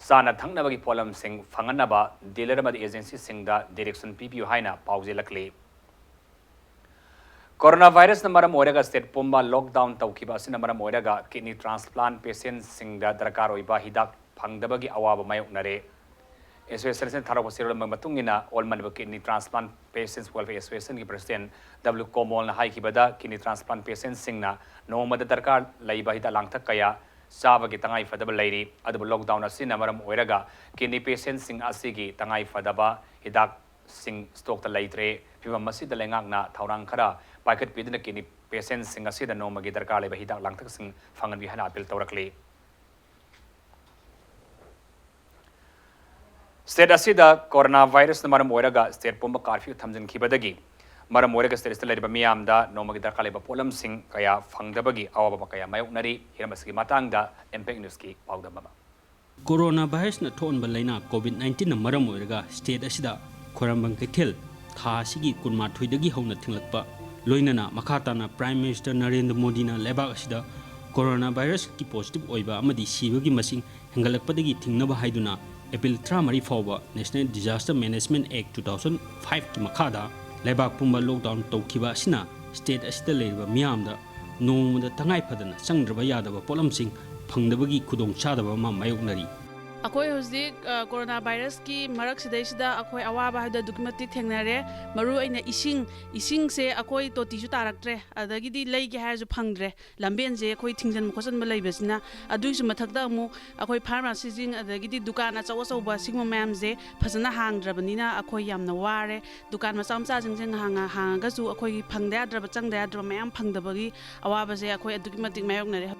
ꯆꯥꯅ ꯊꯛꯅꯕꯒꯤ ꯄꯣꯠꯂꯝꯁꯤꯡ ꯐꯪꯍꯟꯅꯕ ꯗꯤꯂꯔ ꯑꯃꯗꯤ ꯑꯦꯖꯦꯟꯁꯤꯁꯤꯡꯗ ꯗꯤꯔꯦꯛꯁꯟ ꯄꯤꯕꯤꯌꯨ ꯍꯥꯏꯅ ꯄꯥꯎꯖꯦꯜꯂꯛꯂꯤ꯫ ꯀꯣꯔꯣꯅꯥ ꯚꯥꯏꯔꯁꯅ ꯃꯔꯝ ꯑꯣꯏꯔꯒ ꯁ꯭ꯇꯦꯠ ꯄꯨꯝꯕ ꯂꯣꯛꯗꯥꯎꯟ ꯇꯧꯈꯤꯕ ꯑꯁꯤꯅ ꯃꯔꯝ ꯑꯣꯏꯔꯒ ꯀꯤꯗꯅꯤ ꯇ꯭ꯔꯥꯟꯁꯄ꯭ꯂꯥꯟ ꯄꯦꯁꯦꯟꯁꯤꯡꯗ ꯗꯔꯀꯥꯔ ꯑꯣꯏꯕ ꯍꯤꯗꯥꯛ ꯐꯪꯗꯕꯒꯤ ꯑꯋꯥꯕ ꯃꯥꯌꯣꯛꯅꯔꯦ꯫ ꯑꯦꯁꯣꯁꯤꯌꯦꯁꯟ ꯑꯁꯤꯅ ꯊꯥꯔꯛꯄ ꯆꯦꯔꯣꯜ ꯑꯃꯒꯤ ꯃꯇꯨꯡ ꯏꯟꯅ, all Manipur kidney transplant patients welfare ꯑꯦꯁꯣꯁꯤꯌꯦꯁꯟꯒꯤ ꯄ꯭ꯔꯁꯤꯗꯦꯟ ꯗꯕ꯭ꯂꯤꯎ ꯀꯣꯃꯣꯜꯅ ꯍꯥꯏꯈꯤꯕꯗ, ꯀꯤꯗꯅꯤ ꯇ꯭ꯔꯥꯟꯁꯄ꯭ꯂꯥꯟ ꯄꯦꯁꯦꯟꯁꯤꯡꯅ ꯅꯣꯡꯃꯗ ꯗꯔꯀꯥꯔ ꯂꯩꯕ ꯍꯤꯗꯥꯛ ꯂꯥꯡꯊꯛ ꯀꯌꯥ ꯆꯥꯕꯒꯤ ꯇꯉꯥꯏ ꯐꯗꯕ ꯂꯩꯔꯤ, ꯑꯗꯨꯕꯨ ꯂꯣꯛꯗꯥꯎꯟ ꯑꯁꯤꯅ ꯃꯔꯝ ꯑꯣꯏꯔꯒ ꯀꯤꯗꯅꯤ ꯄꯦꯁꯦꯟꯁꯤꯡ ꯑꯁꯤꯒꯤ ꯇꯉꯥꯏ ꯐꯗꯕ ꯍꯤꯗꯥꯛꯁꯤꯡ ꯁ꯭ꯇꯣꯛꯇ ꯂꯩꯇ꯭ꯔꯦ꯫ ꯐꯤꯚꯝ ꯑꯁꯤꯗ ꯂꯩꯉꯥꯛꯅ ꯊꯧꯔꯥꯡ ꯈꯔ ꯄꯥꯏꯈꯠꯄꯤꯗꯨꯅ ꯀꯤꯗꯅꯤ ꯄꯦꯁꯦꯟꯁꯤꯡ ꯑꯁꯤꯗ ꯅꯣꯡꯃꯒꯤ ꯗꯔꯀꯥꯔ ꯂꯩꯕ ꯍꯤꯗꯥꯛ ꯂꯥꯡꯊꯛꯁꯤꯡ ꯐꯪꯍꯟꯕꯤꯌꯨ ꯍꯥꯏꯅ ꯑꯥꯄꯤꯜ ꯇꯧꯔꯛꯂꯤ꯫ ꯁ꯭ꯇꯦꯠ ꯑꯁꯤꯗ ꯀꯣꯔꯣꯅꯥ ꯚꯥꯏꯔꯁꯅ ꯃꯔꯝ ꯑꯣꯏꯔꯒ ꯁ꯭ꯇꯦꯠ ꯄꯨꯝꯕ ꯀꯥꯔꯐ꯭ꯌꯨ ꯊꯝꯖꯤꯟꯈꯤꯕꯗꯒꯤ ꯃꯔꯝ ꯑꯣꯏꯔꯒ ꯁ꯭ꯇꯦꯠ ꯑꯁꯤꯗ ꯂꯩꯔꯤꯕ ꯃꯤꯌꯥꯝꯗ ꯅꯣꯡꯃꯒꯤ ꯗꯔꯀꯥꯔ ꯂꯩꯕ ꯄꯣꯠꯂꯝꯁꯤꯡ ꯀꯌꯥ ꯐꯪꯗꯕꯒꯤ ꯑꯋꯥꯕ ꯀꯌꯥ ꯃꯥꯌꯣꯛꯅꯔꯤ꯫ ꯍꯤꯔꯝ ꯑꯁꯤꯒꯤ ꯃꯇꯥꯡꯗ ꯏꯝꯄꯦꯛ ꯅ꯭ꯌꯨꯁꯀꯤ ꯄꯥꯎꯗꯝ ꯑꯃ꯫ ꯀꯣꯔꯣꯅꯥ ꯚꯥꯏꯔꯁꯅ ꯊꯣꯛꯍꯟꯕ ꯂꯥꯏꯅꯥ ꯀꯣꯚꯤꯗ ꯅꯥꯏꯟꯇꯤꯟꯅ ꯃꯔꯝ ꯑꯣꯏꯔꯒ ꯁ꯭ꯇꯦꯠ ꯑꯁꯤꯗ ꯈ꯭ꯋꯥꯏꯔꯝꯕꯟ ꯀꯩꯊꯦꯜ ꯊꯥ ꯑꯁꯤꯒꯤ ꯀꯨꯟꯃꯥꯊꯣꯏꯗꯒꯤ ꯍꯧꯅ ꯊꯤꯡꯂꯛꯄ, ꯂꯣꯏꯅꯅ ꯃꯈꯥ ꯇꯥꯅ ꯄ꯭ꯔꯥꯏꯝ ꯃꯤꯅꯤꯁꯇꯔ ꯅꯔꯦꯟꯗ꯭ꯔ ꯃꯣꯗꯤꯅ ꯂꯩꯕꯥꯛ ꯑꯁꯤꯗ ꯀꯣꯔꯣꯅꯥ ꯚꯥꯏꯔꯁꯀꯤ ꯄꯣꯖꯤꯇꯤꯚ ꯑꯣꯏꯕ ꯑꯃꯗꯤ ꯁꯤꯕꯒꯤ ꯃꯁꯤꯡ ꯍꯦꯟꯒꯠꯂꯛꯄꯗꯒꯤ ꯊꯤꯡꯅꯕ ꯍꯥꯏꯗꯨꯅ ꯑꯦꯄ꯭ꯔꯤꯜ ꯇꯔꯥꯃꯔꯤ ꯐꯥꯎꯕ National Disaster Management Act two thousand five ꯀꯤ ꯃꯈꯥꯗ ꯂꯩꯕꯥꯛ ꯄꯨꯝꯕ ꯂꯣꯛꯗꯥꯎꯟ ꯇꯧꯈꯤꯕ ꯑꯁꯤꯅ ꯁ꯭ꯇꯦꯠ ꯑꯁꯤꯗ ꯂꯩꯔꯤꯕ ꯃꯤꯌꯥꯝꯗ ꯅꯣꯡꯃꯗ ꯇꯉꯥꯏ ꯐꯗꯅ ꯆꯪꯗ꯭ꯔꯕ ꯌꯥꯗꯕ ꯄꯣꯠꯂꯝꯁꯤꯡ ꯐꯪꯗꯕꯒꯤ ꯈꯨꯗꯣꯡꯆꯥꯗꯕ ꯑꯃ ꯃꯥꯌꯣꯛꯅꯔꯤ꯫ ꯑꯩꯈꯣꯏ ꯍꯧꯖꯤꯛ, ꯑ, ꯀꯣꯔꯣꯅꯥ ꯚꯥꯏꯔꯁꯀꯤ ꯃꯔꯛꯁꯤꯗꯩꯁꯤꯗ ꯑꯩꯈꯣꯏ ꯑꯋꯥꯕ ꯍꯥꯏꯕꯗꯣ ꯑꯗꯨꯛꯀꯤ ꯃꯇꯤꯛ ꯊꯦꯡꯅꯔꯦ꯫ ꯃꯔꯨ ꯑꯣꯏꯅ ꯏꯁꯤꯡ, ꯏꯁꯤꯡꯁꯦ ꯑꯩꯈꯣꯏ ꯇꯣꯇꯤꯁꯨ ꯇꯥꯔꯛꯇ꯭ꯔꯦ, ꯑꯗꯒꯤꯗꯤ ꯂꯩꯒꯦ ꯍꯥꯏꯔꯁꯨ ꯐꯪꯗ꯭ꯔꯦ꯫ ꯂꯝꯕꯦꯟꯁꯦ ꯑꯩꯈꯣꯏ ꯊꯤꯡꯖꯤꯟꯕ ꯈꯣꯠꯆꯤꯟꯕ ꯂꯩꯕꯁꯤꯅ꯫ ꯑꯗꯨꯒꯤꯁꯨ ꯃꯊꯛꯇ ꯑꯃꯨꯛ ꯑꯩꯈꯣꯏ ꯐꯥꯔꯃꯥꯁꯤꯁꯤꯡ, ꯑꯗꯒꯤꯗꯤ ꯗꯨꯀꯥꯟ ꯑꯆꯧ ꯑꯆꯧꯕ ꯁꯤꯒꯨꯝꯕ ꯃꯌꯥꯝꯁꯦ ꯐꯖꯅ ꯍꯥꯡꯗ꯭ꯔꯕꯅꯤꯅ ꯑꯩꯈꯣꯏ ꯌꯥꯝꯅ ꯋꯥꯔꯦ꯫ ꯗꯨꯀꯥꯟ ꯃꯆꯥ ꯃꯆꯥꯁꯤꯡꯁꯦ ꯉꯥꯏꯍꯥꯛ ꯉꯥꯏꯍꯥꯛ ꯍꯥꯡꯉꯒꯁꯨ ꯑꯩꯈꯣꯏꯒꯤ ꯐꯪꯗ ꯌꯥꯗ꯭ꯔꯕ, ꯆꯪꯗ ꯌꯥꯗ꯭ꯔꯕ ꯃꯌꯥꯝ ꯐꯪꯗꯕꯒꯤ ꯑꯋꯥꯕꯁꯦ ꯑꯩꯈꯣꯏ ꯑꯗꯨꯛꯀꯤ ꯃꯇꯤꯛ ꯃꯥꯌꯣꯛꯅꯔꯦ꯫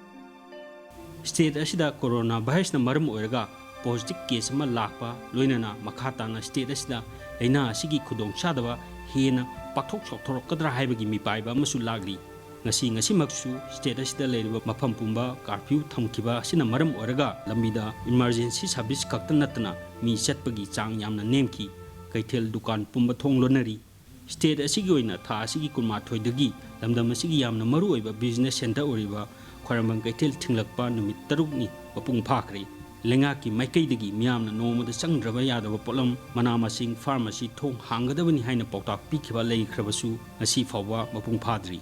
ꯁ꯭ꯇꯦꯠ ꯑꯁꯤꯗ ꯀꯣꯔꯣꯅꯥ ꯚꯥꯏꯔꯁꯅ ꯃꯔꯝ ꯑꯣꯏꯔꯒ ꯄꯣꯖꯤꯇꯤꯚ ꯀꯦꯁ ꯑꯃ ꯂꯥꯛꯄ, ꯂꯣꯏꯅꯅ ꯃꯈꯥ ꯇꯥꯅ ꯁ꯭ꯇꯦꯠ ꯑꯁꯤꯗ ꯂꯥꯏꯅꯥ ꯑꯁꯤꯒꯤ ꯈꯨꯗꯣꯡꯆꯥꯗꯕ ꯍꯦꯟꯅ ꯄꯥꯛꯊꯣꯛ ꯆꯥꯎꯊꯣꯔꯛꯀꯗ꯭ꯔꯥ ꯍꯥꯏꯕꯒꯤ ꯃꯤꯄꯥꯏꯕ ꯑꯃꯁꯨ ꯂꯥꯛꯂꯤ꯫ ꯉꯁꯤ, ꯉꯁꯤꯃꯛꯁꯨ ꯁ꯭ꯇꯦꯠ ꯑꯁꯤꯗ ꯂꯩꯔꯤꯕ ꯃꯐꯝ ꯄꯨꯝꯕ ꯀꯥꯔꯐ꯭ꯌꯨ ꯊꯝꯈꯤꯕ ꯑꯁꯤꯅ ꯃꯔꯝ ꯑꯣꯏꯔꯒ ꯂꯝꯕꯤꯗ ꯏꯃꯥꯔꯖꯦꯟꯁꯤ ꯁꯥꯔꯚꯤꯁ ꯈꯛꯇ ꯅꯠꯇꯅ ꯃꯤ ꯆꯠꯄꯒꯤ ꯆꯥꯡ ꯌꯥꯝꯅ ꯅꯦꯝꯈꯤ꯫ ꯀꯩꯊꯦꯜ ꯗꯨꯀꯥꯟ ꯄꯨꯝꯕ ꯊꯣꯡ ꯂꯣꯟꯅꯔꯤ꯫ ꯁ꯭ꯇꯦꯠ ꯑꯁꯤꯒꯤ ꯑꯣꯏꯅ ꯊꯥ ꯑꯁꯤꯒꯤ ꯀꯨꯟꯃꯥꯊꯣꯏꯗꯒꯤ ꯂꯝꯗꯝ ꯑꯁꯤꯒꯤ ꯌꯥꯝꯅ ꯃꯔꯨꯑꯣꯏꯕ ꯕꯤꯖꯤꯅꯦꯁ ꯁꯦꯟꯇꯔ ꯑꯣꯏꯔꯤꯕ ꯈ꯭ꯋꯥꯏꯔꯝꯕꯟ ꯀꯩꯊꯦꯜ ꯊꯤꯡꯂꯛꯄ ꯅꯨꯃꯤꯠ ꯇꯔꯨꯛꯅꯤ ꯃꯄꯨꯡ ꯐꯥꯈ꯭ꯔꯦ꯫ ꯂꯩꯉꯥꯛꯀꯤ ꯃꯥꯏꯀꯩꯗꯒꯤ ꯃꯤꯌꯥꯝꯅ ꯅꯣꯡꯃꯗ ꯆꯪꯗ꯭ꯔꯕ ꯌꯥꯗꯕ ꯄꯣꯠꯂꯝ, ꯃꯅꯥ ꯃꯁꯤꯡ, ꯐꯥꯔꯃꯥꯁꯤ ꯊꯣꯡ ꯍꯥꯡꯒꯗꯕꯅꯤ ꯍꯥꯏꯅ ꯄꯥꯎꯇꯥꯛ ꯄꯤꯈꯤꯕ ꯂꯩꯈ꯭ꯔꯕꯁꯨ ꯉꯁꯤ ꯐꯥꯎꯕ ꯃꯄꯨꯡ ꯐꯥꯗ꯭ꯔꯤ꯫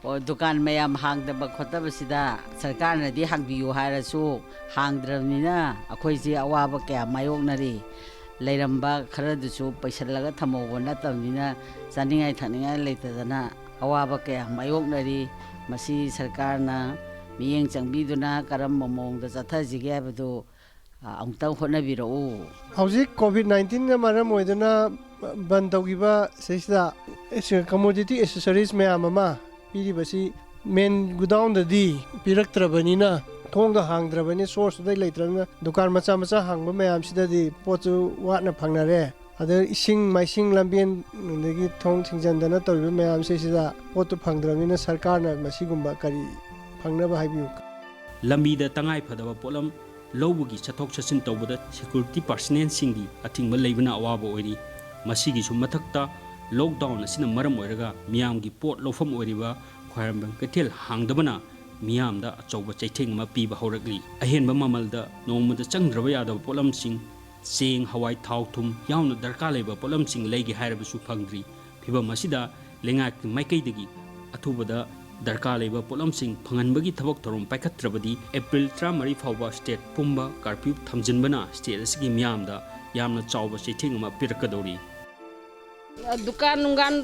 ꯑꯣ, ꯗꯨꯀꯥꯟ ꯃꯌꯥꯝ ꯍꯥꯡꯗꯕ ꯈꯣꯠꯇꯕꯁꯤꯗ ꯁꯔꯀꯥꯔꯅꯗꯤ ꯍꯥꯡꯕꯤꯌꯨ ꯍꯥꯏꯔꯁꯨ ꯍꯥꯡꯗ꯭ꯔꯕꯅꯤꯅ ꯑꯩꯈꯣꯏꯁꯦ ꯑꯋꯥꯕ ꯀꯌꯥ ꯃꯥꯌꯣꯛꯅꯔꯤ꯫ ꯂꯩꯔꯝꯕ ꯈꯔꯗꯨꯁꯨ ꯄꯩꯁꯜꯂꯒ ꯊꯝꯍꯧꯕ ꯅꯠꯇꯕꯅꯤꯅ ꯆꯥꯅꯤꯡꯉꯥꯏ ꯊꯛꯅꯤꯡꯉꯥꯏ ꯂꯩꯇꯗꯅ ꯑꯋꯥꯕ ꯀꯌꯥ ꯃꯥꯌꯣꯛꯅꯔꯤ꯫ ꯃꯁꯤ ꯁꯔꯀꯥꯔꯅ ꯃꯤꯠꯌꯦꯡ ꯆꯪꯕꯤꯗꯨꯅ ꯀꯔꯝꯕ ꯃꯑꯣꯡꯗ ꯆꯠꯊꯁꯤꯒꯦ ꯍꯥꯏꯕꯗꯨ ꯑ, ꯑꯃꯨꯛꯇꯪ ꯍꯣꯠꯅꯕꯤꯔꯛꯎ꯫ ꯍꯧꯖꯤꯛ ꯀꯣꯚꯤꯗ ꯅꯥꯏꯟꯇꯤꯟꯅ ꯃꯔꯝ ꯑꯣꯏꯗꯨꯅ ꯕꯟ ꯇꯧꯈꯤꯕ ꯁꯤꯁꯤꯗ ꯀꯃꯣꯗꯤꯇꯤ ꯑꯦꯁꯦꯁꯔꯤꯁ ꯃꯌꯥꯝ ꯑꯃ ꯄꯤꯔꯤꯕꯁꯤ ꯃꯦꯟ ꯒꯨꯗꯥꯎꯟꯗꯗꯤ ꯄꯤꯔꯛꯇ꯭ꯔꯕꯅꯤꯅ, ꯊꯣꯡꯗꯣ ꯍꯥꯡꯗ꯭ꯔꯕꯅꯤ, ꯁꯣꯔꯁꯇꯨꯗꯩ ꯂꯩꯇ꯭ꯔꯕꯅꯤꯅ, ꯗꯨꯀꯥꯟ ꯃꯆꯥ ꯃꯆꯥ ꯍꯥꯡꯕ ꯃꯌꯥꯝꯁꯤꯗꯗꯤ ꯄꯣꯠꯁꯨ ꯋꯥꯠꯅ ꯐꯪꯅꯔꯦ꯫ ꯑꯗ ꯏꯁꯤꯡ ꯃꯥꯏꯁꯤꯡ ꯂꯝꯕꯦꯟ, ꯑꯗꯒꯤ ꯊꯣꯡ ꯊꯤꯡꯖꯤꯟꯗꯅ ꯇꯧꯔꯤꯕ ꯃꯌꯥꯝꯁꯤꯗ ꯄꯣꯠꯇꯨ ꯐꯪꯗ꯭ꯔꯕꯅꯤꯅ ꯁꯔꯀꯥꯔꯅ ꯃꯁꯤꯒꯨꯝꯕ ꯀꯔꯤ ꯐꯪꯅꯕ ꯍꯥꯏꯕꯤꯌꯨ꯫ ꯂꯝꯕꯤꯗ ꯇꯉꯥꯏ ꯐꯗꯕ ꯄꯣꯠꯂꯝ ꯂꯧꯕꯒꯤ ꯆꯠꯊꯣꯛ ꯆꯠꯁꯤꯟ ꯇꯧꯕꯗ ꯁꯦꯀ꯭ꯌꯨꯔꯤꯇꯤ ꯄꯥꯔꯁꯅꯦꯜꯁꯤꯡꯒꯤ ꯑꯊꯤꯡꯕ ꯂꯩꯕꯅ ꯑꯋꯥꯕ ꯑꯣꯏꯔꯤ꯫ ꯃꯁꯤꯒꯤꯁꯨ ꯃꯊꯛꯇ ꯂꯣꯛꯗꯥꯎꯟ ꯑꯁꯤꯅ ꯃꯔꯝ ꯑꯣꯏꯔꯒ ꯃꯤꯌꯥꯝꯒꯤ ꯄꯣꯠ ꯂꯧꯐꯝ ꯑꯣꯏꯔꯤꯕ ꯈ꯭ꯋꯥꯏꯔꯝꯕꯟ ꯀꯩꯊꯦꯜ ꯍꯥꯡꯗꯕꯅ ꯃꯤꯌꯥꯝꯗ ꯑꯆꯧꯕ ꯆꯩꯊꯦꯡ ꯑꯃ ꯄꯤꯕ ꯍꯧꯔꯛꯂꯤ꯫ ꯑꯍꯦꯟꯕ ꯃꯃꯜꯗ ꯅꯣꯡꯃꯗ ꯆꯪꯗ꯭ꯔꯕ ꯌꯥꯗꯕ ꯄꯣꯠꯂꯝꯁꯤꯡ, ꯆꯦꯡ, ꯍꯋꯥꯏ, ꯊꯥꯎ, ꯊꯨꯝ ꯌꯥꯎꯅ ꯗꯔꯀꯥꯔ ꯂꯩꯕ ꯄꯣꯠꯂꯝꯁꯤꯡ ꯂꯩꯒꯦ ꯍꯥꯏꯔꯕꯁꯨ ꯐꯪꯗ꯭ꯔꯤ꯫ ꯐꯤꯚꯝ ꯑꯁꯤꯗ ꯂꯩꯉꯥꯛꯀꯤ ꯃꯥꯏꯀꯩꯗꯒꯤ ꯑꯊꯨꯕꯗ ꯗꯔꯀꯥꯔ ꯂꯩꯕ ꯄꯣꯠꯂꯝꯁꯤꯡ ꯐꯪꯍꯟꯕꯒꯤ ꯊꯕꯛ ꯊꯧꯔꯝ ꯄꯥꯏꯈꯠꯇ꯭ꯔꯕꯗꯤ ꯑꯦꯄ꯭ꯔꯤꯜ ꯇꯔꯥꯃꯔꯤ ꯐꯥꯎꯕ ꯁ꯭ꯇꯦꯠ ꯄꯨꯝꯕ ꯀꯔꯐ꯭ꯌꯨ ꯊꯝꯖꯤꯟꯕꯅ ꯁ꯭ꯇꯦꯠ ꯑꯁꯤꯒꯤ ꯃꯤꯌꯥꯝꯗ ꯌꯥꯝꯅ ꯆꯥꯎꯕ ꯆꯩꯊꯦꯡ ꯑꯃ ꯄꯤꯔꯛꯀꯗꯧꯔꯤ꯫ ꯗꯨꯀꯥꯟ ꯅꯨꯡꯒꯥꯟ,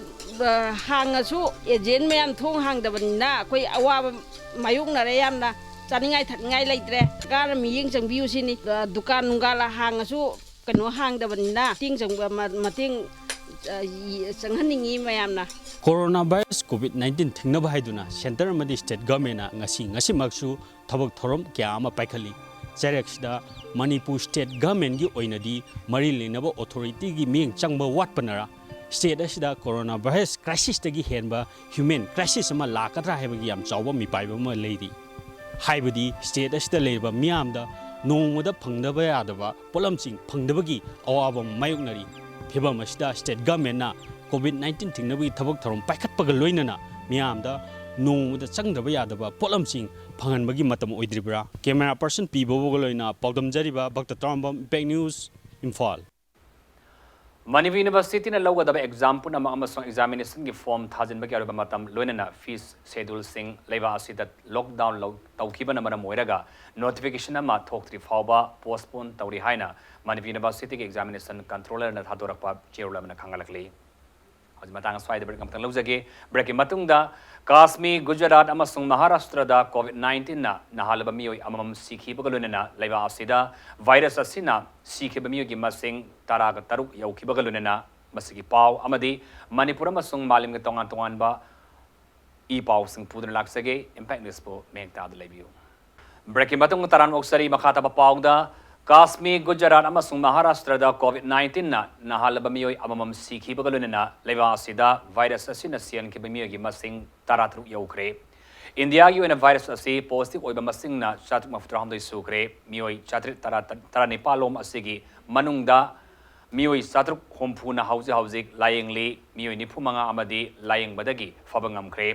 ꯑ, ꯍꯥꯡꯉꯁꯨ ꯑꯦꯖꯦꯟ ꯃꯌꯥꯝ ꯊꯣꯡ ꯍꯥꯡꯗꯕꯅꯤꯅ ꯑꯩꯈꯣꯏ ꯑꯋꯥꯕ ꯃꯥꯌꯣꯛꯅꯔꯦ ꯌꯥꯝꯅ꯫ ꯆꯥꯅꯤꯡꯉꯥꯏ ꯊꯛꯅꯤꯡꯉꯥꯏ ꯂꯩꯇ꯭ꯔꯦ꯫ ꯁꯔꯀꯥꯔꯅ ꯃꯤꯠꯌꯦꯡ ꯆꯪꯕꯤꯌꯨ ꯁꯤꯅꯤ꯫ ꯑ, ꯗꯨꯀꯥꯟ ꯅꯨꯡꯒꯥꯟ ꯍꯥꯡꯉꯁꯨ ꯀꯩꯅꯣ ꯍꯥꯡꯗꯕꯅꯤꯅ ꯃꯇꯦꯡ ꯆꯪꯕ, ꯃ-, ꯃꯇꯦꯡ, ꯑ, ꯆꯪꯍꯟꯅꯤꯡꯉꯤ ꯃꯌꯥꯝꯅ꯫ ꯀꯣꯔꯣꯅꯥ ꯚꯥꯏꯔꯁ ꯀꯣꯚꯤꯗ ꯅꯥꯏꯟꯇꯤꯟ ꯊꯤꯡꯅꯕ ꯍꯥꯏꯗꯨꯅ ꯁꯦꯟꯇꯔ ꯑꯃꯗꯤ ꯁ꯭ꯇꯦꯠ ꯒꯚꯔꯟꯃꯦꯟꯅ ꯉꯁꯤ, ꯉꯁꯤꯃꯛꯁꯨ ꯊꯕꯛ ꯊꯧꯔꯝ ꯀꯌꯥ ꯑꯃ ꯄꯥꯏꯈꯠꯂꯤ꯫ ꯆꯩꯔꯛꯁꯤꯗ ꯃꯅꯤꯄꯨꯔ ꯁ꯭ꯇꯦꯠ ꯒꯚꯔꯟꯃꯦꯟꯒꯤ ꯑꯣꯏꯅꯗꯤ ꯃꯔꯤ ꯂꯩꯅꯕ ꯑꯣꯊꯣꯔꯤꯇꯤꯒꯤ ꯃꯤꯠꯌꯦꯡ ꯆꯪꯕ ꯋꯥꯠꯄꯅꯔ ꯁ꯭ꯇꯦꯠ ꯑꯁꯤꯗ ꯀꯣꯔꯣꯅꯥ ꯚꯥꯏꯔꯁ ꯀ꯭ꯔꯥꯏꯁꯤꯁꯇꯒꯤ ꯍꯦꯟꯕ ꯍ꯭ꯌꯨꯃꯦꯟ ꯀ꯭ꯔꯥꯏꯁꯤꯁ ꯑꯃ ꯂꯥꯛꯀꯗ꯭ꯔꯥ ꯍꯥꯏꯕꯒꯤ ꯌꯥꯝ ꯆꯥꯎꯕ ꯃꯤꯄꯥꯏꯕ ꯑꯃ ꯂꯩꯔꯤ꯫ ꯍꯥꯏꯕꯗꯤ ꯁ꯭ꯇꯦꯠ ꯑꯁꯤꯗ ꯂꯩꯔꯤꯕ ꯃꯤꯌꯥꯝꯗ ꯅꯣꯡꯃꯗ ꯐꯪꯗꯕ ꯌꯥꯗꯕ ꯄꯣꯠꯂꯝꯁꯤꯡ ꯐꯪꯗꯕꯒꯤ ꯑꯋꯥꯕ ꯑꯃ ꯃꯥꯌꯣꯛꯅꯔꯤ꯫ ꯐꯤꯚꯝ ꯑꯁꯤꯗ ꯁ꯭ꯇꯦꯠ ꯒꯚꯔꯟꯃꯦꯟꯅ ꯀꯣꯚꯤꯗ ꯅꯥꯏꯟꯇꯤꯟ ꯊꯤꯡꯅꯕꯒꯤ ꯊꯕꯛ ꯊꯧꯔꯝ ꯄꯥꯏꯈꯠꯄꯒ ꯂꯣꯏꯅꯅ ꯃꯤꯌꯥꯝꯗ ꯅꯣꯡꯃꯗ ꯆꯪꯗ꯭ꯔꯕ ꯌꯥꯗꯕ ꯄꯣꯠꯂꯝꯁꯤꯡ ꯐꯪꯍꯟꯕꯒꯤ ꯃꯇꯝ ꯑꯣꯏꯗ꯭ꯔꯤꯕ꯭ꯔꯥ? ꯀꯦꯃꯦꯔꯥ ꯄꯔꯁꯟ ꯄꯤ ꯕꯣꯕꯣꯒ ꯂꯣꯏꯅ ꯄꯥꯎꯗꯝꯖꯔꯤꯕ ꯚꯛꯇ ꯇꯔꯥꯝꯕꯝ, ꯏꯝꯄꯦꯛ ꯅ꯭ꯌꯨꯁ, ꯏꯝꯐꯥꯜ꯫ ꯃꯅꯤꯄꯨꯔ ꯌꯨꯅꯤꯚꯔꯁꯤꯇꯤꯅ ꯂꯧꯒꯗꯕ ꯑꯦꯛꯖꯥꯝ ꯄꯨꯝꯅꯃꯛ ꯑꯃꯁꯨꯡ ꯑꯦꯛꯖꯥꯃꯤꯅꯦꯁꯟꯒꯤ ꯐꯣꯔꯝ ꯊꯥꯖꯤꯟꯕꯒꯤ ꯑꯔꯣꯏꯕ ꯃꯇꯝ, ꯂꯣꯏꯅꯅ ꯐꯤꯁ ꯁꯦꯗ꯭ꯌꯨꯜꯁꯤꯡ ꯂꯩꯕꯥꯛ ꯑꯁꯤꯗ ꯂꯣꯛꯗꯥꯎꯟ ꯂꯧ-, ꯇꯧꯈꯤꯕꯅ ꯃꯔꯝ ꯑꯣꯏꯔꯒ ꯅꯣꯇꯤꯐꯤꯀꯦꯁꯟ ꯑꯃ ꯊꯣꯛꯇ꯭ꯔꯤ ꯐꯥꯎꯕ ꯄꯣꯁꯄꯣꯟ ꯇꯧꯔꯤ ꯍꯥꯏꯅ ꯃꯅꯤꯄꯨꯔ ꯌꯨꯅꯤꯚꯔꯁꯤꯇꯤꯒꯤ ꯑꯦꯛꯖꯥꯃꯤꯅꯦꯁꯟ ꯀꯟꯇ꯭ꯔꯣꯂꯔꯅ ꯊꯥꯗꯣꯔꯛꯄ ꯆꯦꯔꯣꯜ ꯑꯃꯅ ꯈꯪꯍꯜꯂꯛꯂꯤ꯫ ꯍꯧꯖꯤꯛ ꯃꯇꯥꯡ ꯑꯁ꯭ꯋꯥꯏꯗ ꯕ꯭ꯔꯦꯛ ꯑꯃꯇꯪ ꯂꯧꯖꯒꯦ꯫ ꯕ꯭ꯔꯦꯛꯀꯤ ꯃꯇꯨꯡꯗ ꯀꯥꯁꯃꯤꯔ, ꯒꯨꯖꯔꯥꯠ ꯑꯃꯁꯨꯡ ꯃꯍꯥꯔꯥꯁꯇ꯭ꯔꯗ ꯀꯣꯚꯤꯗ ꯅꯥꯏꯟꯇꯤꯟꯅ ꯅꯥꯍꯜꯂꯕ ꯃꯤꯑꯣꯏ ꯑꯃꯃꯝ ꯁꯤꯈꯤꯕꯒ ꯂꯣꯏꯅꯅ ꯂꯩꯕꯥꯛ ꯑꯁꯤꯗ ꯚꯥꯏꯔꯁ ꯑꯁꯤꯅ ꯁꯤꯈꯤꯕ ꯃꯤꯑꯣꯏꯒꯤ ꯃꯁꯤꯡ ꯇꯔꯥꯒ ꯇꯔꯨꯛ ꯌꯧꯈꯤꯕꯒ ꯂꯣꯏꯅꯅ ꯃꯁꯤꯒꯤ ꯄꯥꯎ ꯑꯃꯗꯤ ꯃꯅꯤꯄꯨꯔ ꯑꯃꯁꯨꯡ ꯃꯥꯂꯦꯝꯒꯤ ꯇꯣꯉꯥꯟ ꯇꯣꯉꯥꯟꯕ ꯏ ꯄꯥꯎꯁꯤꯡ ꯄꯨꯗꯨꯅ ꯂꯥꯛꯆꯒꯦ꯫ ꯏꯝꯄꯦꯛ ꯅ꯭ꯌꯨꯁꯄꯨ ꯃꯌꯦꯛ ꯇꯥꯗ ꯂꯩꯕꯤꯌꯨ꯫ ꯕ꯭ꯔꯦꯛꯀꯤ ꯃꯇꯨꯡ ꯇꯔꯥꯝꯅ ꯑꯣꯛꯆꯔꯤ꯫ ꯃꯈꯥ ꯇꯥꯕ ꯄꯥꯎꯗ, ꯀꯥꯁꯃꯤꯔ, ꯒꯨꯖꯔꯥꯠ ꯑꯃꯁꯨꯡ ꯃꯍꯥꯔꯥꯁꯇ꯭ꯔꯗ ꯀꯣꯚꯤꯗ ꯅꯥꯏꯟꯇꯤꯟꯅ ꯅꯥꯍꯜꯂꯕ ꯃꯤꯑꯣꯏ ꯑꯃꯃꯝ ꯁꯤꯈꯤꯕꯒ ꯂꯣꯏꯅꯅ ꯂꯩꯕꯥꯛ ꯑꯁꯤꯗ ꯚꯥꯏꯔꯁ ꯑꯁꯤꯅ ꯁꯤꯍꯟꯈꯤꯕ ꯃꯤꯑꯣꯏꯒꯤ ꯃꯁꯤꯡ ꯇꯔꯥꯇꯔꯨꯛ ꯌꯧꯈ꯭ꯔꯦ꯫ ꯏꯟꯗꯤꯌꯥꯒꯤ ꯑꯣꯏꯅ ꯚꯥꯏꯔꯁ ꯑꯁꯤ ꯄꯣꯖꯤꯇꯤꯚ ꯑꯣꯏꯕ ꯃꯁꯤꯡꯅ ꯆꯥꯇ꯭ꯔꯨꯛ ꯃꯔꯤꯐꯨꯇꯔꯥꯍꯨꯝꯗꯣꯏ ꯁꯨꯈ꯭ꯔꯦ꯫ ꯃꯤꯑꯣꯏ ꯆꯥꯇ꯭ꯔꯦꯠ ꯇꯔꯥꯅꯤꯄꯥꯜ ꯂꯣꯝ ꯑꯁꯤꯒꯤ ꯃꯅꯨꯡꯗ ꯃꯤꯑꯣꯏ ꯆꯥꯇ꯭ꯔꯨꯛ ꯍꯨꯝꯐꯨꯅ ꯍꯧꯖꯤꯛ ꯍꯧꯖꯤꯛ ꯂꯥꯌꯦꯡꯂꯤ꯫ ꯃꯤꯑꯣꯏ ꯅꯤꯐꯨ ꯃꯉꯥ ꯑꯃꯗꯤ ꯂꯥꯌꯦꯡꯕꯗꯒꯤ ꯐꯕ ꯉꯝꯈ꯭ꯔꯦ꯫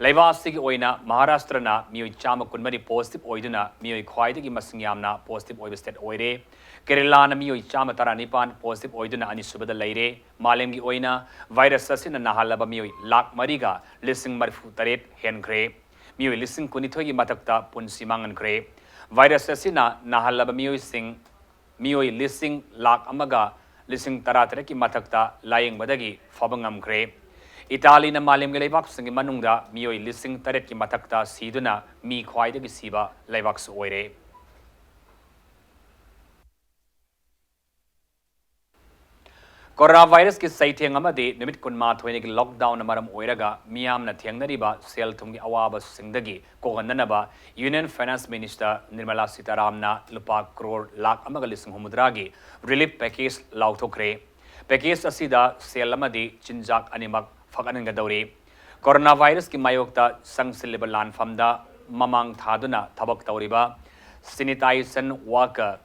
ꯂꯩꯕꯥꯛ ꯑꯁꯤꯒꯤ ꯑꯣꯏꯅ ꯃꯍꯥꯔꯥꯁꯇ꯭ꯔꯅ ꯃꯤꯑꯣꯏ ꯆꯥꯝꯃ ꯀꯨꯟꯃꯔꯤ ꯄꯣꯖꯤꯇꯤꯚ ꯑꯣꯏꯗꯨꯅ ꯃꯤꯑꯣꯏ ꯈ꯭ꯋꯥꯏꯗꯒꯤ ꯃꯁꯤꯡ ꯌꯥꯝꯅ ꯄꯣꯖꯤꯇꯤꯚ ꯑꯣꯏꯕ ꯁ꯭ꯇꯦꯠ ꯑꯣꯏꯔꯦ꯫ ꯀꯦꯔꯦꯂꯥꯅ ꯃꯤꯑꯣꯏ ꯆꯥꯝꯃ ꯇꯔꯥꯅꯤꯄꯥꯟ ꯄꯣꯖꯤꯇꯤꯚ ꯑꯣꯏꯗꯨꯅ ꯑꯅꯤꯁꯨꯕꯗ ꯂꯩꯔꯦ꯫ ꯃꯥꯂꯦꯝꯒꯤ ꯑꯣꯏꯅ ꯚꯥꯏꯔꯁ ꯑꯁꯤꯅ ꯅꯥꯍꯜꯂꯕ ꯃꯤꯑꯣꯏ ꯂꯥꯈ ꯃꯔꯤꯒ ꯂꯤꯁꯤꯡ ꯃꯔꯤꯐꯨ ꯇꯔꯦꯠ ꯍꯦꯟꯈ꯭ꯔꯦ꯫ ꯃꯤꯑꯣꯏ ꯂꯤꯁꯤꯡ ꯀꯨꯟꯅꯤꯊꯣꯏꯒꯤ ꯃꯊꯛꯇ ꯄꯨꯟꯁꯤ ꯃꯥꯡꯍꯟꯈ꯭ꯔꯦ꯫ ꯚꯥꯏꯔꯁ ꯑꯁꯤꯅ ꯅꯥꯍꯜꯂꯕ ꯃꯤꯑꯣꯏꯁꯤꯡ ꯃꯤꯑꯣꯏ ꯂꯤꯁꯤꯡ ꯂꯥꯈ ꯑꯃꯒ ꯂꯤꯁꯤꯡ ꯇꯔꯥꯇꯔꯦꯠꯀꯤ ꯃꯊꯛꯇ ꯂꯥꯌꯦꯡꯕꯗꯒꯤ ꯐꯕ ꯉꯝꯈ꯭ꯔꯦ꯫ ꯏꯇꯥꯂꯤꯅ ꯃꯥꯂꯦꯝꯒꯤ ꯂꯩꯕꯥꯛꯁꯤꯡꯒꯤ ꯃꯅꯨꯡꯗ ꯃꯤꯑꯣꯏ ꯂꯤꯁꯤꯡ ꯇꯔꯦꯠꯀꯤ ꯃꯊꯛꯇ ꯁꯤꯗꯨꯅ ꯃꯤ ꯈ꯭ꯋꯥꯏꯗꯒꯤ ꯁꯤꯕ ꯂꯩꯕꯥꯛꯁꯨ ꯑꯣꯏꯔꯦ꯫ ꯀꯣꯔꯣꯅꯥ ꯚꯥꯏꯔꯁꯀꯤ ꯆꯩꯊꯦꯡ ꯑꯃꯗꯤ ꯅꯨꯃꯤꯠ ꯀꯨꯟꯃꯥꯊꯣꯏꯅꯤꯒꯤ ꯂꯣꯛꯗꯥꯎꯟꯅ ꯃꯔꯝ ꯑꯣꯏꯔꯒ ꯃꯤꯌꯥꯝꯅ ꯊꯦꯡꯅꯔꯤꯕ ꯁꯦꯜ ꯊꯨꯝꯒꯤ ꯑꯋꯥꯕꯁꯤꯡꯗꯒꯤ ꯀꯣꯛꯍꯟꯅꯅꯕ ꯌꯨꯅꯤꯌꯟ ꯐꯥꯏꯅꯥꯟꯁ ꯃꯤꯅꯤꯁꯇꯔ ꯅꯤꯔꯃꯂꯥ ꯁꯤꯇꯥꯔꯥꯝꯅ ꯂꯨꯄꯥ ꯀ꯭ꯔꯣꯔ ꯂꯥꯈ ꯑꯃꯒ ꯂꯤꯁꯤꯡ ꯍꯨꯝꯐꯨꯇꯔꯥꯒꯤ ꯔꯤꯂꯤꯐ ꯄꯦꯀꯦꯖ ꯂꯥꯎꯊꯣꯛꯈ꯭ꯔꯦ꯫ ꯄꯦꯀꯦꯖ ꯑꯁꯤꯗ ꯁꯦꯜ ꯑꯃꯗꯤ ꯆꯤꯟꯖꯥꯛ ꯑꯅꯤꯃꯛ ꯐꯒꯠꯍꯟꯒꯗꯧꯔꯤ꯫ ꯀꯣꯔꯣꯅꯥ ꯚꯥꯏꯔꯁꯀꯤ ꯃꯥꯌꯣꯛꯇ ꯆꯪꯁꯤꯜꯂꯤꯕ ꯂꯥꯟꯐꯝꯗ ꯃꯃꯥꯡ ꯊꯥꯗꯨꯅ ꯊꯕꯛ ꯇꯧꯔꯤꯕ ꯁꯦꯅꯤꯇꯥꯏꯖꯦꯁꯟ ꯋꯥꯔꯀꯔ,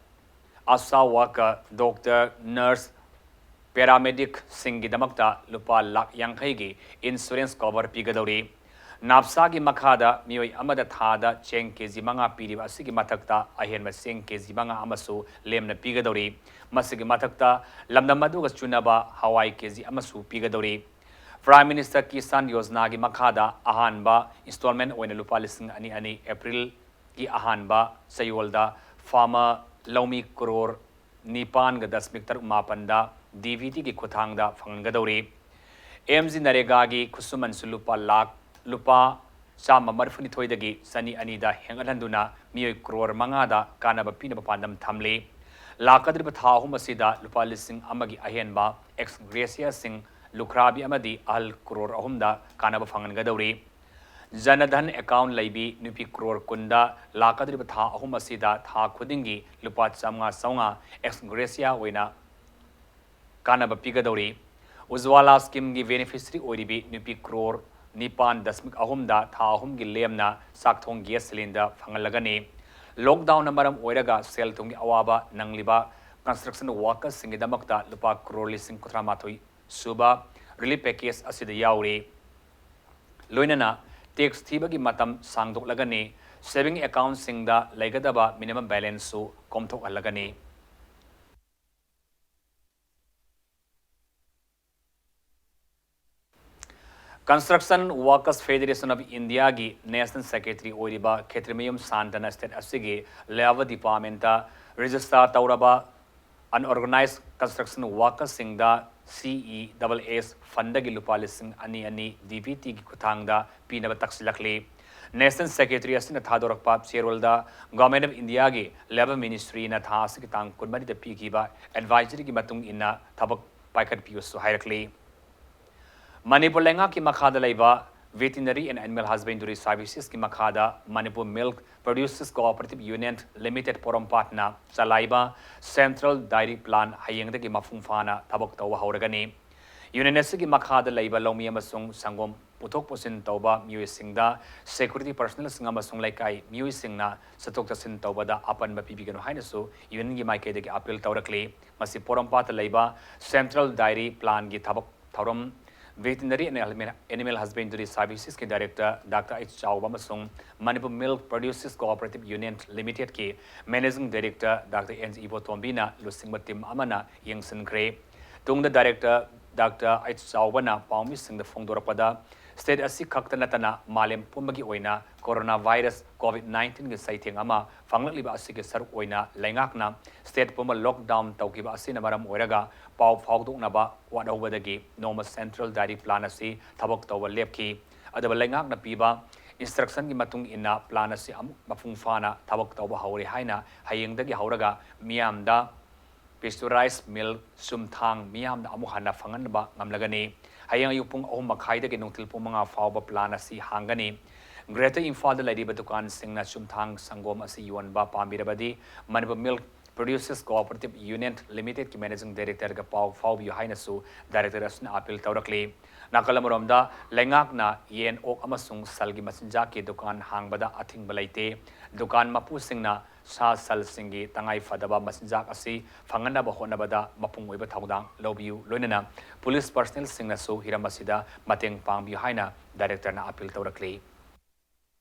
ꯑꯥꯁꯥ ꯋꯥꯔꯀꯔ, ꯗꯣꯛꯇꯔ, ꯅꯔꯁ, ꯄꯦꯔꯥꯃꯦꯗꯤꯛꯁꯤꯡꯒꯤꯗꯃꯛꯇ ꯂꯨꯄꯥ ꯂꯥꯈ ꯌꯥꯡꯈꯩꯒꯤ ꯏꯟꯁꯨꯔꯦꯟꯁ ꯀꯣꯚꯔ ꯄꯤꯒꯗꯧꯔꯤ꯫ ꯅꯥꯞꯁꯥꯒꯤ ꯃꯈꯥꯗ ꯃꯤꯑꯣꯏ ꯑꯃꯗ ꯊꯥꯗ ꯆꯦꯡ ꯀꯦꯖꯤ ꯃꯉꯥ ꯄꯤꯔꯤꯕ ꯑꯁꯤꯒꯤ ꯃꯊꯛꯇ ꯑꯍꯦꯟꯕ ꯆꯦꯡ ꯀꯦꯖꯤ ꯃꯉꯥ ꯑꯃꯁꯨ ꯂꯦꯝꯅ ꯄꯤꯒꯗꯧꯔꯤ꯫ ꯃꯁꯤꯒꯤ ꯃꯊꯛꯇ ꯂꯝꯗꯝ ꯑꯗꯨꯒ ꯆꯨꯅꯕ ꯍꯋꯥꯏ ꯀꯦꯖꯤ ꯑꯃꯁꯨ ꯄꯤꯒꯗꯧꯔꯤ꯫ ꯄ꯭ꯔꯥꯏꯝ ꯃꯤꯅꯤꯁꯇꯔ ꯀꯤꯁꯥꯟ ꯌꯣꯖꯅꯥꯒꯤ ꯃꯈꯥꯗ ꯑꯍꯥꯟꯕ ꯏꯟꯁꯇꯣꯜꯃꯦꯟ ꯑꯣꯏꯅ ꯂꯨꯄꯥ ꯂꯤꯁꯤꯡ ꯑꯅꯤ ꯑꯅꯤ ꯑꯦꯄ꯭ꯔꯤꯜꯒꯤ ꯑꯍꯥꯟꯕ ꯆꯌꯣꯜꯗ ꯐꯥꯔꯃꯔ ꯂꯧꯃꯤ ꯀ꯭ꯔꯣꯔ ꯅꯤꯄꯥꯟꯒ ꯗꯁꯃꯤꯛ ꯇꯔꯨꯛ ꯃꯥꯄꯟꯗ ꯗꯤ ꯕꯤ ꯇꯤꯒꯤ ꯈꯨꯠꯊꯥꯡꯗ ꯐꯪꯍꯟꯒꯗꯧꯔꯤ꯫ ꯑꯦꯝ ꯖꯤ ꯅꯔꯦꯒꯥꯒꯤ ꯈꯨꯠꯁꯨꯃꯟꯁꯨ ꯂꯨꯄꯥ ꯂꯥꯈ ꯂꯨꯄꯥ ꯆꯥꯝꯃ ꯃꯔꯤꯐꯨꯅꯤꯊꯣꯏꯗꯒꯤ ꯆꯅꯤ ꯑꯅꯤꯗ ꯍꯦꯟꯒꯠꯍꯟꯗꯨꯅ ꯃꯤꯑꯣꯏ ꯀ꯭ꯔꯣꯔ ꯃꯉꯥꯗ ꯀꯥꯟꯅꯕ ꯄꯤꯅꯕ ꯄꯥꯟꯗꯝ ꯊꯝꯂꯤ꯫ ꯂꯥꯛꯀꯗꯧꯔꯤꯕ ꯊꯥ ꯑꯍꯨꯝ ꯑꯁꯤꯗ ꯂꯨꯄꯥ ꯂꯤꯁꯤꯡ ꯑꯃꯒꯤ ꯑꯍꯦꯟꯕ ex gratia ꯁꯤꯡ ꯂꯨꯈ꯭ꯔꯥꯕꯤ ꯑꯃꯗꯤ ꯑꯍꯜ ꯀ꯭ꯔꯣꯔ ꯑꯍꯨꯝꯗ ꯀꯥꯟꯅꯕ ꯐꯪꯍꯟꯒꯗꯧꯔꯤ꯫ ꯖꯅ ꯙꯟ account ꯂꯩꯕꯤ ꯅꯨꯄꯤ ꯀ꯭ꯔꯣꯔ ꯀꯨꯟꯗ ꯂꯥꯛꯀꯗꯧꯔꯤꯕ ꯊꯥ ꯑꯍꯨꯝ ꯑꯁꯤꯗ ꯊꯥ ꯈꯨꯗꯤꯡꯒꯤ ꯂꯨꯄꯥ ꯆꯥꯝꯃꯉꯥ ꯆꯥꯝꯃꯉꯥ ex gratia ꯑꯣꯏꯅ ꯀꯥꯟꯅꯕ ꯄꯤꯒꯗꯧꯔꯤ꯫ ꯎꯖ꯭ꯋꯥꯂꯥ scheme ꯒꯤ beneficiary ꯑꯣꯏꯔꯤꯕꯤ ꯅꯨꯄꯤ ꯀ꯭ꯔꯣꯔ ꯅꯤꯄꯥꯟ ꯗꯁꯃꯤꯛ ꯑꯍꯨꯝꯗ ꯊꯥ ꯑꯍꯨꯝꯒꯤ ꯂꯦꯝꯅ ꯆꯥꯛ ꯊꯣꯡ gas cylinder ꯐꯪꯍꯜꯂꯒꯅꯤ꯫ Lockdown ꯅ ꯃꯔꯝ ꯑꯣꯏꯔꯒ ꯁꯦꯜ ꯊꯨꯝꯒꯤ ꯑꯋꯥꯕ ꯅꯪꯂꯤꯕ construction workers ꯁꯤꯡꯒꯤꯗꯃꯛꯇ ꯂꯨꯄꯥ ꯀ꯭ꯔꯣꯔ ꯂꯤꯁꯤꯡ ꯀꯨꯟꯊ꯭ꯔꯥ ꯃꯥꯊꯣꯏ ꯁꯨꯕ relief package ꯑꯁꯤꯗ ꯌꯥꯎꯔꯤ꯫ ꯂꯣꯏꯅꯅ tax ꯊꯤꯕꯒꯤ ꯃꯇꯝ ꯁꯥꯡꯗꯣꯛꯂꯒꯅꯤ꯫ Saving account ꯁꯤꯡꯗ ꯂꯩꯒꯗꯕ minimum balance ꯁꯨ ꯀꯣꯝꯊꯣꯛꯍꯜꯂꯒꯅꯤ꯫ Construction Workers Federation of India ꯒꯤ National Secretary ꯑꯣꯏꯔꯤꯕ ꯈꯦꯇ꯭ꯔꯤꯃꯌꯨꯝ ꯁꯥꯟꯇꯅ state ꯑꯁꯤꯒꯤ Labour Department ꯇ register ꯇꯧꯔꯕ unorganized construction workers ꯁꯤꯡꯗ C E S S fund ꯗꯒꯤ ꯂꯨꯄꯥ ꯂꯤꯁꯤꯡ ꯑꯅꯤ ꯑꯅꯤ D B T ꯒꯤ ꯈꯨꯠꯊꯥꯡꯗ ꯄꯤꯅꯕ ꯇꯛꯁꯤꯜꯂꯛꯂꯤ꯫ National Secretary ꯑꯁꯤꯅ ꯊꯥꯗꯣꯔꯛꯄ ꯆꯦꯔꯣꯜꯗ Government of India ꯒꯤ Labour Ministry ꯅ ꯊꯥ ꯑꯁꯤꯒꯤ ꯇꯥꯡ ꯀꯨꯟꯃꯔꯤꯗ ꯄꯤꯈꯤꯕ advisory ꯒꯤ ꯃꯇꯨꯡ ꯏꯟꯅ ꯊꯕꯛ ꯄꯥꯏꯈꯠꯄꯤꯌꯨꯁꯨ ꯍꯥꯏꯔꯛꯂꯤ꯫ ꯃꯅꯤꯄꯨꯔ ꯂꯩꯉꯥꯛꯀꯤ ꯃꯈꯥꯗ ꯂꯩꯕ Veterinary and Animal Husbandry Services ꯀꯤ ꯃꯈꯥꯗ Manipur Milk Producers Cooperative Union Limited ꯄꯣꯔꯣꯝꯄꯥꯠꯅ ꯆꯂꯥꯏꯕ Central Dairy Plant ꯍꯌꯦꯡꯗꯒꯤ ꯃꯄꯨꯡ ꯐꯥꯅ ꯊꯕꯛ ꯇꯧꯕ ꯍꯧꯔꯒꯅꯤ꯫ Union ꯑꯁꯤꯒꯤ ꯃꯈꯥꯗ ꯂꯩꯕ ꯂꯧꯃꯤ ꯑꯃꯁꯨꯡ ꯁꯪꯒꯣꯝ ꯄꯨꯊꯣꯛ ꯄꯨꯁꯤꯟ ꯇꯧꯕ ꯃꯤꯑꯣꯏꯁꯤꯡꯗ security personnel ꯁꯤꯡ ꯑꯃꯁꯨꯡ ꯂꯩꯀꯥꯏ ꯃꯤꯑꯣꯏꯁꯤꯡꯅ ꯆꯠꯊꯣꯛ ꯆꯠꯁꯤꯟ ꯇꯧꯕꯗ ꯑꯄꯟꯕ ꯄꯤꯕꯤꯒꯅꯨ ꯍꯥꯏꯅꯁꯨ Union ꯒꯤ ꯃꯥꯏꯀꯩꯗꯒꯤ appeal ꯇꯧꯔꯛꯂꯤ꯫ ꯃꯁꯤ ꯄꯣꯔꯣꯝꯄꯥꯠꯇ ꯂꯩꯕ Central Dairy Plant ꯀꯤ ꯊꯕꯛ ꯊꯧꯔꯝ Veterinary and Animal Husbandry Services ꯀꯤ Director Doctor H ꯆꯥꯎꯕ ꯑꯃꯁꯨꯡ Manipur Milk Producers Cooperative Union Limited ꯀꯤ Managing Director Doctor N ꯏꯕꯣꯇꯣꯝꯕꯤꯅ ꯂꯨꯆꯤꯡꯕ team ꯑꯃꯅ ꯌꯦꯡꯁꯤꯟꯈ꯭ꯔꯦ꯫ ꯇꯨꯡꯗ Director Doctor H ꯆꯥꯎꯕꯅ ꯄꯥꯎꯃꯤꯁꯤꯡꯗ ꯐꯣꯡꯗꯣꯔꯛꯄꯗ, State ꯑꯁꯤ ꯈꯛꯇ ꯅꯠꯇꯅ ꯃꯥꯂꯦꯝ ꯄꯨꯝꯕꯒꯤ ꯑꯣꯏꯅ corona virus COVID nineteenꯒꯤ ꯆꯩꯊꯦꯡ ꯑꯃ ꯐꯪꯂꯛꯂꯤꯕ ꯑꯁꯤꯒꯤ ꯁꯔꯨꯛ ꯑꯣꯏꯅ ꯂꯩꯉꯥꯛꯅ state ꯄꯨꯝꯕ lockdown ꯇꯧꯈꯤꯕ ꯑꯁꯤꯅ ꯃꯔꯝ ꯑꯣꯏꯔꯒ ꯄꯥꯎ ꯐꯥꯎꯗꯣꯛꯅꯕ ꯋꯥꯠꯍꯧꯕꯗꯒꯤ ꯅꯣꯡꯃ central dairy plant ꯑꯁꯤ ꯊꯕꯛ ꯇꯧꯕ ꯂꯦꯞꯈꯤ꯫ ꯑꯗꯨꯕꯨ ꯂꯩꯉꯥꯛꯅ ꯄꯤꯕ instructionꯒꯤ ꯃꯇꯨꯡ ꯏꯟꯅ plant ꯑꯁꯤ ꯑꯃꯨꯛ ꯃꯄꯨꯡ ꯐꯥꯅ ꯊꯕꯛ ꯇꯧꯕ ꯍꯧꯔꯦ ꯍꯥꯏꯅ ꯍꯌꯦꯡꯗꯒꯤ ꯍꯧꯔꯒ ꯃꯤꯌꯥꯝꯗ pasteurized milk ꯆꯨꯝꯊꯥꯡ ꯃꯤꯌꯥꯝꯗ ꯑꯃꯨꯛ ꯍꯟꯅ ꯐꯪꯍꯟꯕ ꯉꯝꯂꯒꯅꯤ꯫ ꯍꯌꯦꯡ ꯑꯌꯨꯛ ꯄꯨꯡ ꯑꯍꯨꯝ ꯃꯈꯥꯏꯗꯒꯤ ꯅꯨꯡꯊꯤꯜ ꯄꯨꯡ ꯃꯉꯥ ꯐꯥꯎꯕ plant ꯑꯁꯤ ꯍꯥꯡꯒꯅꯤ꯫ Greater ꯏꯝꯐꯥꯜꯗ ꯂꯩꯔꯤꯕ ꯗꯨꯀꯥꯟꯁꯤꯡꯅ ꯆꯨꯝꯊꯥꯡ ꯁꯪꯒꯣꯝ ꯑꯁꯤ ꯌꯣꯟꯕ ꯄꯥꯝꯕꯤꯔꯕꯗꯤ Manipur Milk Producers Cooperative Unit Limitedꯀꯤ Managing Directorꯒ ꯄꯥꯎ ꯐꯥꯎꯕꯤꯌꯨ ꯍꯥꯏꯅꯁꯨ director ꯑꯁꯤꯅ appeal ꯇꯧꯔꯛꯂꯤ꯫ ꯅꯥꯀꯜ ꯑꯃꯔꯣꯝꯗ ꯂꯩꯉꯥꯛꯅ ꯌꯦꯟ, ꯑꯣꯛ ꯑꯃꯁꯨꯡ ꯁꯟꯒꯤ ꯃꯆꯤꯟꯖꯥꯛꯀꯤ ꯗꯨꯀꯥꯟ ꯍꯥꯡꯕꯗ ꯑꯊꯤꯡꯕ ꯂꯩꯇꯦ꯫ ꯗꯨꯀꯥꯟ ꯃꯄꯨꯁꯤꯡꯅ ꯁꯥ ꯁꯟꯁꯤꯡꯒꯤ ꯇꯉꯥꯏ ꯐꯗꯕ ꯃꯆꯤꯟꯖꯥꯛ ꯑꯁꯤ ꯐꯪꯍꯟꯅꯕ ꯍꯣꯠꯅꯕꯗ ꯃꯄꯨꯡ ꯑꯣꯏꯕ ꯊꯧꯗꯥꯡ ꯂꯧꯕꯤꯌꯨ, ꯂꯣꯏꯅꯅ police personnelꯁꯤꯡꯅꯁꯨ ꯍꯤꯔꯝ ꯑꯁꯤꯗ ꯃꯇꯦꯡ ꯄꯥꯡꯕꯤꯌꯨ ꯍꯥꯏꯅ directorꯅ appeal ꯇꯧꯔꯛꯂꯤ꯫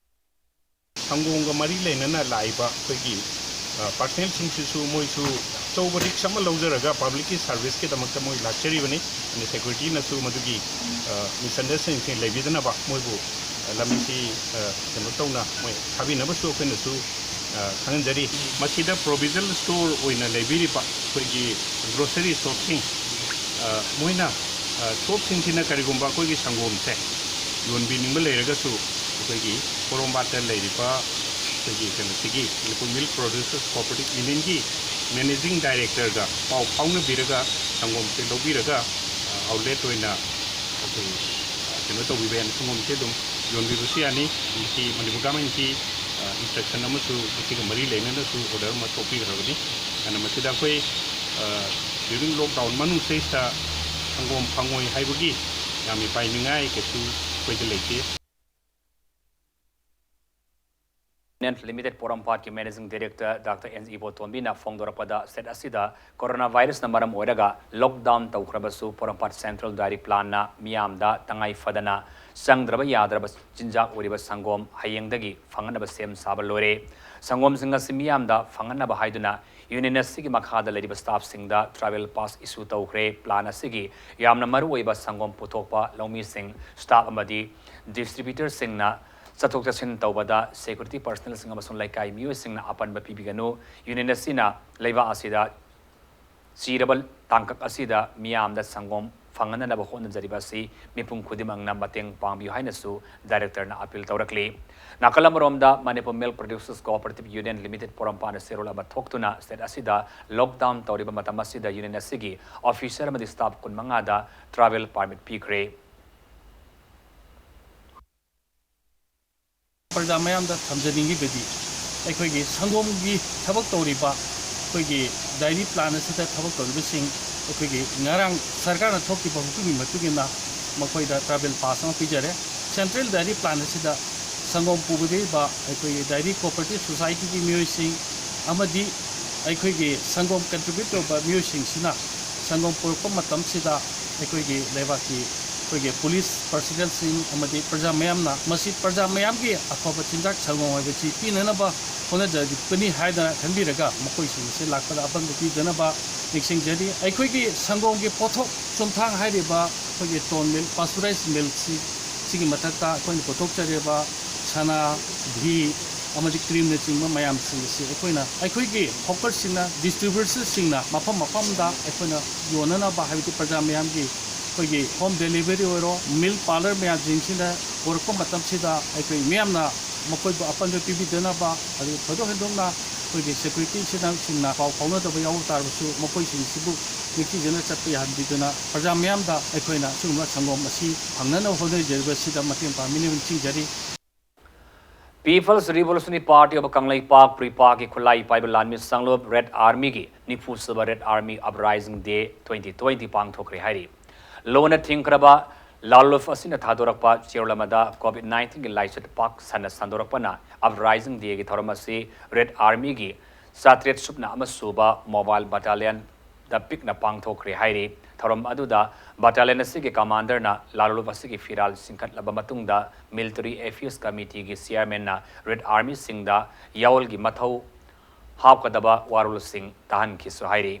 ꯁꯪꯒꯣꯝꯒ ꯃꯔꯤ ꯂꯩꯅꯅ ꯂꯥꯛꯏꯕ ꯑꯩꯈꯣꯏꯒꯤ, ꯑ, personnelꯁꯤꯡꯁꯤꯁꯨ ꯃꯣꯏꯁꯨ ꯑꯆꯧꯕ risk ꯑꯃ ꯂꯧꯖꯔꯒ publicꯀꯤ serviceꯀꯤꯗꯃꯛꯇ ꯃꯣꯏ ꯂꯥꯛꯆꯔꯤꯕꯅꯤ꯫ ꯑꯗꯨꯅ securityꯅꯁꯨ ꯃꯗꯨꯒꯤ, ꯑ, misunderstanding ꯂꯩꯕꯤꯗꯅꯕ ꯃꯣꯏꯕꯨ, ꯑ, ꯂꯝꯕꯤꯁꯤ, ꯑ, ꯀꯩꯅꯣ ꯇꯧꯅ ꯃꯣꯏ ꯊꯥꯕꯤꯅꯕꯁꯨ ꯑꯩꯈꯣꯏꯅꯁꯨ, ꯑ, ꯈꯪꯍꯟꯖꯔꯤ꯫ ꯃꯁꯤꯗ provisional store ꯑꯣꯏꯅ ꯂꯩꯕꯤꯔꯤꯕ ꯑꯩꯈꯣꯏꯒꯤ grocery shopꯁꯤꯡ, ꯑ, ꯃꯣꯏꯅ, ꯑ, shopꯁꯤꯡꯁꯤꯅ ꯀꯔꯤꯒꯨꯝꯕ ꯑꯩꯈꯣꯏꯒꯤ ꯁꯪꯒꯣꯝꯁꯦ ꯌꯣꯟꯕꯤꯅꯤꯡꯕ ꯂꯩꯔꯒꯁꯨ ꯑꯩꯈꯣꯏꯒꯤ ꯄꯣꯔꯣꯝꯄꯥꯠꯇ ꯂꯩꯔꯤꯕ ꯑꯩꯈꯣꯏꯒꯤ ꯀꯩꯅꯣꯁꯤꯒꯤ Manipur Milk Producers Cooperative Unionꯒꯤ Managing Directorꯒ ꯄꯥꯎ ꯐꯥꯎꯅꯕꯤꯔꯒ ꯁꯪꯒꯣꯝꯁꯦ ꯂꯧꯕꯤꯔꯒ, ꯑ, outlet ꯑꯣꯏꯅ ꯑꯩꯈꯣꯏ, ꯑ, ꯀꯩꯅꯣ ꯇꯧꯕꯤꯕ ꯌꯥꯅꯤ, ꯁꯪꯒꯣꯝꯁꯦ ꯑꯗꯨꯝ ꯌꯣꯟꯕꯤꯕꯁꯨ ꯌꯥꯅꯤ꯫ ꯃꯁꯤ ꯃꯅꯤꯄꯨꯔ governmentꯀꯤ, ꯑ, instruction ꯑꯃꯁꯨ ꯃꯁꯤꯒ ꯃꯔꯤ ꯂꯩꯅꯅꯁꯨ order ꯑꯃ ꯊꯣꯛꯄꯤꯈ꯭ꯔꯕꯅꯤ꯫ ꯑꯗꯨꯅ ꯃꯁꯤꯗ ꯑꯩꯈꯣꯏ, ꯑ, during lockdown ꯃꯅꯨꯡꯁꯤꯗꯩꯁꯤꯗ ꯁꯪꯒꯣꯝ ꯐꯪꯉꯣꯏ ꯍꯥꯏꯕꯒꯤ ꯌꯥꯝ ꯏꯄꯥꯏꯅꯤꯡꯉꯥꯏ ꯀꯩꯁꯨ ꯑꯩꯈꯣꯏꯗ ꯂꯩꯇꯦ꯫ Limited ꯄꯣꯔꯣꯝꯄꯥꯠꯀꯤ Managing Director Doctor N ꯏꯕꯣꯇꯣꯝꯕꯤꯅ ꯐꯣꯡꯗꯣꯔꯛꯄꯗ, state ꯑꯁꯤꯗ coronavirusꯅ ꯃꯔꯝ ꯑꯣꯏꯔꯒ lockdown ꯇꯧꯈ꯭ꯔꯕꯁꯨ, ꯄꯣꯔꯣꯝꯄꯥꯠ central dairy plantꯅ ꯃꯤꯌꯥꯝꯗ ꯇꯉꯥꯏ ꯐꯗꯅ ꯆꯪꯗ꯭ꯔꯕ ꯌꯥꯗ꯭ꯔꯕ ꯆꯤꯟꯖꯥꯛ ꯑꯣꯏꯔꯤꯕ ꯁꯪꯒꯣꯝ ꯍꯌꯦꯡꯗꯒꯤ ꯐꯪꯍꯟꯅꯕ ꯁꯦꯝ ꯁꯥꯕ ꯂꯣꯏꯔꯦ꯫ ꯁꯪꯒꯣꯝꯁꯤꯡ ꯑꯁꯤ ꯃꯤꯌꯥꯝꯗ ꯐꯪꯍꯟꯅꯕ ꯍꯥꯏꯗꯨꯅ ꯌꯨꯅꯤꯌꯟ ꯑꯁꯤꯒꯤ ꯃꯈꯥꯗ ꯂꯩꯔꯤꯕ ꯁ꯭ꯇꯥꯐꯁꯤꯡꯗ ꯇ꯭ꯔꯥꯏꯕꯦꯜ ꯄꯥꯁ ꯏꯁꯨ ꯇꯧꯈ꯭ꯔꯦ꯫ ꯄ꯭ꯂꯥꯟ ꯑꯁꯤꯒꯤ ꯌꯥꯝꯅ ꯃꯔꯨꯑꯣꯏꯕ ꯁꯪꯒꯣꯝ ꯄꯨꯊꯣꯛꯄ ꯂꯧꯃꯤꯁꯤꯡ, ꯁ꯭ꯇꯥꯐ ꯑꯃꯗꯤ ꯗꯤꯁꯇ꯭ꯔꯤꯕ꯭ꯌꯨꯇꯔꯁꯤꯡꯅ ꯆꯠꯊꯣꯛ ꯆꯠꯁꯤꯟ ꯇꯧꯕꯗ ꯁꯦꯀ꯭ꯌꯨꯔꯤꯇꯤ ꯄꯔꯁꯅꯦꯜꯁꯤꯡ ꯑꯃꯁꯨꯡ ꯂꯩꯀꯥꯏ ꯃꯤꯑꯣꯏꯁꯤꯡꯅ ꯑꯄꯟꯕ ꯄꯤꯕꯤꯒꯅꯨ꯫ ꯌꯨꯅꯤꯌꯟ ꯑꯁꯤꯅ ꯂꯩꯕꯥꯛ ꯑꯁꯤꯗ ꯆꯤꯔꯕ ꯇꯥꯡꯀꯛ ꯑꯁꯤꯗ ꯃꯤꯌꯥꯝꯗ ꯁꯪꯒꯣꯝ ꯐꯪꯍꯟꯅꯅꯕ ꯍꯣꯠꯅꯖꯔꯤꯕ ꯑꯁꯤ ꯃꯤꯄꯨꯝ ꯈꯨꯗꯤꯡꯃꯛꯅ ꯃꯇꯦꯡ ꯄꯥꯡꯕꯤꯌꯨ ꯍꯥꯏꯅꯁꯨ ꯗꯥꯏꯔꯦꯛꯇꯔꯅ ꯑꯄꯤꯜ ꯇꯧꯔꯛꯂꯤ꯫ ꯅꯥꯀꯜ ꯑꯃꯔꯣꯝꯗ, Manipur milk producers cooperative union limited ꯄꯣꯔꯣꯝꯄꯥꯠꯅ ꯆꯦꯔꯣꯜ ꯑꯃ ꯊꯣꯛꯇꯨꯅ ꯁ꯭ꯇꯦꯠ ꯑꯁꯤꯗ ꯂꯣꯛꯗꯥꯎꯟ ꯇꯧꯔꯤꯕ ꯃꯇꯝ ꯑꯁꯤꯗ ꯌꯨꯅꯤꯌꯟ ꯑꯁꯤꯒꯤ ꯑꯣꯐꯤꯁꯔ ꯑꯃꯗꯤ ꯁ꯭ꯇꯥꯐ ꯀꯨꯟꯃꯉꯥꯗ ꯇ꯭ꯔꯥꯚꯦꯜ ꯄꯥꯔꯃꯤꯠ ꯄꯤꯈ꯭ꯔꯦ꯫ ꯄ꯭ꯔꯖꯥ ꯃꯌꯥꯝꯗ ꯊꯝꯖꯅꯤꯡꯉꯤꯕꯗꯤ, ꯑꯩꯈꯣꯏꯒꯤ ꯁꯪꯒꯣꯝꯒꯤ ꯊꯕꯛ ꯇꯧꯔꯤꯕ, ꯑꯩꯈꯣꯏꯒꯤ ꯗꯥꯏꯔꯤ ꯄ꯭ꯂꯥꯟ ꯑꯁꯤꯗ ꯊꯕꯛ ꯇꯧꯔꯤꯕꯁꯤꯡ, ꯑꯩꯈꯣꯏꯒꯤ ꯉꯔꯥꯡ ꯁꯔꯀꯥꯔꯅ ꯊꯣꯛꯈꯤꯕ ꯍꯨꯀꯨꯝꯒꯤ ꯃꯇꯨꯡ ꯏꯟꯅ ꯃꯈꯣꯏꯗ ꯇ꯭ꯔꯥꯏꯕꯦꯜ ꯄꯥꯁ ꯑꯃ ꯄꯤꯖꯔꯦ꯫ ꯁꯦꯟꯇ꯭ꯔꯦꯜ ꯗꯥꯏꯔꯤ ꯄ꯭ꯂꯥꯟ ꯑꯁꯤꯗ ꯁꯪꯒꯣꯝ ꯄꯨꯕꯤꯔꯤꯕ ꯑꯩꯈꯣꯏꯒꯤ ꯗꯥꯏꯔꯤ ꯀꯣꯑꯣꯄꯔꯦꯇꯤꯚ ꯁꯣꯁꯥꯏꯇꯤꯒꯤ ꯃꯤꯑꯣꯏꯁꯤꯡ ꯑꯃꯗꯤ ꯑꯩꯈꯣꯏꯒꯤ ꯁꯪꯒꯣꯝ ꯀꯟꯇ꯭ꯔꯤꯕ꯭ꯌꯨꯠ ꯇꯧꯕ ꯃꯤꯑꯣꯏꯁꯤꯡꯁꯤꯅ ꯁꯪꯒꯣꯝ ꯄꯨꯔꯛꯄ ꯃꯇꯝꯁꯤꯗ ꯑꯩꯈꯣꯏꯒꯤ ꯂꯩꯕꯥꯛꯀꯤ ꯑꯩꯈꯣꯏꯒꯤ ꯄꯨꯂꯤꯁ ꯄꯔꯁꯅꯦꯜꯁꯤꯡ ꯑꯃꯗꯤ ꯄ꯭ꯔꯖꯥ ꯃꯌꯥꯝꯅ ꯃꯁꯤ ꯄ꯭ꯔꯖꯥ ꯃꯌꯥꯝꯒꯤ ꯑꯐꯕ ꯆꯤꯟꯖꯥꯛ ꯁꯪꯒꯣꯝ ꯍꯥꯏꯕꯁꯤ ꯄꯤꯅꯅꯕ ꯍꯣꯠꯅꯖꯔꯛꯄꯅꯤ ꯍꯥꯏꯗꯅ ꯈꯟꯕꯤꯔꯒ ꯃꯈꯣꯏꯁꯤꯡ ꯑꯁꯤ ꯂꯥꯛꯄꯗ ꯑꯄꯟꯕ ꯄꯤꯗꯅꯕ ꯅꯤꯡꯁꯤꯡꯖꯔꯤ꯫ ꯑꯩꯈꯣꯏꯒꯤ ꯁꯪꯒꯣꯝꯒꯤ ꯄꯣꯠꯊꯣꯛ ꯆꯨꯝꯊꯥꯡ ꯍꯥꯏꯔꯤꯕ ꯑꯩꯈꯣꯏꯒꯤ ꯇꯣꯟ ꯃꯤꯜꯛ, ꯄꯥꯁꯆꯔꯥꯏꯖ ꯃꯤꯜꯛꯁꯤ, ꯁꯤꯒꯤ ꯃꯊꯛꯇ ꯑꯩꯈꯣꯏꯅ ꯄꯨꯊꯣꯛꯆꯔꯤꯕ ꯁꯅꯥ, ꯘꯤ ꯑꯃꯗꯤ ꯀ꯭ꯔꯤꯝꯅꯆꯤꯡꯕ ꯃꯌꯥꯝꯁꯤꯡ ꯑꯁꯤ ꯑꯩꯈꯣꯏꯅ, ꯑꯩꯈꯣꯏꯒꯤ ꯍꯣꯀꯔꯁꯤꯡꯅ, ꯗꯤꯁꯇ꯭ꯔꯤꯕ꯭ꯌꯨꯇꯔꯁꯤꯡꯅ ꯃꯐꯝ ꯃꯐꯝꯗ ꯑꯩꯈꯣꯏꯅ ꯌꯣꯟꯅꯅꯕ, ꯍꯥꯏꯕꯗꯤ ꯄ꯭ꯔꯖꯥ ꯃꯌꯥꯝꯒꯤ ꯑꯩꯈꯣꯏꯒꯤ ꯍꯣꯝ ꯗꯦꯂꯤꯚꯔꯤ ꯑꯣꯏꯔꯣ, ꯃꯤꯜꯛ ꯄꯥꯔꯂꯔ ꯃꯌꯥꯝꯁꯤꯡꯁꯤꯅ ꯄꯨꯔꯛꯄ ꯃꯇꯝꯁꯤꯗ ꯑꯩꯈꯣꯏ ꯃꯤꯌꯥꯝꯅ ꯃꯈꯣꯏꯕꯨ ꯑꯄꯟꯕ ꯄꯤꯕꯤꯗꯅꯕ, ꯑꯗꯨꯒ ꯊꯣꯏꯗꯣꯛ ꯍꯦꯟꯗꯣꯛꯅ ꯑꯩꯈꯣꯏꯒꯤ ꯁꯦꯀ꯭ꯌꯨꯔꯤꯇꯤꯁꯤꯡꯅ ꯄꯥꯎ ꯐꯥꯎꯅꯗꯕ ꯌꯥꯎꯕ ꯇꯥꯔꯕꯁꯨ, ꯃꯈꯣꯏꯁꯤꯡꯁꯤꯕꯨ ꯅꯤꯡꯊꯤꯖꯅ ꯆꯠꯄ ꯌꯥꯍꯟꯕꯤꯗꯨꯅ ꯄ꯭ꯔꯖꯥ ꯃꯤꯌꯥꯝꯗ ꯑꯩꯈꯣꯏꯅ ꯑꯁꯤꯒꯨꯝꯕ ꯁꯪꯒꯣꯝ ꯑꯁꯤ ꯐꯪꯅꯅꯕ ꯍꯣꯠꯅꯖꯔꯤꯕꯁꯤꯗ ꯃꯇꯦꯡ ꯄꯥꯡꯕꯤꯅꯕ ꯅꯤꯡꯁꯤꯡꯖꯔꯤ꯫ People's Revolutionary Party of Kangleipak, ꯄ꯭ꯔꯤꯄꯥꯛꯀꯤ ꯈꯨꯠꯂꯥꯏ ꯄꯥꯏꯕ ꯂꯥꯟꯃꯤ ꯁꯪꯂꯨꯞ ꯔꯦꯗ ꯑꯥꯔꯃꯤꯒꯤ ꯅꯤꯐꯨ ꯁꯨꯕ ꯔꯦꯗ ꯑꯥꯔꯃꯤ ꯑꯞꯔꯥꯏꯖꯤꯡ ꯗꯦ ꯇ꯭ꯋꯦꯟꯇꯤ ꯇ꯭ꯋꯦꯟꯇꯤ ꯄꯥꯡꯊꯣꯛꯈ꯭ꯔꯦ ꯍꯥꯏꯔꯤ꯫ ꯂꯣꯟꯅ ꯊꯤꯡꯈ꯭ꯔꯕ ꯂꯥꯜꯂꯨꯞ ꯑꯁꯤꯅ ꯊꯥꯗꯣꯔꯛꯄ ꯆꯦꯔꯣꯜ ꯑꯃꯗ ꯀꯣꯚꯤꯗ ꯅꯥꯏꯟꯇꯤꯟꯒꯤ ꯂꯥꯏꯆꯠ ꯄꯥꯛ ꯁꯟꯅ ꯁꯟꯗꯣꯔꯛꯄꯅ ꯑꯞꯔꯥꯏꯖꯤꯡ ꯗꯦꯒꯤ ꯊꯧꯔꯝ ꯑꯁꯤ ꯔꯦꯗ ꯑꯥꯔꯃꯤꯒꯤ ꯆꯥꯇ꯭ꯔꯦꯠ ꯁꯨꯞꯅ ꯑꯃ ꯁꯨꯕ ꯃꯣꯕꯥꯏꯜ ꯕꯠꯇꯥꯂꯤꯌꯟ ꯗ ꯄꯤꯛꯅ ꯄꯥꯡꯊꯣꯛꯈ꯭ꯔꯦ ꯍꯥꯏꯔꯤ꯫ ꯊꯧꯔꯝ ꯑꯗꯨꯗ battalion ꯑꯁꯤꯒꯤ commanderꯅ ꯂꯥꯂꯣꯜ ꯑꯁꯤꯒꯤ ꯐꯤꯔꯥꯜ ꯆꯤꯡꯈꯠꯂꯕ ꯃꯇꯨꯡꯗ, Military Affairs Committeeꯒꯤ chairmanꯅ red armyꯁꯤꯡꯗ ꯌꯥꯑꯣꯜꯒꯤ ꯃꯊꯧ ꯍꯥꯞꯀꯗꯕ ꯋꯥꯔꯣꯜꯁꯤꯡ ꯇꯥꯍꯟꯈꯤꯁꯨ ꯍꯥꯏꯔꯤ꯫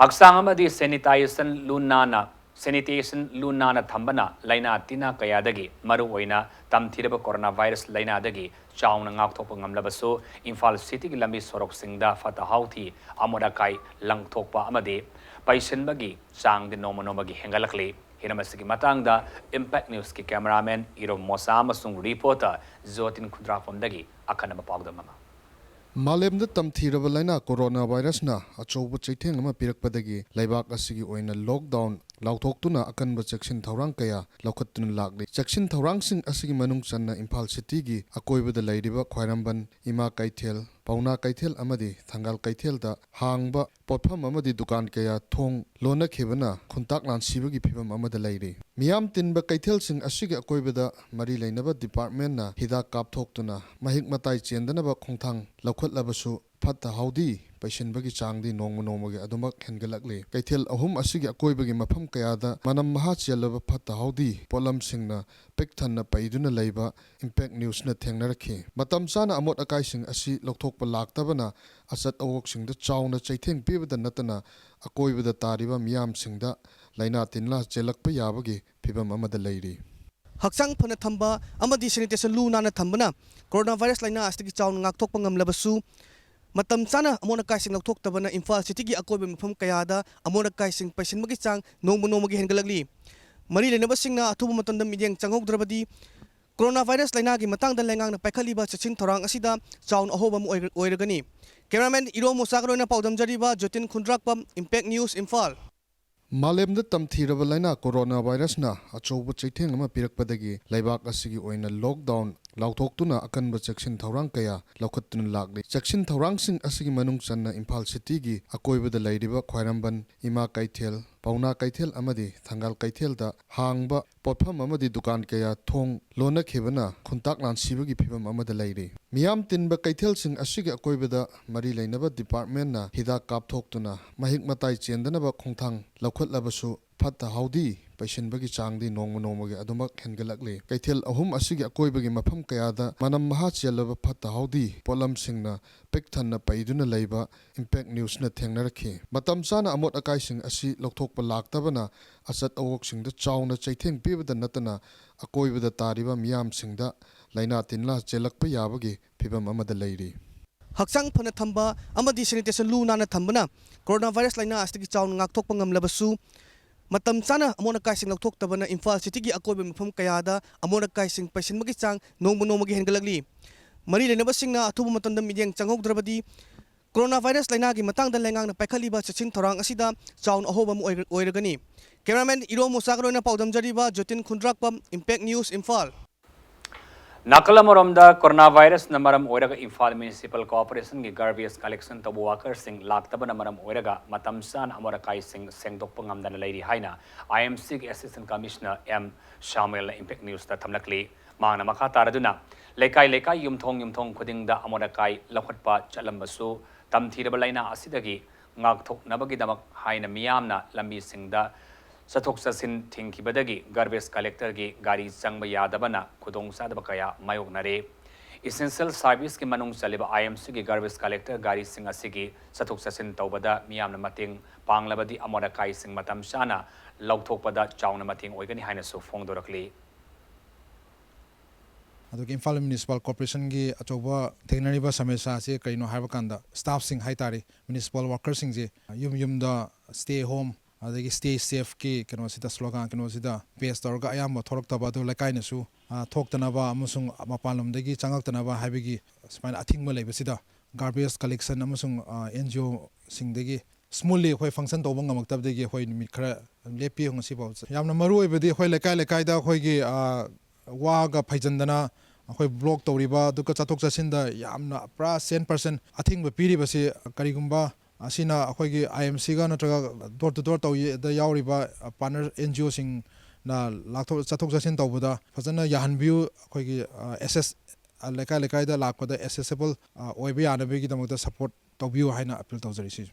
ꯍꯛꯆꯥꯡ ꯑꯃꯗꯤ sanitation ꯂꯨ ꯅꯥꯟꯅ, sanitation ꯂꯨ ꯅꯥꯟꯅ ꯊꯝꯕꯅ ꯂꯥꯏꯅꯥ ꯇꯤꯟꯅꯥ ꯀꯌꯥꯗꯒꯤ, ꯃꯔꯨꯑꯣꯏꯅ ꯇꯝꯊꯤꯔꯕ coronavirus ꯂꯥꯏꯅꯥꯗꯒꯤ ꯆꯥꯎꯅ ꯉꯥꯛꯊꯣꯛꯄ ꯉꯝꯂꯕꯁꯨ, ꯏꯝꯐꯥꯜ cityꯒꯤ ꯂꯝꯕꯤ ꯁꯣꯔꯣꯛꯁꯤꯡꯗ ꯐꯠꯇ ꯍꯥꯎꯊꯤ, ꯑꯃꯣꯠ ꯑꯀꯥꯏ ꯂꯪꯊꯣꯛꯄ ꯑꯃꯗꯤ ꯄꯩꯁꯤꯟꯕꯒꯤ ꯆꯥꯡꯗꯤ ꯅꯣꯡꯃ ꯅꯣꯡꯃꯒꯤ ꯍꯦꯟꯒꯠꯂꯛꯂꯤ꯫ ꯍꯤꯔꯝ ꯑꯁꯤꯒꯤ ꯃꯇꯥꯡꯗ Impact Newsꯀꯤ cameraman ꯏꯔꯣꯝ ꯃꯣꯁꯥ ꯑꯃꯁꯨꯡ reporter ꯖꯣꯇꯤꯟ ꯈꯨꯟꯗ꯭ꯔꯥꯛꯄꯝꯗꯒꯤ ꯑꯈꯟꯅꯕ ꯄꯥꯎꯗꯝ ꯑꯃ꯫ ꯃꯥꯂꯦꯝꯗ ꯇꯝꯊꯤꯔꯕ ꯂꯥꯏꯅꯥ coronavirusꯅ ꯑꯆꯧꯕ ꯆꯩꯊꯦꯡ ꯑꯃ ꯄꯤꯔꯛꯄꯗꯒꯤ ꯂꯩꯕꯥꯛ ꯑꯁꯤꯒꯤ ꯑꯣꯏꯅ lockdown ꯂꯥꯎꯊꯣꯛꯇꯨꯅ ꯑꯀꯟꯕ ꯆꯦꯛꯁꯤꯟ ꯊꯧꯔꯥꯡ ꯀꯌꯥ ꯂꯧꯈꯠꯇꯨꯅ ꯂꯥꯛꯂꯤ꯫ ꯆꯦꯛꯁꯤꯟ ꯊꯧꯔꯥꯡꯁꯤꯡ ꯑꯁꯤꯒꯤ ꯃꯅꯨꯡ ꯆꯟꯅ ꯏꯝꯐꯥꯜ cityꯒꯤ ꯑꯀꯣꯏꯕꯗ ꯂꯩꯔꯤꯕ ꯈ꯭ꯋꯥꯏꯔꯝꯕꯟ, ꯏꯃꯥ ꯀꯩꯊꯦꯜ, ꯄꯥꯎꯅꯥ ꯀꯩꯊꯦꯜ ꯑꯃꯗꯤ ꯊꯪꯒꯥꯜ ꯀꯩꯊꯦꯜꯗ ꯍꯥꯡꯕ ꯄꯣꯠꯐꯝ ꯑꯃꯗꯤ ꯗꯨꯀꯥꯟ ꯀꯌꯥ ꯊꯣꯡ ꯂꯣꯟꯅꯈꯤꯕꯅ ꯈꯨꯟꯇꯥꯛ ꯂꯥꯟꯁꯤꯕꯒꯤ ꯐꯤꯚꯝ ꯑꯃꯗ ꯂꯩꯔꯤ꯫ ꯃꯤꯌꯥꯝ ꯇꯤꯟꯕ ꯀꯩꯊꯦꯜꯁꯤꯡ ꯑꯁꯤꯒꯤ ꯑꯀꯣꯏꯕꯗ ꯃꯔꯤ ꯂꯩꯅꯕ departmentꯅ ꯍꯤꯗꯥꯛ ꯀꯥꯞꯊꯣꯛꯇꯨꯅ ꯃꯍꯤꯛ ꯃꯇꯥꯏ ꯆꯦꯟꯗꯅꯕ ꯈꯣꯡꯊꯥꯡ ꯂꯧꯈꯠꯂꯕꯁꯨ, ꯐꯠꯇ ꯍꯥꯎꯗꯤ ꯄꯩꯁꯤꯟꯕꯒꯤ ꯆꯥꯡꯗꯤ ꯅꯣꯡꯃ ꯅꯣꯡꯃꯒꯤ ꯑꯗꯨꯃꯛ ꯍꯦꯟꯒꯠꯂꯛꯂꯤ꯫ ꯀꯩꯊꯦꯜ ꯑꯍꯨꯝ ꯑꯁꯤꯒꯤ ꯑꯀꯣꯏꯕꯒꯤ ꯃꯐꯝ ꯀꯌꯥꯗ ꯃꯅꯝ ꯃꯍꯥ ꯆꯦꯜꯂꯕ ꯐꯠꯇ ꯍꯥꯎꯗꯤ ꯄꯣꯠꯂꯝꯁꯤꯡꯅ ꯄꯤꯛ ꯊꯟꯅ ꯄꯩꯗꯨꯅ ꯂꯩꯕ Impact Newsꯅ ꯊꯦꯡꯅꯔꯛꯈꯤ꯫ ꯃꯇꯝ ꯆꯥꯅ ꯑꯃꯣꯠ ꯑꯀꯥꯏꯁꯤꯡ ꯑꯁꯤ ꯂꯧꯊꯣꯛꯄ ꯂꯥꯛꯇꯕꯅ ꯑꯆꯠ ꯑꯋꯣꯛꯁꯤꯡꯗ ꯆꯥꯎꯅ ꯆꯩꯊꯦꯡ ꯄꯤꯕꯗ ꯅꯠꯇꯅ, ꯑꯀꯣꯏꯕꯗ ꯇꯥꯔꯤꯕ ꯃꯤꯌꯥꯝꯁꯤꯡꯗ ꯂꯥꯏꯅꯥ ꯇꯤꯟꯅꯥ ꯆꯦꯜꯂꯛꯄ ꯌꯥꯕꯒꯤ ꯐꯤꯚꯝ ꯑꯃꯗ ꯂꯩꯔꯤ꯫ ꯍꯛꯆꯥꯡ ꯐꯅ ꯊꯝꯕ ꯑꯃꯗꯤ sanitation ꯂꯨ ꯅꯥꯟꯅ ꯊꯝꯕꯅ coronavirus ꯂꯥꯏꯅꯥ ꯑꯁꯤꯗꯒꯤ ꯆꯥꯎꯅ ꯉꯥꯛꯊꯣꯛꯄ ꯉꯝꯂꯕꯁꯨ, ꯃꯇꯝ ꯆꯥꯅ ꯑꯃꯣꯠ ꯑꯀꯥꯏꯁꯤꯡ ꯂꯧꯊꯣꯛꯇꯕꯅ ꯏꯝꯐꯥꯜ cityꯒꯤ ꯑꯀꯣꯏꯕ ꯃꯐꯝ ꯀꯌꯥꯗ ꯑꯃꯣꯠ ꯑꯀꯥꯏꯁꯤꯡ ꯄꯩꯁꯤꯟꯕꯒꯤ ꯆꯥꯡ ꯅꯣꯡꯃ ꯅꯣꯡꯃꯒꯤ ꯍꯦꯟꯒꯠꯂꯛꯂꯤ꯫ ꯃꯔꯤ ꯂꯩꯅꯕꯁꯤꯡꯅ ꯑꯊꯨꯕ ꯃꯇꯝꯗ ꯃꯤꯠꯌꯦꯡ ꯆꯪꯍꯧꯗ꯭ꯔꯕꯗꯤ coronavirus ꯂꯥꯏꯅꯥꯒꯤ ꯃꯇꯥꯡꯗ ꯂꯩꯉꯥꯛꯅ ꯄꯥꯏꯈꯠꯂꯤꯕ ꯆꯦꯛꯁꯤꯟ ꯊꯧꯔꯥꯡ ꯑꯁꯤꯗ ꯆꯥꯎꯅ ꯑꯍꯣꯕ ꯑꯃ ꯑꯣꯏꯔ-, ꯑꯣꯏꯔꯒꯅꯤ꯫ Cameraman ꯏꯔꯣꯝ ꯃꯣꯁꯥꯒ ꯂꯣꯏꯅ ꯄꯥꯎꯗꯝꯖꯔꯤꯕ ꯖꯣꯇꯤꯟ ꯈꯨꯟꯗ꯭ꯔꯥꯛꯄꯝ, Impact News, ꯏꯝꯐꯥꯜ꯫ ꯃꯥꯂꯦꯝꯗ ꯇꯝꯊꯤꯔꯕ ꯂꯥꯏꯅꯥ coronavirusꯅ ꯑꯆꯧꯕ ꯆꯩꯊꯦꯡ ꯑꯃ ꯄꯤꯔꯛꯄꯗꯒꯤ ꯂꯩꯕꯥꯛ ꯑꯁꯤꯒꯤ ꯑꯣꯏꯅ lockdown ꯂꯥꯎꯊꯣꯛꯇꯨꯅ ꯑꯀꯟꯕ ꯆꯦꯛꯁꯤꯟ ꯊꯧꯔꯥꯡ ꯀꯌꯥ ꯂꯧꯈꯠꯇꯨꯅ ꯂꯥꯛꯂꯤ꯫ ꯆꯦꯛꯁꯤꯟ ꯊꯧꯔꯥꯡꯁꯤꯡ ꯑꯁꯤꯒꯤ ꯃꯅꯨꯡ ꯆꯟꯅ ꯏꯝꯐꯥꯜ ꯁꯤꯇꯤꯒꯤ ꯑꯀꯣꯏꯕꯗ ꯂꯩꯔꯤꯕ ꯈ꯭ꯋꯥꯏꯔꯝꯕꯟ, ꯏꯃꯥ ꯀꯩꯊꯦꯜ, ꯄꯥꯎꯅꯥ ꯀꯩꯊꯦꯜ ꯑꯃꯗꯤ ꯊꯪꯒꯥꯜ ꯀꯩꯊꯦꯜꯗ ꯍꯥꯡꯕ ꯄꯣꯠꯐꯝ ꯑꯃꯗꯤ ꯗꯨꯀꯥꯟ ꯀꯌꯥ ꯊꯣꯡ ꯂꯣꯟꯅꯈꯤꯕꯅ ꯈꯨꯟꯇꯥꯛ ꯂꯥꯟꯁꯤꯕꯒꯤ ꯐꯤꯕꯝ ꯑꯃꯗ ꯂꯩꯔꯤ꯫ ꯃꯤꯌꯥꯝ ꯇꯤꯟꯕ ꯀꯩꯊꯦꯜꯁꯤꯡ ꯑꯁꯤꯒꯤ ꯑꯀꯣꯏꯕꯗ ꯃꯔꯤ ꯂꯩꯅꯕ ꯗꯤꯄꯥꯔꯠꯃꯦꯟꯅ ꯍꯤꯗꯥꯛ ꯀꯥꯞꯊꯣꯛꯇꯨꯅ ꯃꯍꯤꯛ ꯃꯇꯥꯏ ꯆꯦꯟꯗꯅꯕ ꯈꯣꯡꯊꯥꯡ ꯂꯧꯈꯠꯂꯕꯁꯨ ꯐꯠꯇ ꯍꯥꯎꯗꯤ ꯄꯩꯁꯤꯟꯕꯒꯤ ꯆꯥꯡꯗꯤ ꯅꯣꯡꯃ ꯅꯣꯡꯃꯒꯤ ꯑꯗꯨꯃꯛ ꯍꯦꯟꯒꯠꯂꯛꯂꯤ꯫ ꯀꯩꯊꯦꯜ ꯑꯍꯨꯝ ꯑꯁꯤꯒꯤ ꯑꯀꯣꯏꯕꯒꯤ ꯃꯐꯝ ꯀꯌꯥꯗ ꯃꯅꯝ ꯃꯍꯥ ꯆꯦꯜꯂꯕ ꯐꯠꯇ ꯍꯥꯎꯗꯤ ꯄꯣꯠꯂꯝꯁꯤꯡꯅ ꯄꯤꯛ ꯊꯟꯅ ꯄꯩꯗꯨꯅ ꯂꯩꯕ ꯏꯝꯄꯦꯛ ꯅ꯭ꯌꯨꯁꯅ ꯊꯦꯡꯅꯔꯛꯈꯤ꯫ ꯃꯇꯝ ꯆꯥꯅ ꯑꯃꯣꯠ ꯑꯀꯥꯏꯁꯤꯡ ꯑꯁꯤ ꯂꯧꯊꯣꯛꯄ ꯂꯥꯛꯇꯕꯅ ꯑꯆꯠ ꯑꯋꯣꯛꯁꯤꯡꯗ ꯆꯥꯎꯅ ꯆꯩꯊꯦꯡ ꯄꯤꯕꯗ ꯅꯠꯇꯅ ꯑꯀꯣꯏꯕꯗ ꯇꯥꯔꯤꯕ ꯃꯤꯌꯥꯝꯁꯤꯡꯗ ꯂꯥꯏꯅꯥ ꯇꯤꯟꯅꯥ ꯆꯦꯜꯂꯛꯄ ꯌꯥꯕꯒꯤ ꯐꯤꯕꯝ ꯑꯃꯗ ꯂꯩꯔꯤ꯫ ꯍꯛꯆꯥꯡ ꯐꯅ ꯊꯝꯕ ꯑꯃꯗꯤ ꯁꯦꯅꯤꯇꯦꯁꯟ ꯂꯨ ꯅꯥꯟꯅ ꯊꯝꯕꯅ ꯀꯣꯔꯣꯅꯥ ꯚꯥꯏꯔꯁ ꯂꯥꯏꯅꯥ ꯑꯁꯤꯗꯒꯤ ꯆꯥꯎꯅ ꯉꯥꯛꯊꯣꯛꯄ ꯉꯝꯂꯕꯁꯨ, ꯃꯇꯝ ꯆꯥꯅ ꯑꯃꯣꯠ ꯑꯀꯥꯏꯁꯤꯡ ꯂꯧꯊꯣꯛꯇꯕꯅ ꯏꯝꯐꯥꯜ ꯁꯤꯇꯤꯒꯤ ꯑꯀꯣꯏꯕ ꯃꯐꯝ ꯀꯌꯥꯗ ꯑꯃꯣꯠ ꯑꯀꯥꯏꯁꯤꯡ ꯄꯩꯁꯤꯟꯕꯒꯤ ꯆꯥꯡ ꯅꯣꯡꯃ ꯅꯣꯡꯃꯒꯤ ꯍꯦꯟꯒꯠꯂꯛꯂꯤ꯫ ꯃꯔꯤ ꯂꯩꯅꯕꯁꯤꯡꯅ ꯑꯊꯨꯕ ꯃꯇꯝꯗ ꯃꯤꯠꯌꯦꯡ ꯆꯪꯍꯧꯗ꯭ꯔꯕꯗꯤ ꯀꯣꯔꯣꯅꯥ ꯚꯥꯏꯔꯁ ꯂꯥꯏꯅꯥꯒꯤ ꯃꯇꯥꯡꯗ ꯂꯩꯉꯥꯛꯅ ꯄꯥꯏꯈꯠꯂꯤꯕ ꯆꯦꯛꯁꯤꯟ ꯊꯧꯔꯥꯡ ꯑꯁꯤꯗ ꯆꯥꯎꯅ ꯑꯍꯣꯕ ꯑꯃ ꯑꯣꯏꯔ-, ꯑꯣꯏꯔꯒꯅꯤ꯫ ꯀꯦꯃꯦꯔꯥꯃꯦꯟ ꯏꯔꯣꯝ ꯃꯨꯁꯥꯒ ꯂꯣꯏꯅ ꯄꯥꯎꯗꯝꯖꯔꯤꯕ ꯖꯣꯇꯤꯟ ꯈꯨꯟꯗ꯭ꯔꯥꯛꯄꯝ, ꯏꯝꯄꯦꯛ ꯅ꯭ꯌꯨꯁ, ꯏꯝꯐꯥꯜ꯫ ꯅꯥꯀꯜ ꯑꯃꯔꯣꯝꯗ, ꯀꯣꯔꯣꯅꯥ ꯚꯥꯏꯔꯁꯅ ꯃꯔꯝ ꯑꯣꯏꯔꯒ ꯏꯝꯐꯥꯜ ꯃ꯭ꯌꯨꯅꯤꯁꯤꯄꯥꯜ ꯀꯣꯔꯄꯣꯔꯦꯁꯟꯒꯤ ꯒꯥꯔꯕꯦꯖ ꯀꯂꯦꯛꯁꯟ ꯇꯧꯕ ꯋꯥꯀꯔꯁꯤꯡ ꯂꯥꯛꯇꯕꯅ ꯃꯔꯝ ꯑꯣꯏꯔꯒ ꯃꯇꯝ ꯆꯥꯅ ꯑꯃꯣꯠ ꯑꯀꯥꯏꯁꯤꯡ ꯁꯦꯡꯗꯣꯛꯄ ꯉꯝꯗꯅ ꯂꯩꯔꯤ ꯍꯥꯏꯅ ꯑꯥꯏ ꯑꯦꯝ ꯁꯤꯒꯤ ꯑꯦꯁꯤꯁꯇꯦꯟ ꯀꯃꯤꯁꯅꯔ ꯑꯦꯝ ꯁꯥꯃꯨꯑꯦꯜꯅ ꯏꯝꯄꯦꯛ ꯅ꯭ꯌꯨꯁꯇ ꯊꯝꯂꯛꯂꯤ꯫ ꯃꯍꯥꯛꯅ ꯃꯈꯥ ꯇꯥꯔꯗꯨꯅ, ꯂꯩꯀꯥꯏ ꯂꯩꯀꯥꯏ, ꯌꯨꯝꯊꯣꯡ ꯌꯨꯝꯊꯣꯡ ꯈꯨꯗꯤꯡꯗ ꯑꯃꯣꯠ ꯑꯀꯥꯏ ꯂꯧꯈꯠꯄ ꯆꯠꯂꯝꯕꯁꯨ, ꯇꯝꯊꯤꯔꯕ ꯂꯥꯏꯅꯥ ꯑꯁꯤꯗꯒꯤ ꯉꯥꯛꯊꯣꯛꯅꯕꯒꯤꯗꯃꯛ ꯍꯥꯏꯅ ꯃꯤꯌꯥꯝꯅ ꯂꯝꯕꯤꯁꯤꯡꯗ ꯆꯠꯊꯣꯛ ꯆꯠꯁꯤꯟ ꯊꯤꯡꯈꯤꯕꯗꯒꯤ ꯒꯥꯔꯕꯦꯖ ꯀꯂꯦꯛꯇꯔꯒꯤ ꯒꯥꯔꯤ ꯆꯪꯕ ꯌꯥꯗꯕꯅ ꯈꯨꯗꯣꯡꯆꯥꯗꯕ ꯀꯌꯥ ꯃꯥꯌꯣꯛꯅꯔꯦ꯫ ꯏꯁꯦꯟꯁꯤꯌꯦꯜ ꯁꯥꯔꯚꯤꯁꯀꯤ ꯃꯅꯨꯡ ꯆꯜꯂꯤꯕ ꯑꯥꯏ ꯑꯦꯝ ꯁꯤꯒꯤ ꯒꯥꯔꯕꯦꯖ ꯀꯂꯦꯛꯇꯔ ꯒꯥꯔꯤꯁꯤꯡ ꯑꯁꯤꯒꯤ ꯆꯠꯊꯣꯛ ꯆꯠꯁꯤꯟ ꯇꯧꯕꯗ ꯃꯤꯌꯥꯝꯅ ꯃꯇꯦꯡ ꯄꯥꯡꯂꯕꯗꯤ ꯑꯃꯣꯠ ꯑꯀꯥꯏꯁꯤꯡ ꯃꯇꯝ ꯆꯥꯅ ꯂꯧꯊꯣꯛꯄꯗ ꯆꯥꯎꯅ ꯃꯇꯦꯡ ꯑꯣꯏꯒꯅꯤ ꯍꯥꯏꯅꯁꯨ ꯐꯣꯡꯗꯣꯔꯛꯂꯤ꯫ ꯑꯗꯨꯒ ꯏꯝꯐꯥꯜ ꯃ꯭ꯌꯨꯅꯤꯁꯤꯄꯥꯜ ꯀꯣꯔꯄꯣꯔꯦꯁꯟꯒꯤ ꯑꯆꯧꯕ ꯊꯦꯡꯅꯔꯤꯕ ꯁꯃꯁ꯭ꯌꯥ ꯑꯁꯤ ꯀꯔꯤꯅꯣ ꯍꯥꯏꯕ ꯀꯥꯟꯗ, ꯁ꯭ꯇꯥꯐꯁꯤꯡ ꯍꯥꯏ ꯇꯥꯔꯦ, ꯃ꯭ꯌꯨꯅꯤꯁꯤꯄꯥꯜ ꯋꯥꯔꯀꯔꯁꯤꯡꯁꯦ ꯌꯨꯝ ꯌꯨꯝꯗ ꯁ꯭ꯇꯦ ꯍꯣꯝ ꯑꯗꯒꯤ ꯁ꯭ꯇꯦ ꯁꯦꯐꯀꯤ ꯀꯩꯅꯣꯁꯤꯗ, ꯁ꯭ꯂꯣꯒꯥꯟ ꯀꯩꯅꯣꯁꯤꯗ ꯄꯦꯁ ꯇꯧꯔꯒ ꯑꯌꯥꯝꯕ ꯊꯣꯛꯂꯛꯇꯕ, ꯑꯗꯨ ꯂꯩꯀꯥꯏꯅꯁꯨ, ꯑ, ꯊꯣꯛꯇꯅꯕ ꯑꯃꯁꯨꯡ ꯃꯄꯥꯟ ꯂꯝꯗꯒꯤ ꯆꯪꯉꯛꯇꯅꯕ ꯍꯥꯏꯕꯒꯤ ꯁꯨꯃꯥꯏꯅ ꯑꯊꯤꯡꯕ ꯂꯩꯕꯁꯤꯗ, ꯒꯥꯔꯕꯦꯖ ꯀꯂꯦꯛꯁꯟ ꯑꯃꯁꯨꯡ, ꯑ, ꯑꯦꯟ ꯖꯤ ꯑꯣꯁꯤꯡꯗꯒꯤ ꯁ꯭ꯃꯨꯠꯂꯤ ꯑꯩꯈꯣꯏ ꯐꯪꯁꯟ ꯇꯧꯕ ꯉꯝꯃꯛꯇꯕꯗꯒꯤ ꯑꯩꯈꯣꯏ ꯅꯨꯃꯤꯠ ꯈꯔ ꯂꯦꯞꯄꯤ ꯉꯁꯤꯐꯥꯎ꯫ ꯌꯥꯝꯅ ꯃꯔꯨ ꯑꯣꯏꯕꯗꯤ ꯑꯩꯈꯣꯏ ꯂꯩꯀꯥꯏ ꯂꯩꯀꯥꯏꯗ ꯑꯩꯈꯣꯏꯒꯤ, ꯑ, ꯋꯥꯒ ꯐꯩꯖꯟꯗꯅ ꯑꯩꯈꯣꯏ ꯕ꯭ꯂꯣꯛ ꯇꯧꯔꯤꯕ, ꯑꯗꯨꯒ ꯆꯠꯊꯣꯛ ꯆꯠꯁꯤꯟꯗ ꯌꯥꯝꯅ ꯄꯨꯔꯥ ꯁꯦꯟ ꯄꯔꯁꯦꯟ ꯑꯊꯤꯡꯕ ꯄꯤꯔꯤꯕꯁꯤ, ꯀꯔꯤꯒꯨꯝꯕ ꯑꯁꯤꯅ ꯑꯩꯈꯣꯏꯒꯤ ꯑꯥꯏ ꯑꯦꯝ ꯁꯤꯒ ꯅꯠꯇ꯭ꯔꯒ ꯗꯣꯔ ꯇꯨ ꯗꯣꯔ ꯇꯧꯕꯗ ꯌꯥꯎꯔꯤꯕ ꯄꯥꯔꯠꯅꯔ ꯑꯦꯟ ꯖꯤ ꯑꯣꯁꯤꯡꯅ ꯂꯥꯛꯊꯣꯛ-, ꯆꯠꯊꯣꯛ ꯆꯠꯁꯤꯟ ꯇꯧꯕꯗ ꯐꯖꯅ ꯌꯥꯍꯟꯕꯤꯌꯨ꯫ ꯑꯩꯈꯣꯏꯒꯤ, ꯑ, ꯑꯦꯁꯦꯁ-, ꯑ, ꯂꯩꯀꯥꯏ ꯂꯩꯀꯥꯏꯗ ꯂꯥꯛꯄꯗ ꯑꯦꯁꯦꯁꯤꯕꯜ, ꯑ, ꯑꯣꯏꯕ ꯌꯥꯅꯕꯒꯤꯗꯃꯛꯇ ꯁꯄꯣꯔꯠ ꯇꯧꯕꯤꯌꯨ ꯍꯥꯏꯅ ꯑꯄꯤꯜ ꯇꯧꯖꯔꯤ꯫ ꯁꯤ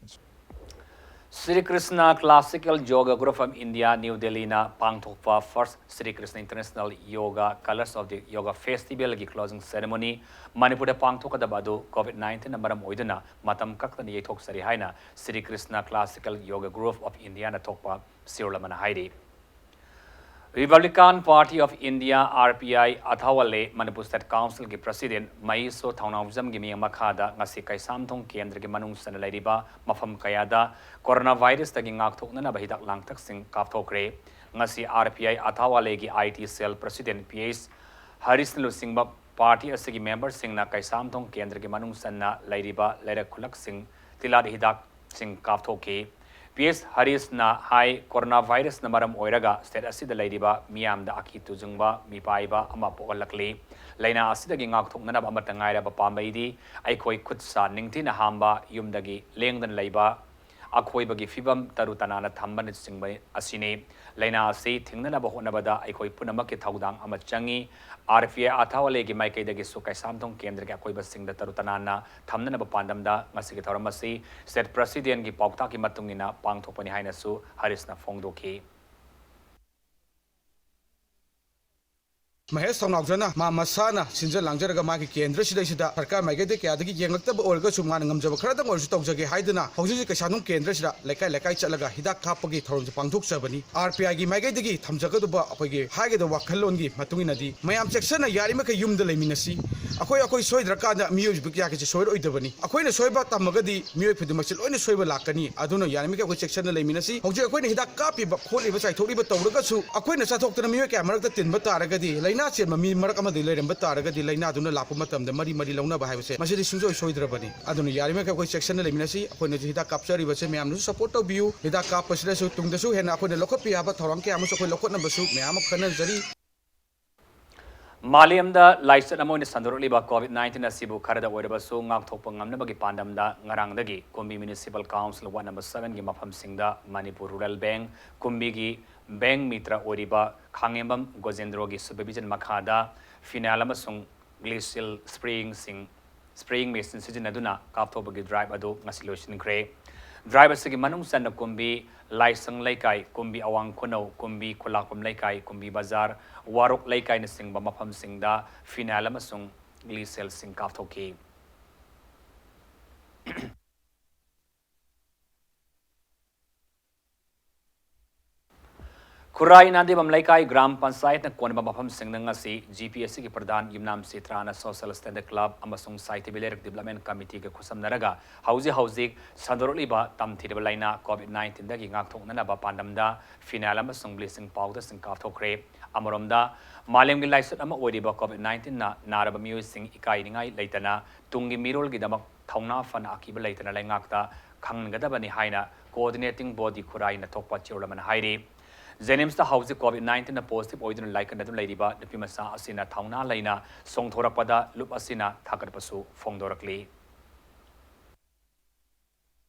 Shri Krishna Classical Yoga Group of India, New Delhi ꯅ ꯄꯥꯡꯊꯣꯛꯄ First Shri Krishna International Yoga Colors of the Yoga Festival ꯒꯤ closing ceremony ꯃꯅꯤꯄꯨꯔꯗ ꯄꯥꯡꯊꯣꯛꯀꯗꯕ ꯑꯗꯨ ꯀꯣꯚꯤꯗ ꯅꯥꯏꯟꯇꯤꯟꯅ ꯃꯔꯝ ꯑꯣꯏꯗꯨꯅ ꯃꯇꯝ ꯀꯛꯇꯅ ꯌꯩꯊꯣꯛꯆꯔꯤ ꯍꯥꯏꯅ Shri Krishna Classical Yoga Group of India ꯅ ꯊꯣꯛꯄ ꯁꯤꯔꯣꯜ ꯑꯃꯅ ꯍꯥꯏꯔꯤ꯫ Republican Party of India, R P I, ꯑꯊꯥꯋꯥꯂꯦ Manipur State Council ꯒꯤ President ꯃꯍꯦꯁꯣ ꯊꯧꯅꯥꯎꯖꯝꯒꯤ ꯃꯤꯠꯌꯦꯡ ꯃꯈꯥꯗ ꯉꯁꯤ ꯀꯩꯁꯥꯝꯊꯣꯡ ꯀꯦꯟꯗ꯭ꯔꯒꯤ ꯃꯅꯨꯡ ꯆꯟꯅ ꯂꯩꯔꯤꯕ ꯃꯐꯝ ꯀꯌꯥꯗ ꯀꯣꯔꯣꯅꯥ ꯚꯥꯏꯔꯁꯇꯒꯤ ꯉꯥꯛꯊꯣꯛꯅꯅꯕ ꯍꯤꯗꯥꯛ ꯂꯥꯡꯊꯛꯁꯤꯡ ꯀꯥꯞꯊꯣꯛꯈ꯭ꯔꯦ꯫ ꯉꯁꯤ R P I ꯑꯊꯥꯋꯥꯂꯦꯒꯤ I T cell President P H ꯍꯔꯤꯁꯅ ꯂꯨꯆꯤꯡꯕ ꯄꯥꯔꯇꯤ ꯑꯁꯤꯒꯤ ꯃꯦꯝꯕꯔꯁꯤꯡꯅ ꯀꯩꯁꯥꯝꯊꯣꯡ ꯀꯦꯟꯗ꯭ꯔꯒꯤ ꯃꯅꯨꯡ ꯆꯟꯅ ꯂꯩꯔꯤꯕ ꯂꯩꯔꯛ ꯈꯨꯜꯂꯛꯁꯤꯡ ꯇꯤꯜꯍꯥꯠ ꯍꯤꯗꯥꯛꯁꯤꯡ ꯀꯥꯞꯊꯣꯛꯈꯤ꯫ P H ꯍꯔꯤꯁꯅ ꯍꯥꯏ, ꯀꯣꯔꯣꯅꯥ ꯚꯥꯏꯔꯁꯅ ꯃꯔꯝ ꯑꯣꯏꯔꯒ state ꯑꯁꯤꯗ ꯂꯩꯔꯤꯕ ꯃꯤꯌꯥꯝꯗ ꯑꯀꯤ ꯇꯨꯖꯨꯡꯕ, ꯃꯤꯄꯥꯏꯕ ꯑꯃ ꯄꯣꯛꯍꯜꯂꯛꯂꯤ꯫ ꯂꯥꯏꯅꯥ ꯑꯁꯤꯗꯒꯤ ꯉꯥꯛꯊꯣꯛꯅꯅꯕ ꯑꯃꯠꯇ ꯉꯥꯏꯔꯕ ꯄꯥꯝꯕꯩꯗꯤ ꯑꯩꯈꯣꯏ ꯈꯨꯠ ꯁꯥ ꯅꯤꯡꯊꯤꯅ ꯍꯥꯝꯕ, ꯌꯨꯝꯗꯒꯤ ꯂꯦꯡꯗꯅ ꯂꯩꯕ, ꯑꯀꯣꯏꯕꯒꯤ ꯐꯤꯕꯝ ꯇꯔꯨ ꯇꯅꯥꯟꯅ ꯊꯝꯕꯅꯆꯤꯡꯕ ꯑꯁꯤꯅꯤ꯫ ꯂꯥꯏꯅꯥ ꯑꯁꯤ ꯊꯤꯡꯅꯅꯕ ꯍꯣꯠꯅꯕꯗ ꯑꯩꯈꯣꯏ ꯄꯨꯝꯅꯃꯛꯀꯤ ꯊꯧꯗꯥꯡ ꯑꯃ ꯆꯪꯏ꯫ R P I ꯑꯊꯥꯋꯥꯂꯦꯒꯤ ꯃꯥꯏꯀꯩꯗꯒꯤꯁꯨ ꯀꯩꯁꯥꯝꯊꯣꯡ ꯀꯦꯟꯗ꯭ꯔꯒꯤ ꯑꯀꯣꯏꯕꯁꯤꯡꯗ ꯇꯔꯨ ꯇꯅꯥꯟꯅ ꯊꯝꯅꯅꯕ ꯄꯥꯟꯗꯝꯗ ꯉꯁꯤꯒꯤ ꯊꯧꯔꯝ ꯑꯁꯤ state presidentꯀꯤ ꯄꯥꯎꯇꯥꯛꯀꯤ ꯃꯇꯨꯡ ꯏꯟꯅ ꯄꯥꯡꯊꯣꯛꯄꯅꯤ ꯍꯥꯏꯅꯁꯨ ꯍꯔꯤꯁꯅ ꯐꯣꯡꯗꯣꯛꯈꯤ꯫ ꯃꯍꯦꯁ ꯊꯧꯅꯥꯎꯖꯝꯅ ꯃꯥ ꯃꯁꯥꯅ ꯁꯤꯟꯖ ꯂꯥꯡꯖꯔꯒ ꯃꯥꯒꯤ ꯀꯦꯟꯗ꯭ꯔꯁꯤꯗꯩꯁꯤꯗ ꯁꯔꯀꯥꯔ ꯃꯥꯏꯀꯩꯗ ꯀꯌꯥꯗꯒꯤ ꯌꯦꯡꯂꯛꯇꯕ ꯑꯣꯏꯔꯒꯁꯨ ꯃꯥꯅ ꯉꯝꯖꯕ ꯈꯔꯗꯪ ꯑꯣꯏꯔꯁꯨ ꯇꯧꯖꯒꯦ ꯍꯥꯏꯗꯨꯅ ꯍꯧꯖꯤꯛ ꯍꯧꯖꯤꯛ ꯀꯩꯁꯥꯝꯊꯣꯡ ꯀꯦꯟꯗ꯭ꯔꯁꯤꯗ ꯂꯩꯀꯥꯏ ꯂꯩꯀꯥꯏ ꯆꯠꯂꯒ ꯍꯤꯗꯥꯛ ꯀꯥꯞꯄꯒꯤ ꯊꯧꯔꯝꯁꯦ ꯄꯥꯡꯊꯣꯛꯆꯕꯅꯤ꯫ R P Iꯒꯤ ꯃꯥꯏꯀꯩꯗꯒꯤ ꯊꯝꯖꯒꯗꯕ ꯑꯩꯈꯣꯏꯒꯤ ꯍꯥꯏꯒꯗꯕ ꯋꯥꯈꯜꯂꯣꯟꯒꯤ ꯃꯇꯨꯡ ꯏꯟꯅꯗꯤ ꯃꯌꯥꯝ ꯆꯦꯛꯁꯟꯅ ꯌꯥꯔꯤꯃꯈꯩ ꯌꯨꯝꯗ ꯂꯩꯃꯤꯟꯅꯁꯤ꯫ ꯑꯩꯈꯣꯏ, ꯑꯩꯈꯣꯏ ꯁꯣꯏꯗ꯭ꯔꯀꯥꯟꯗ ꯃꯤꯑꯣꯏꯕ ꯀꯌꯥꯒꯤꯁꯦ ꯁꯣꯏꯔꯣꯏꯗꯕꯅꯤ꯫ ꯑꯩꯈꯣꯏꯅ ꯁꯣꯏꯕ ꯇꯝꯃꯒꯗꯤ ꯃꯤꯑꯣꯏ ꯈꯨꯗꯤꯡꯃꯛꯁꯦ ꯂꯣꯏꯅ ꯁꯣꯏꯕ ꯂꯥꯛꯀꯅꯤ꯫ ꯑꯗꯨꯅ ꯌꯥꯔꯤꯃꯈꯩ ꯑꯩꯈꯣꯏ ꯆꯦꯛꯁꯟꯅ ꯂꯩꯃꯤꯟꯅꯁꯤ꯫ ꯍꯧꯖꯤꯛ ꯑꯩꯈꯣꯏꯅ ꯍꯤꯗꯥꯛ ꯀꯥꯞꯄꯤꯕ ꯈꯣꯠꯂꯤꯕ ꯆꯥꯏꯊꯣꯛꯂꯤꯕ ꯇꯧꯔꯒꯁꯨ ꯑꯩꯈꯣꯏꯅ ꯆꯥꯊꯣꯛꯇꯅ ꯃꯤꯑꯣꯏ ꯀꯌꯥ ꯃꯔꯛꯇ ꯇꯤꯟꯕ ꯇꯥꯔꯒꯗꯤ, ꯂꯥꯏꯅꯥ ꯆꯦꯟꯕ ꯃꯤ ꯃꯔꯛ ꯑꯃꯗ ꯂꯩꯔꯝꯕ ꯇꯥꯔꯒꯗꯤ ꯂꯥꯏꯅꯥꯗꯨꯅ ꯂꯥꯛꯄ ꯃꯇꯝꯗ ꯃꯔꯤ ꯃꯔꯤ ꯂꯧꯅꯕ ꯍꯥꯏꯕꯁꯦ ꯃꯁꯤꯗꯤ ꯁꯨꯡꯁꯣꯏ ꯁꯣꯏꯗ꯭ꯔꯕꯅꯤ꯫ ꯑꯗꯨꯅ ꯌꯥꯔꯤꯃꯈꯩ ꯑꯩꯈꯣꯏ ꯆꯦꯛꯁꯟꯅ ꯂꯩꯃꯤꯟꯅꯁꯤ꯫ ꯑꯩꯈꯣꯏꯅꯁꯨ ꯍꯤꯗꯥꯛ ꯀꯥꯞꯆꯔꯤꯕꯁꯦ ꯃꯌꯥꯝꯅꯁꯨ support ꯇꯧꯕꯤꯌꯨ꯫ ꯍꯤꯗꯥꯛ ꯀꯥꯞꯄꯁꯤꯗꯁꯨ ꯇꯨꯡꯗꯁꯨ ꯍꯦꯟꯅ ꯑꯩꯈꯣꯏꯅ ꯂꯧꯈꯠꯄ ꯌꯥꯕ ꯊꯧꯔꯥꯡ ꯀꯌꯥ ꯑꯃꯁꯨ ꯑꯩꯈꯣꯏ ꯂꯧꯈꯠꯅꯕꯁꯨ ꯃꯌꯥꯝ ꯑꯃ ꯈꯟꯅꯖꯔꯤ꯫ ꯃꯥꯂꯦꯝꯗ ꯂꯥꯏꯆꯠ ꯑꯃ ꯑꯣꯏꯅ ꯁꯟꯗꯣꯔꯛꯂꯤꯕ COVID nineteen ꯑꯁꯤꯕꯨ ꯈꯔꯗ ꯑꯣꯏꯔꯕꯁꯨ ꯉꯥꯛꯊꯣꯛꯄ ꯉꯝꯅꯕꯒꯤ ꯄꯥꯟꯗꯝꯗ ꯉꯔꯥꯡꯗꯒꯤ ꯀꯨꯝꯕꯤ Municipal Council Ward number seven ꯒꯤ ꯃꯐꯝꯁꯤꯡꯗ Manipur Rural Bank, ꯀꯨꯝꯕꯤꯒꯤ bank metre ꯑꯣꯏꯔꯤꯕ ꯈꯥꯉꯦꯝꯕꯝ ꯒꯣꯖꯦꯟꯗ꯭ꯔꯣꯒꯤ supervision ꯃꯈꯥꯗ phenyl ꯑꯃꯁꯨꯡ glycol sprayingꯁꯤꯡ, spraying machine ꯁꯤꯖꯤꯟꯅꯗꯨꯅ ꯀꯥꯞꯊꯣꯛꯄꯒꯤ drive ꯑꯗꯨ ꯉꯁꯤ ꯂꯣꯏꯁꯤꯟꯈ꯭ꯔꯦ꯫ Drive ꯑꯁꯤꯒꯤ ꯃꯅꯨꯡ ꯆꯟꯅ ꯀꯨꯝꯕꯤ ꯂꯥꯏꯁꯪ ꯂꯩꯀꯥꯏ, ꯀꯨꯝꯕꯤ ꯑꯋꯥꯡ ꯈꯨꯅꯧ, ꯀꯨꯝꯕꯤ ꯈꯨꯂꯥꯛꯄꯝ ꯂꯩꯀꯥꯏ, ꯀꯨꯝꯕꯤ ꯕꯖꯥꯔ, ꯋꯥꯔꯣꯛ ꯂꯩꯀꯥꯏꯅꯆꯤꯡꯕ ꯃꯐꯝꯁꯤꯡꯗ phenyl ꯑꯃꯁꯨꯡ glycolꯁꯤꯡ ꯀꯥꯞꯊꯣꯛꯈꯤ꯫ ꯈꯨꯔꯥꯏ ꯅꯥꯗꯤꯕꯝ ꯂꯩꯀꯥꯏ ꯒ꯭ꯔꯥꯝ ꯄꯟꯆꯥꯌꯠꯅ ꯀꯣꯟꯕ ꯃꯐꯝꯁꯤꯡꯗ ꯉꯁꯤ GPSCꯒꯤ ꯄ꯭ꯔꯙꯥꯟ ꯌꯨꯝꯅꯥꯝ ꯁꯤꯇ꯭ꯔꯥꯅ Social Standard Club ꯑꯃꯁꯨꯡ ꯁꯥꯏꯊꯤꯕꯤ ꯂꯩꯔꯛ Development Committeeꯒ ꯈꯨꯠꯁꯝꯅꯔꯒ ꯍꯧꯖꯤꯛ ꯍꯧꯖꯤꯛ ꯁꯟꯗꯣꯔꯛꯂꯤꯕ ꯇꯝꯊꯤꯔꯕ ꯂꯥꯏꯅꯥ COVID nineteenꯗꯒꯤ ꯉꯥꯛꯊꯣꯛꯅꯅꯕ ꯄꯥꯟꯗꯝꯗ phenyl ꯑꯃꯁꯨꯡ bleaching powderꯁꯤꯡ ꯀꯥꯞꯊꯣꯛꯈ꯭ꯔꯦ꯫ ꯑꯃꯔꯣꯝꯗ, ꯃꯥꯂꯦꯝꯒꯤ ꯂꯥꯏꯆꯠ ꯑꯃ ꯑꯣꯏꯔꯤꯕ COVID nineteenꯅ ꯅꯥꯔꯕ ꯃꯤꯑꯣꯏꯁꯤꯡ ꯏꯀꯥꯏꯅꯤꯡꯉꯥꯏ ꯂꯩꯇꯅ ꯇꯨꯡꯒꯤ ꯃꯤꯔꯣꯜꯒꯤꯗꯃꯛ ꯊꯧꯅꯥ ꯐꯅ ꯑꯀꯤꯕ ꯂꯩꯇꯅ ꯂꯩꯉꯥꯛꯇ ꯈꯪꯍꯟꯒꯗꯕꯅꯤ ꯍꯥꯏꯅ Coordinating Body ꯈꯨꯔꯥꯏꯅ ꯊꯣꯛꯄ ꯆꯦꯔꯣꯜ ꯑꯃꯅ ꯍꯥꯏꯔꯤ꯫ JNIMSꯇ ꯍꯧꯖꯤꯛ COVID nineteenꯅ positive ꯑꯣꯏꯗꯨꯅ ꯂꯥꯏꯀꯠꯅꯗꯨꯅ ꯂꯩꯔꯤꯕ ꯅꯨꯄꯤꯃꯆꯥ ꯑꯁꯤꯅ ꯊꯧꯅꯥ ꯂꯩꯅ ꯆꯣꯡꯊꯣꯔꯛꯄꯗ ꯂꯨꯞ ꯑꯁꯤꯅ ꯊꯥꯒꯠꯄꯁꯨ ꯐꯣꯡꯗꯣꯔꯛꯂꯤ꯫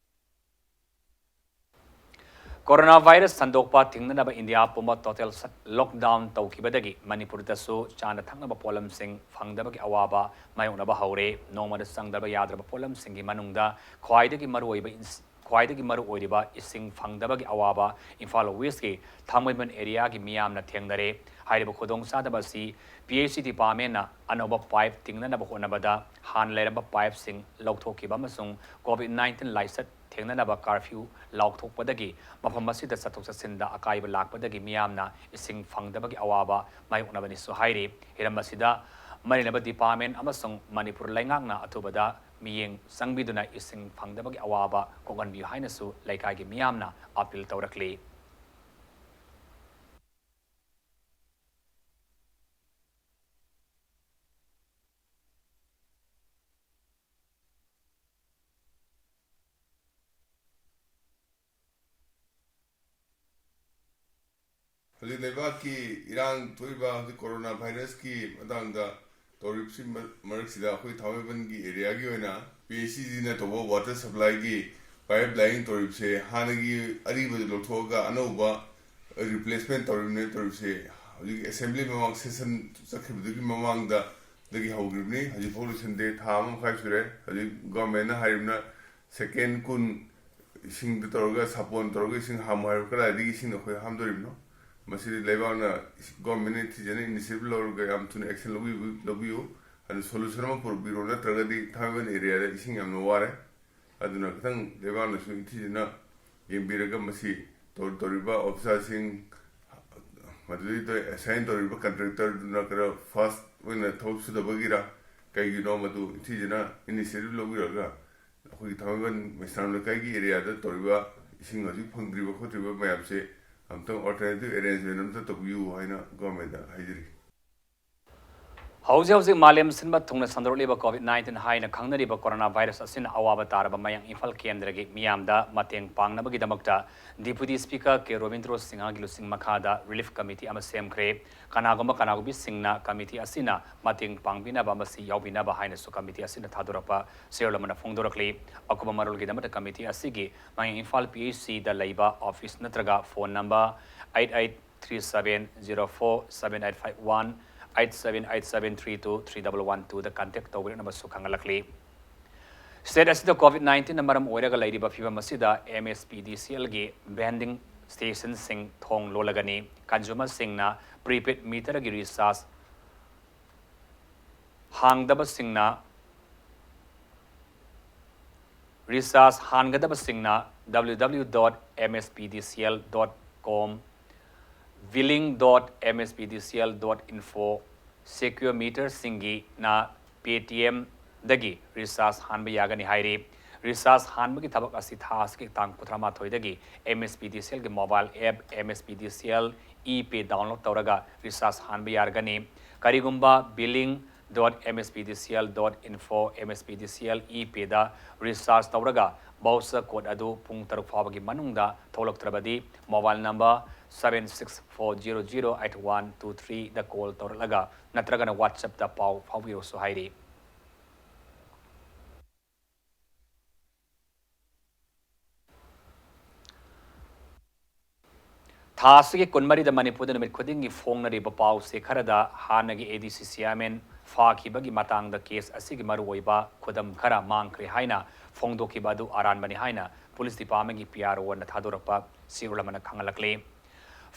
Corona virus ꯁꯟꯗꯣꯛꯄ ꯊꯤꯡꯅꯅꯕ ꯏꯟꯗꯤꯌꯥ ꯄꯨꯝꯕ total lockdown ꯇꯧꯈꯤꯕꯗꯒꯤ ꯃꯅꯤꯄꯨꯔꯗꯁꯨ ꯆꯥꯅ ꯊꯛꯅꯕ ꯄꯣꯠꯂꯝꯁꯤꯡ ꯐꯪꯗꯕꯒꯤ ꯑꯋꯥꯕ ꯃꯥꯌꯣꯛꯅꯕ ꯍꯧꯔꯦ꯫ ꯅꯣꯡꯃꯗ ꯆꯪꯗꯕ ꯌꯥꯗ꯭ꯔꯕ ꯄꯣꯠꯂꯝꯁꯤꯡꯒꯤ ꯃꯅꯨꯡꯗ ꯈ꯭ꯋꯥꯏꯗꯒꯤ ꯃꯔꯨꯑꯣꯏꯕ ꯏꯟꯁ-, ꯈ꯭ꯋꯥꯏꯗꯒꯤ ꯃꯔꯨꯑꯣꯏꯔꯤꯕ ꯏꯁꯤꯡ ꯐꯪꯗꯕꯒꯤ ꯑꯋꯥꯕ ꯏꯝꯐꯥꯜ Westꯀꯤ ꯊꯥꯡꯃꯩꯕꯟ areaꯒꯤ ꯃꯤꯌꯥꯝꯅ ꯊꯦꯡꯅꯔꯦ꯫ ꯍꯥꯏꯔꯤꯕ ꯈꯨꯗꯣꯡꯆꯥꯗꯕ ꯑꯁꯤ PHE departmentꯅ ꯑꯅꯧꯕ pipe ꯇꯤꯡꯅꯅꯕ ꯍꯣꯠꯅꯕꯗ ꯍꯥꯟꯅ ꯂꯩꯔꯝꯕ pipeꯁꯤꯡ ꯂꯧꯊꯣꯛꯈꯤꯕ ꯑꯃꯁꯨꯡ COVID nineteen ꯂꯥꯏꯆꯠ ꯊꯦꯡꯅꯅꯕ curfew ꯂꯥꯎꯊꯣꯛꯄꯗꯒꯤ ꯃꯐꯝ ꯑꯁꯤꯗ ꯆꯠꯊꯣꯛ ꯆꯠꯁꯤꯟꯗ ꯑꯀꯥꯏꯕ ꯂꯥꯛꯄꯗꯒꯤ ꯃꯤꯌꯥꯝꯅ ꯏꯁꯤꯡ ꯐꯪꯗꯕꯒꯤ ꯑꯋꯥꯕ ꯃꯥꯌꯣꯛꯅꯕꯅꯤꯁꯨ ꯍꯥꯏꯔꯤ꯫ ꯍꯤꯔꯝ ꯑꯁꯤꯗ ꯃꯔꯤ ꯂꯩꯅꯕ department ꯑꯃꯁꯨꯡ ꯃꯅꯤꯄꯨꯔ ꯂꯩꯉꯥꯛꯅ ꯑꯊꯨꯕꯗ ꯃꯤꯠꯌꯦꯡ ꯆꯪꯕꯤꯗꯨꯅ ꯏꯁꯤꯡ ꯐꯪꯗꯕꯒꯤ ꯑꯋꯥꯕ ꯀꯣꯛꯍꯟꯕꯤꯌꯨ ꯍꯥꯏꯅꯁꯨ ꯂꯩꯀꯥꯏꯒꯤ ꯃꯤꯌꯥꯝꯅ appeal ꯇꯧꯔꯛꯂꯤ꯫ ꯍꯧꯖꯤꯛ ꯂꯩꯕꯥꯛꯀꯤ ꯏꯔꯥꯡ ꯊꯣꯛꯏꯕ ꯍꯧꯖꯤꯛ ꯀꯣꯔꯣꯅꯥ ꯚꯥꯏꯔꯁꯀꯤ ꯃꯇꯥꯡꯗ ꯇꯧꯔꯤꯕꯁꯤ ꯃ- ꯃꯔꯛꯁꯤꯗ ꯑꯩꯈꯣꯏ ꯊꯥꯡꯃꯩꯕꯟꯒꯤ ꯑꯦꯔꯤꯌꯥꯒꯤ ꯑꯣꯏꯅ ꯄꯤ ꯑꯩꯆ ꯏꯗꯤꯅ ꯇꯧꯕ ꯋꯥꯇꯔ ꯁꯄ꯭ꯂꯥꯏꯒꯤ ꯄꯥꯏꯞ ꯂꯥꯏꯟ ꯇꯧꯔꯤꯕꯁꯦ ꯍꯥꯟꯅꯒꯤ ꯑꯔꯤꯕꯗꯨ ꯂꯧꯊꯣꯛꯑꯒ ꯑꯅꯧꯕ ꯔꯤꯄ꯭ꯂꯦꯁꯃꯦꯟ ꯇꯧꯔꯤꯕꯅꯦ ꯇꯧꯔꯤꯕꯁꯦ꯫ ꯍꯧꯖꯤꯛ ꯑꯦꯁꯦꯝꯕ꯭ꯂꯤ ꯃꯃꯥꯡ ꯁꯦꯁꯟ ꯆꯠꯈꯤꯕꯗꯨꯒꯤ ꯃꯃꯥꯡꯗ ꯗꯒꯤ ꯍꯧꯈ꯭ꯔꯤꯕꯅꯤ꯫ ꯍꯧꯖꯤꯛꯐꯥꯎ ꯂꯣꯏꯁꯤꯟꯗꯦ꯫ ꯊꯥ ꯑꯃ ꯃꯈꯥꯏ ꯁꯨꯔꯦ꯫ ꯍꯧꯖꯤꯛ ꯒꯣꯔꯃꯦꯟꯅ ꯍꯥꯏꯔꯤꯕꯅ ꯁꯦꯀꯦꯟ ꯀꯨꯟ ꯏꯁꯤꯡꯗ ꯇꯧꯔꯒ ꯁꯥꯄꯣꯟ ꯇꯧꯔꯒ ꯏꯁꯤꯡ ꯍꯥꯝꯃꯨ ꯍꯥꯏꯕ꯫ ꯀꯗꯥꯏꯗꯒꯤ ꯏꯁꯤꯡ ꯑꯩꯈꯣꯏ ꯍꯥꯝꯗꯣꯔꯤꯕꯅꯣ? ꯃꯁꯤꯗꯤ ꯂꯩꯕꯥꯛꯅ, ꯒꯣꯔꯃꯦꯟꯅ ꯅꯤꯡꯊꯤꯖꯅ ꯏꯅꯤꯁꯤꯌꯦꯇꯤꯚ ꯂꯧꯔꯒ ꯌꯥꯝ ꯊꯨꯅ ꯑꯦꯛꯁꯟ ꯂꯧꯕꯤꯕ ꯂꯧꯕꯤꯌꯨ꯫ ꯑꯗꯨ ꯁꯣꯂꯨꯁꯟ ꯑꯃ ꯄꯨꯔꯛꯄꯤꯔꯣ, ꯅꯠꯇ꯭ꯔꯒꯗꯤ ꯊꯥꯡꯃꯩꯕꯟ ꯑꯦꯔꯤꯌꯥꯗ ꯏꯁꯤꯡ ꯌꯥꯝꯅ ꯋꯥꯔꯦ꯫ ꯑꯗꯨꯅ ꯈꯤꯇꯪ ꯂꯩꯕꯥꯛꯅꯁꯨ ꯅꯤꯡꯊꯤꯖꯅ ꯌꯦꯡꯕꯤꯔꯒ ꯃꯁꯤ ꯇꯧ- ꯇꯧꯔꯤꯕ ꯑꯣꯐꯤꯁꯥꯔꯁꯤꯡ, ꯃꯗꯨꯗꯩꯗ ꯑꯦꯁꯥꯏꯟ ꯇꯧꯔꯤꯕ ꯀꯟꯇ꯭ꯔꯦꯛꯇꯔꯗꯨꯅ ꯈꯔ ꯐꯥꯁ ꯑꯣꯏꯅ ꯊꯕꯛ ꯁꯨꯗꯕꯒꯤꯔ ꯀꯩꯒꯤꯅꯣ, ꯃꯗꯨ ꯅꯤꯡꯊꯤꯖꯅ ꯏꯅꯤꯁꯤꯌꯦꯇꯤꯚ ꯂꯧꯕꯤꯔꯒ ꯑꯩꯈꯣꯏꯒꯤ ꯊꯥꯡꯃꯩꯕꯟ ꯃꯩꯁꯅꯥꯝ ꯂꯩꯀꯥꯏꯒꯤ ꯑꯦꯔꯤꯌꯥꯗ ꯇꯧꯔꯤꯕ ꯏꯁꯤꯡ ꯍꯧꯖꯤꯛ ꯐꯪꯗ꯭ꯔꯤꯕ ꯈꯣꯠꯇ꯭ꯔꯤꯕ ꯃꯌꯥꯝꯁꯦ ꯑꯝꯇꯪ ꯑꯜꯇꯔꯅꯦꯇꯤꯚ ꯑꯦꯔꯦꯟꯖꯃꯦꯟ ꯑꯝꯇ ꯇꯧꯕꯤꯌꯨ ꯍꯥꯏꯅ ꯒꯣꯔꯃꯦꯟꯗ ꯍꯥꯏꯖꯔꯤ꯫ ꯍꯧꯖꯤꯛ ꯍꯧꯖꯤꯛ ꯃꯥꯂꯦꯝ ꯁꯤꯟꯕ ꯊꯨꯡꯅ ꯁꯟꯗꯣꯔꯛꯂꯤꯕ ꯀꯣꯚꯤꯗ ꯅꯥꯏꯟꯇꯤꯟ ꯍꯥꯏꯅ ꯈꯪꯅꯔꯤꯕ ꯀꯣꯔꯣꯅꯥ ꯚꯥꯏꯔꯁ ꯑꯁꯤꯅ ꯑꯋꯥꯕ ꯇꯥꯔꯕ ꯃꯌꯥꯡ ꯏꯝꯐꯥꯜ ꯀꯦꯟꯗ꯭ꯔꯒꯤ ꯃꯤꯌꯥꯝꯗ ꯃꯇꯦꯡ ꯄꯥꯡꯅꯕꯒꯤꯗꯃꯛꯇ ꯗꯤꯄꯨꯇꯤ ꯁ꯭ꯄꯤꯀꯔ ꯀꯦ ꯔꯣꯕꯤꯟꯗ꯭ꯔꯣ ꯁꯤꯡꯍꯒꯤ ꯂꯨꯆꯤꯡ ꯃꯈꯥꯗ ꯔꯤꯂꯤꯐ ꯀꯃꯤꯇꯤ ꯑꯃ ꯁꯦꯝꯈ꯭ꯔꯦ꯫ ꯀꯅꯥꯒꯨꯝꯕ ꯀꯅꯥꯒꯨꯝꯕꯤꯁꯤꯡꯅ ꯀꯃꯤꯇꯤ ꯑꯁꯤꯅ ꯃꯇꯦꯡ ꯄꯥꯡꯕꯤꯅꯕ ꯑꯃꯁꯤ ꯌꯥꯎꯕꯤꯅꯕ ꯍꯥꯏꯅꯁꯨ ꯀꯃꯤꯇꯤ ꯑꯁꯤꯅ ꯊꯥꯗꯣꯔꯛꯄ ꯆꯦꯔꯣꯜ ꯑꯃꯅ ꯐꯣꯡꯗꯣꯔꯛꯂꯤ꯫ ꯑꯀꯨꯞꯄ ꯃꯔꯣꯜꯒꯤꯗꯃꯛꯇ ꯀꯃꯤꯇꯤ ꯑꯁꯤꯒꯤ ꯃꯌꯥꯡ ꯏꯝꯐꯥꯜ ꯄꯤ ꯑꯩꯆ ꯁꯤꯗ ꯂꯩꯕ ꯑꯣꯐꯤꯁ ꯅꯠꯇ꯭ꯔꯒ phone number eight eight three seven zero four seven eight five one, eight seven eight seven three two three double one ꯇꯨꯗ ꯀꯟꯇꯦꯛ ꯇꯧꯕꯤꯔꯛꯅꯕꯁꯨ ꯈꯪꯍꯜꯂꯛꯂꯤ꯫ ꯁ꯭ꯇꯦꯠ ꯑꯁꯤꯗ ꯀꯣꯚꯤꯗ ꯅꯥꯏꯟꯇꯤꯟꯅ ꯃꯔꯝ ꯑꯣꯏꯔꯒ ꯂꯩꯔꯤꯕ ꯐꯤꯚꯝ ꯑꯁꯤꯗ ꯑꯦꯝ ꯑꯦꯁ ꯄꯤ ꯗꯤ ꯁꯤ ꯑꯦꯜꯒꯤ ꯚꯦꯟꯗꯤꯡ ꯁ꯭ꯇꯦꯁꯟꯁꯤꯡ ꯊꯣꯡ ꯂꯣꯜꯂꯒꯅꯤ꯫ ꯀꯟꯖꯨꯃꯔꯁꯤꯡꯅ ꯄ꯭ꯔꯤꯄꯦꯗ ꯃꯤꯇꯔꯒꯤ ꯔꯤꯆꯥꯔꯖ ꯍꯥꯡꯗꯕꯁꯤꯡꯅ ꯔꯤꯆꯥꯔꯖ ꯍꯥꯟꯒꯗꯕꯁꯤꯡꯅ W W W dot M S P D C L dot com, billing dot M S P D C L dot info, secure ꯃꯤꯇꯔꯁꯤꯡꯒꯤꯅ ꯄꯦ ꯇꯤ ꯑꯦꯝꯗꯒꯤ ꯔꯤꯆꯥꯔꯖ ꯍꯥꯟꯕ ꯌꯥꯒꯅꯤ ꯍꯥꯏꯔꯤ꯫ ꯔꯤꯆꯥꯔꯖ ꯍꯥꯟꯕꯒꯤ ꯊꯕꯛ ꯑꯁꯤ ꯊꯥ ꯑꯁꯤꯒꯤ ꯇꯥꯡ ꯀꯨꯟꯊ꯭ꯔꯥ ꯃꯥꯊꯣꯏꯗꯒꯤ M S P D C L ꯒꯤ mobile app M S P D C L ePay download ꯇꯧꯔꯒ ꯔꯤꯆꯥꯔꯖ ꯍꯥꯟꯕ ꯌꯥꯔꯒꯅꯤ꯫ ꯀꯔꯤꯒꯨꯝꯕ billing dot M S P D C L dot info, M S P D C L ePay ꯗ recharge ꯇꯧꯔꯒ Voucher code ꯑꯗꯨ ꯄꯨꯡ ꯇꯔꯨꯛ ꯐꯥꯎꯕꯒꯤ ꯃꯅꯨꯡꯗ ꯊꯣꯛꯂꯛꯇ꯭ꯔꯕꯗꯤ mobile number seven six four zero zero eight one two three ꯗ call ꯇꯧꯔꯛꯂꯒ ꯅꯠꯇ꯭ꯔꯒꯅ WhatsApp ꯇ ꯄꯥꯎ ꯐꯥꯎꯕꯤꯔꯛꯎꯁꯨ ꯍꯥꯏꯔꯤ꯫ ꯊꯥ ꯑꯁꯤꯒꯤ ꯀꯨꯟꯃꯔꯤꯗ ꯃꯅꯤꯄꯨꯔꯗ ꯅꯨꯃꯤꯠ ꯈꯨꯗꯤꯡꯒꯤ ꯐꯣꯡꯅꯔꯤꯕ ꯄꯥꯎꯁꯦ ꯈꯔꯗ ꯍꯥꯟꯅꯒꯤ ADC chairman ꯐꯥꯈꯤꯕꯒꯤ ꯃꯇꯥꯡꯗ case ꯑꯁꯤꯒꯤ ꯃꯔꯨꯑꯣꯏꯕ ꯈꯨꯗꯝ ꯈꯔ ꯃꯥꯡꯈ꯭ꯔꯦ ꯍꯥꯏꯅ ꯐꯣꯡꯗꯣꯛꯈꯤꯕ ꯑꯗꯨ ꯑꯔꯥꯟꯕꯅꯤ ꯍꯥꯏꯅ police department ꯀꯤ PRO ꯅ ꯊꯥꯗꯣꯔꯛꯄ ꯆꯦꯔꯣꯜ ꯑꯃꯅ ꯈꯪꯍꯜꯂꯛꯂꯤ꯫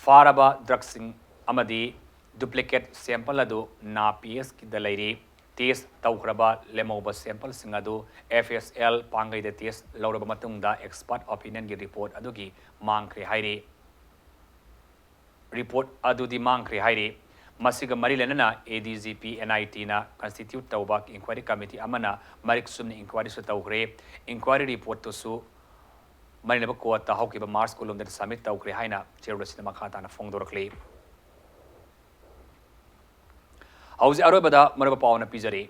ꯐꯥꯔꯕ drugs ꯁꯤꯡ ꯑꯃꯗꯤ duplicate sample ꯑꯗꯨ ꯅꯥ PHꯀꯤꯗ ꯂꯩꯔꯤ꯫ Test ꯇꯧꯈ꯭ꯔꯕ ꯂꯦꯝꯍꯧꯕ sample ꯁꯤꯡ ꯑꯗꯨ FSL ꯄꯥꯡꯒꯩꯗ test ꯂꯧꯔꯕ ꯃꯇꯨꯡꯗ expert opinion ꯒꯤ report ꯑꯗꯨꯒꯤ ꯃꯥꯡꯈ꯭ꯔꯦ ꯍꯥꯏꯔꯤ꯫ Report ꯑꯗꯨꯗꯤ ꯃꯥꯡꯈ꯭ꯔꯦ ꯍꯥꯏꯔꯤ꯫ ꯃꯁꯤꯒ ꯃꯔꯤ ꯂꯩꯅꯅ ADGP NIT ꯅ constitute ꯇꯧꯕ inquiry committee ꯑꯃꯅ ꯃꯔꯤꯛ ꯆꯨꯝꯅ inquiry ꯁꯨ ꯇꯧꯈ꯭ꯔꯦ꯫ Inquiry report ꯇꯨꯁꯨ ꯃꯔꯤ ꯂꯩꯅꯕ court ꯇ ꯍꯧꯈꯤꯕ March ꯀꯨꯟꯍꯨꯝꯗꯣꯏꯗ submit ꯇꯧꯈ꯭ꯔꯦ ꯍꯥꯏꯅ ꯆꯦꯔꯣꯜ ꯑꯁꯤꯅ ꯃꯈꯥ ꯇꯥꯅ ꯐꯣꯡꯗꯣꯔꯛꯂꯤ꯫ ꯍꯧꯖꯤꯛ ꯑꯔꯣꯏꯕꯗ ꯃꯔꯨꯑꯣꯏꯕ ꯄꯥꯎ ꯑꯃ ꯄꯤꯖꯔꯤ꯫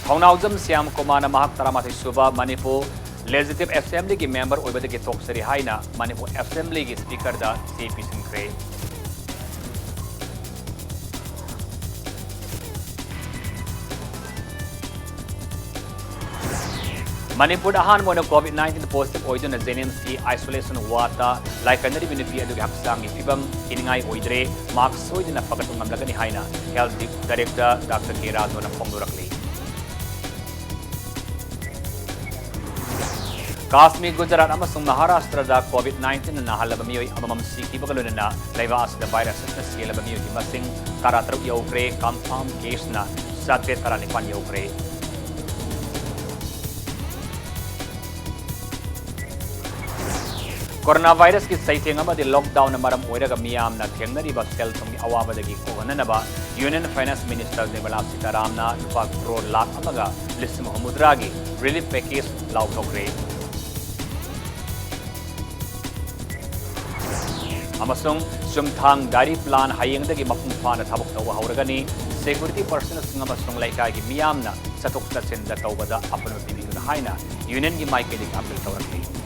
ꯊꯧꯅꯥꯎꯖꯝ ꯁ꯭ꯌꯥꯝ ꯀꯨꯃꯥꯔꯅ ꯃꯍꯥꯛ ꯇꯔꯥꯃꯥꯊꯣꯏ ꯁꯨꯕ ꯃꯅꯤꯄꯨꯔ Legislative Assembly ꯒꯤ member ꯑꯣꯏꯕꯗꯒꯤ ꯇꯣꯛꯆꯔꯤ ꯍꯥꯏꯅ ꯃꯅꯤꯄꯨꯔ Assembly ꯒꯤ Speaker ꯗ ꯆꯦ ꯄꯤꯁꯤꯟꯈ꯭ꯔꯦ꯫ ꯃꯅꯤꯄꯨꯔꯗ ꯑꯍꯥꯟꯕ ꯑꯣꯏꯅ COVID nineteen positive ꯑꯣꯏꯗꯨꯅ JNIMS ꯀꯤ isolation ward ꯇ ꯂꯥꯏꯀꯠꯅꯔꯤꯕ ꯅꯨꯄꯤ ꯑꯗꯨꯒꯤ ꯍꯛꯆꯥꯡꯒꯤ ꯐꯤꯕꯝ ꯀꯤꯅꯤꯡꯉꯥꯏ ꯑꯣꯏꯗ꯭ꯔꯦ, ꯃꯍꯥꯛ ꯁꯣꯏꯗꯅ ꯐꯒꯠꯄ ꯉꯝꯂꯒꯅꯤ ꯍꯥꯏꯅ Health Director Doctor K ꯔꯥꯖꯨꯅ ꯐꯣꯡꯗꯣꯔꯛꯂꯤ꯫ Kashmir, Gujarat ꯑꯃꯁꯨꯡ ꯃꯍꯥꯔꯥꯁꯇ꯭ꯔꯗ COVID nineteen ꯅ ꯅꯥꯍꯜꯂꯕ ꯃꯤꯑꯣꯏ ꯑꯃꯃꯝ ꯁꯤꯈꯤꯕꯒ ꯂꯣꯏꯅꯅ ꯂꯩꯕꯥꯛ ꯑꯁꯤꯗ virus ꯑꯁꯤꯅ ꯁꯤꯍꯜꯂꯕ ꯃꯤꯑꯣꯏꯒꯤ ꯃꯁꯤꯡ ꯇꯔꯥꯇꯔꯨꯛ ꯌꯧꯈ꯭ꯔꯦ, confirm case ꯅ ꯆꯥꯇ꯭ꯔꯦꯠ ꯇꯔꯥꯅꯤꯄꯥꯟ ꯌꯧꯈ꯭ꯔꯦ꯫ Corona virus ꯀꯤ ꯆꯩꯊꯦꯡ ꯑꯃꯗꯤ lockdown ꯅ ꯃꯔꯝ ꯑꯣꯏꯔꯒ ꯃꯤꯌꯥꯝꯅ ꯊꯦꯡꯅꯔꯤꯕ ꯁꯦꯜ ꯊꯨꯝꯒꯤ ꯑꯋꯥꯕꯗꯒꯤ ꯀꯣꯛꯍꯟꯅꯅꯕ Union Finance Minister Nirmala Sitharamna ꯂꯨꯄꯥ crore ꯂꯥꯈ ꯑꯃꯒ ꯂꯤꯁꯤꯡ ꯍꯨꯝꯐꯨꯇꯔꯥꯒꯤ relief package ꯂꯥꯎꯊꯣꯛꯈ꯭ꯔꯦ꯫ ꯑꯃꯁꯨꯡ ꯆꯨꯝꯊꯥꯡ dairy plant ꯍꯌꯦꯡꯗꯒꯤ ꯃꯄꯨꯡ ꯐꯥꯅ ꯊꯕꯛ ꯇꯧꯕ ꯍꯧꯔꯒꯅꯤ꯫ security personnelꯁꯤꯡ ꯑꯃꯁꯨꯡ ꯂꯩꯀꯥꯏꯒꯤ ꯃꯤꯌꯥꯝꯅ ꯆꯠꯊꯣꯛ ꯆꯠꯁꯤꯟꯗ ꯇꯧꯕꯗ ꯑꯄꯟꯕ ꯄꯤꯕꯤꯒꯅꯨ ꯍꯥꯏꯅ unionꯒꯤ ꯃꯥꯏꯀꯩꯗꯒꯤ appeal ꯇꯧꯔꯛꯂꯤ꯫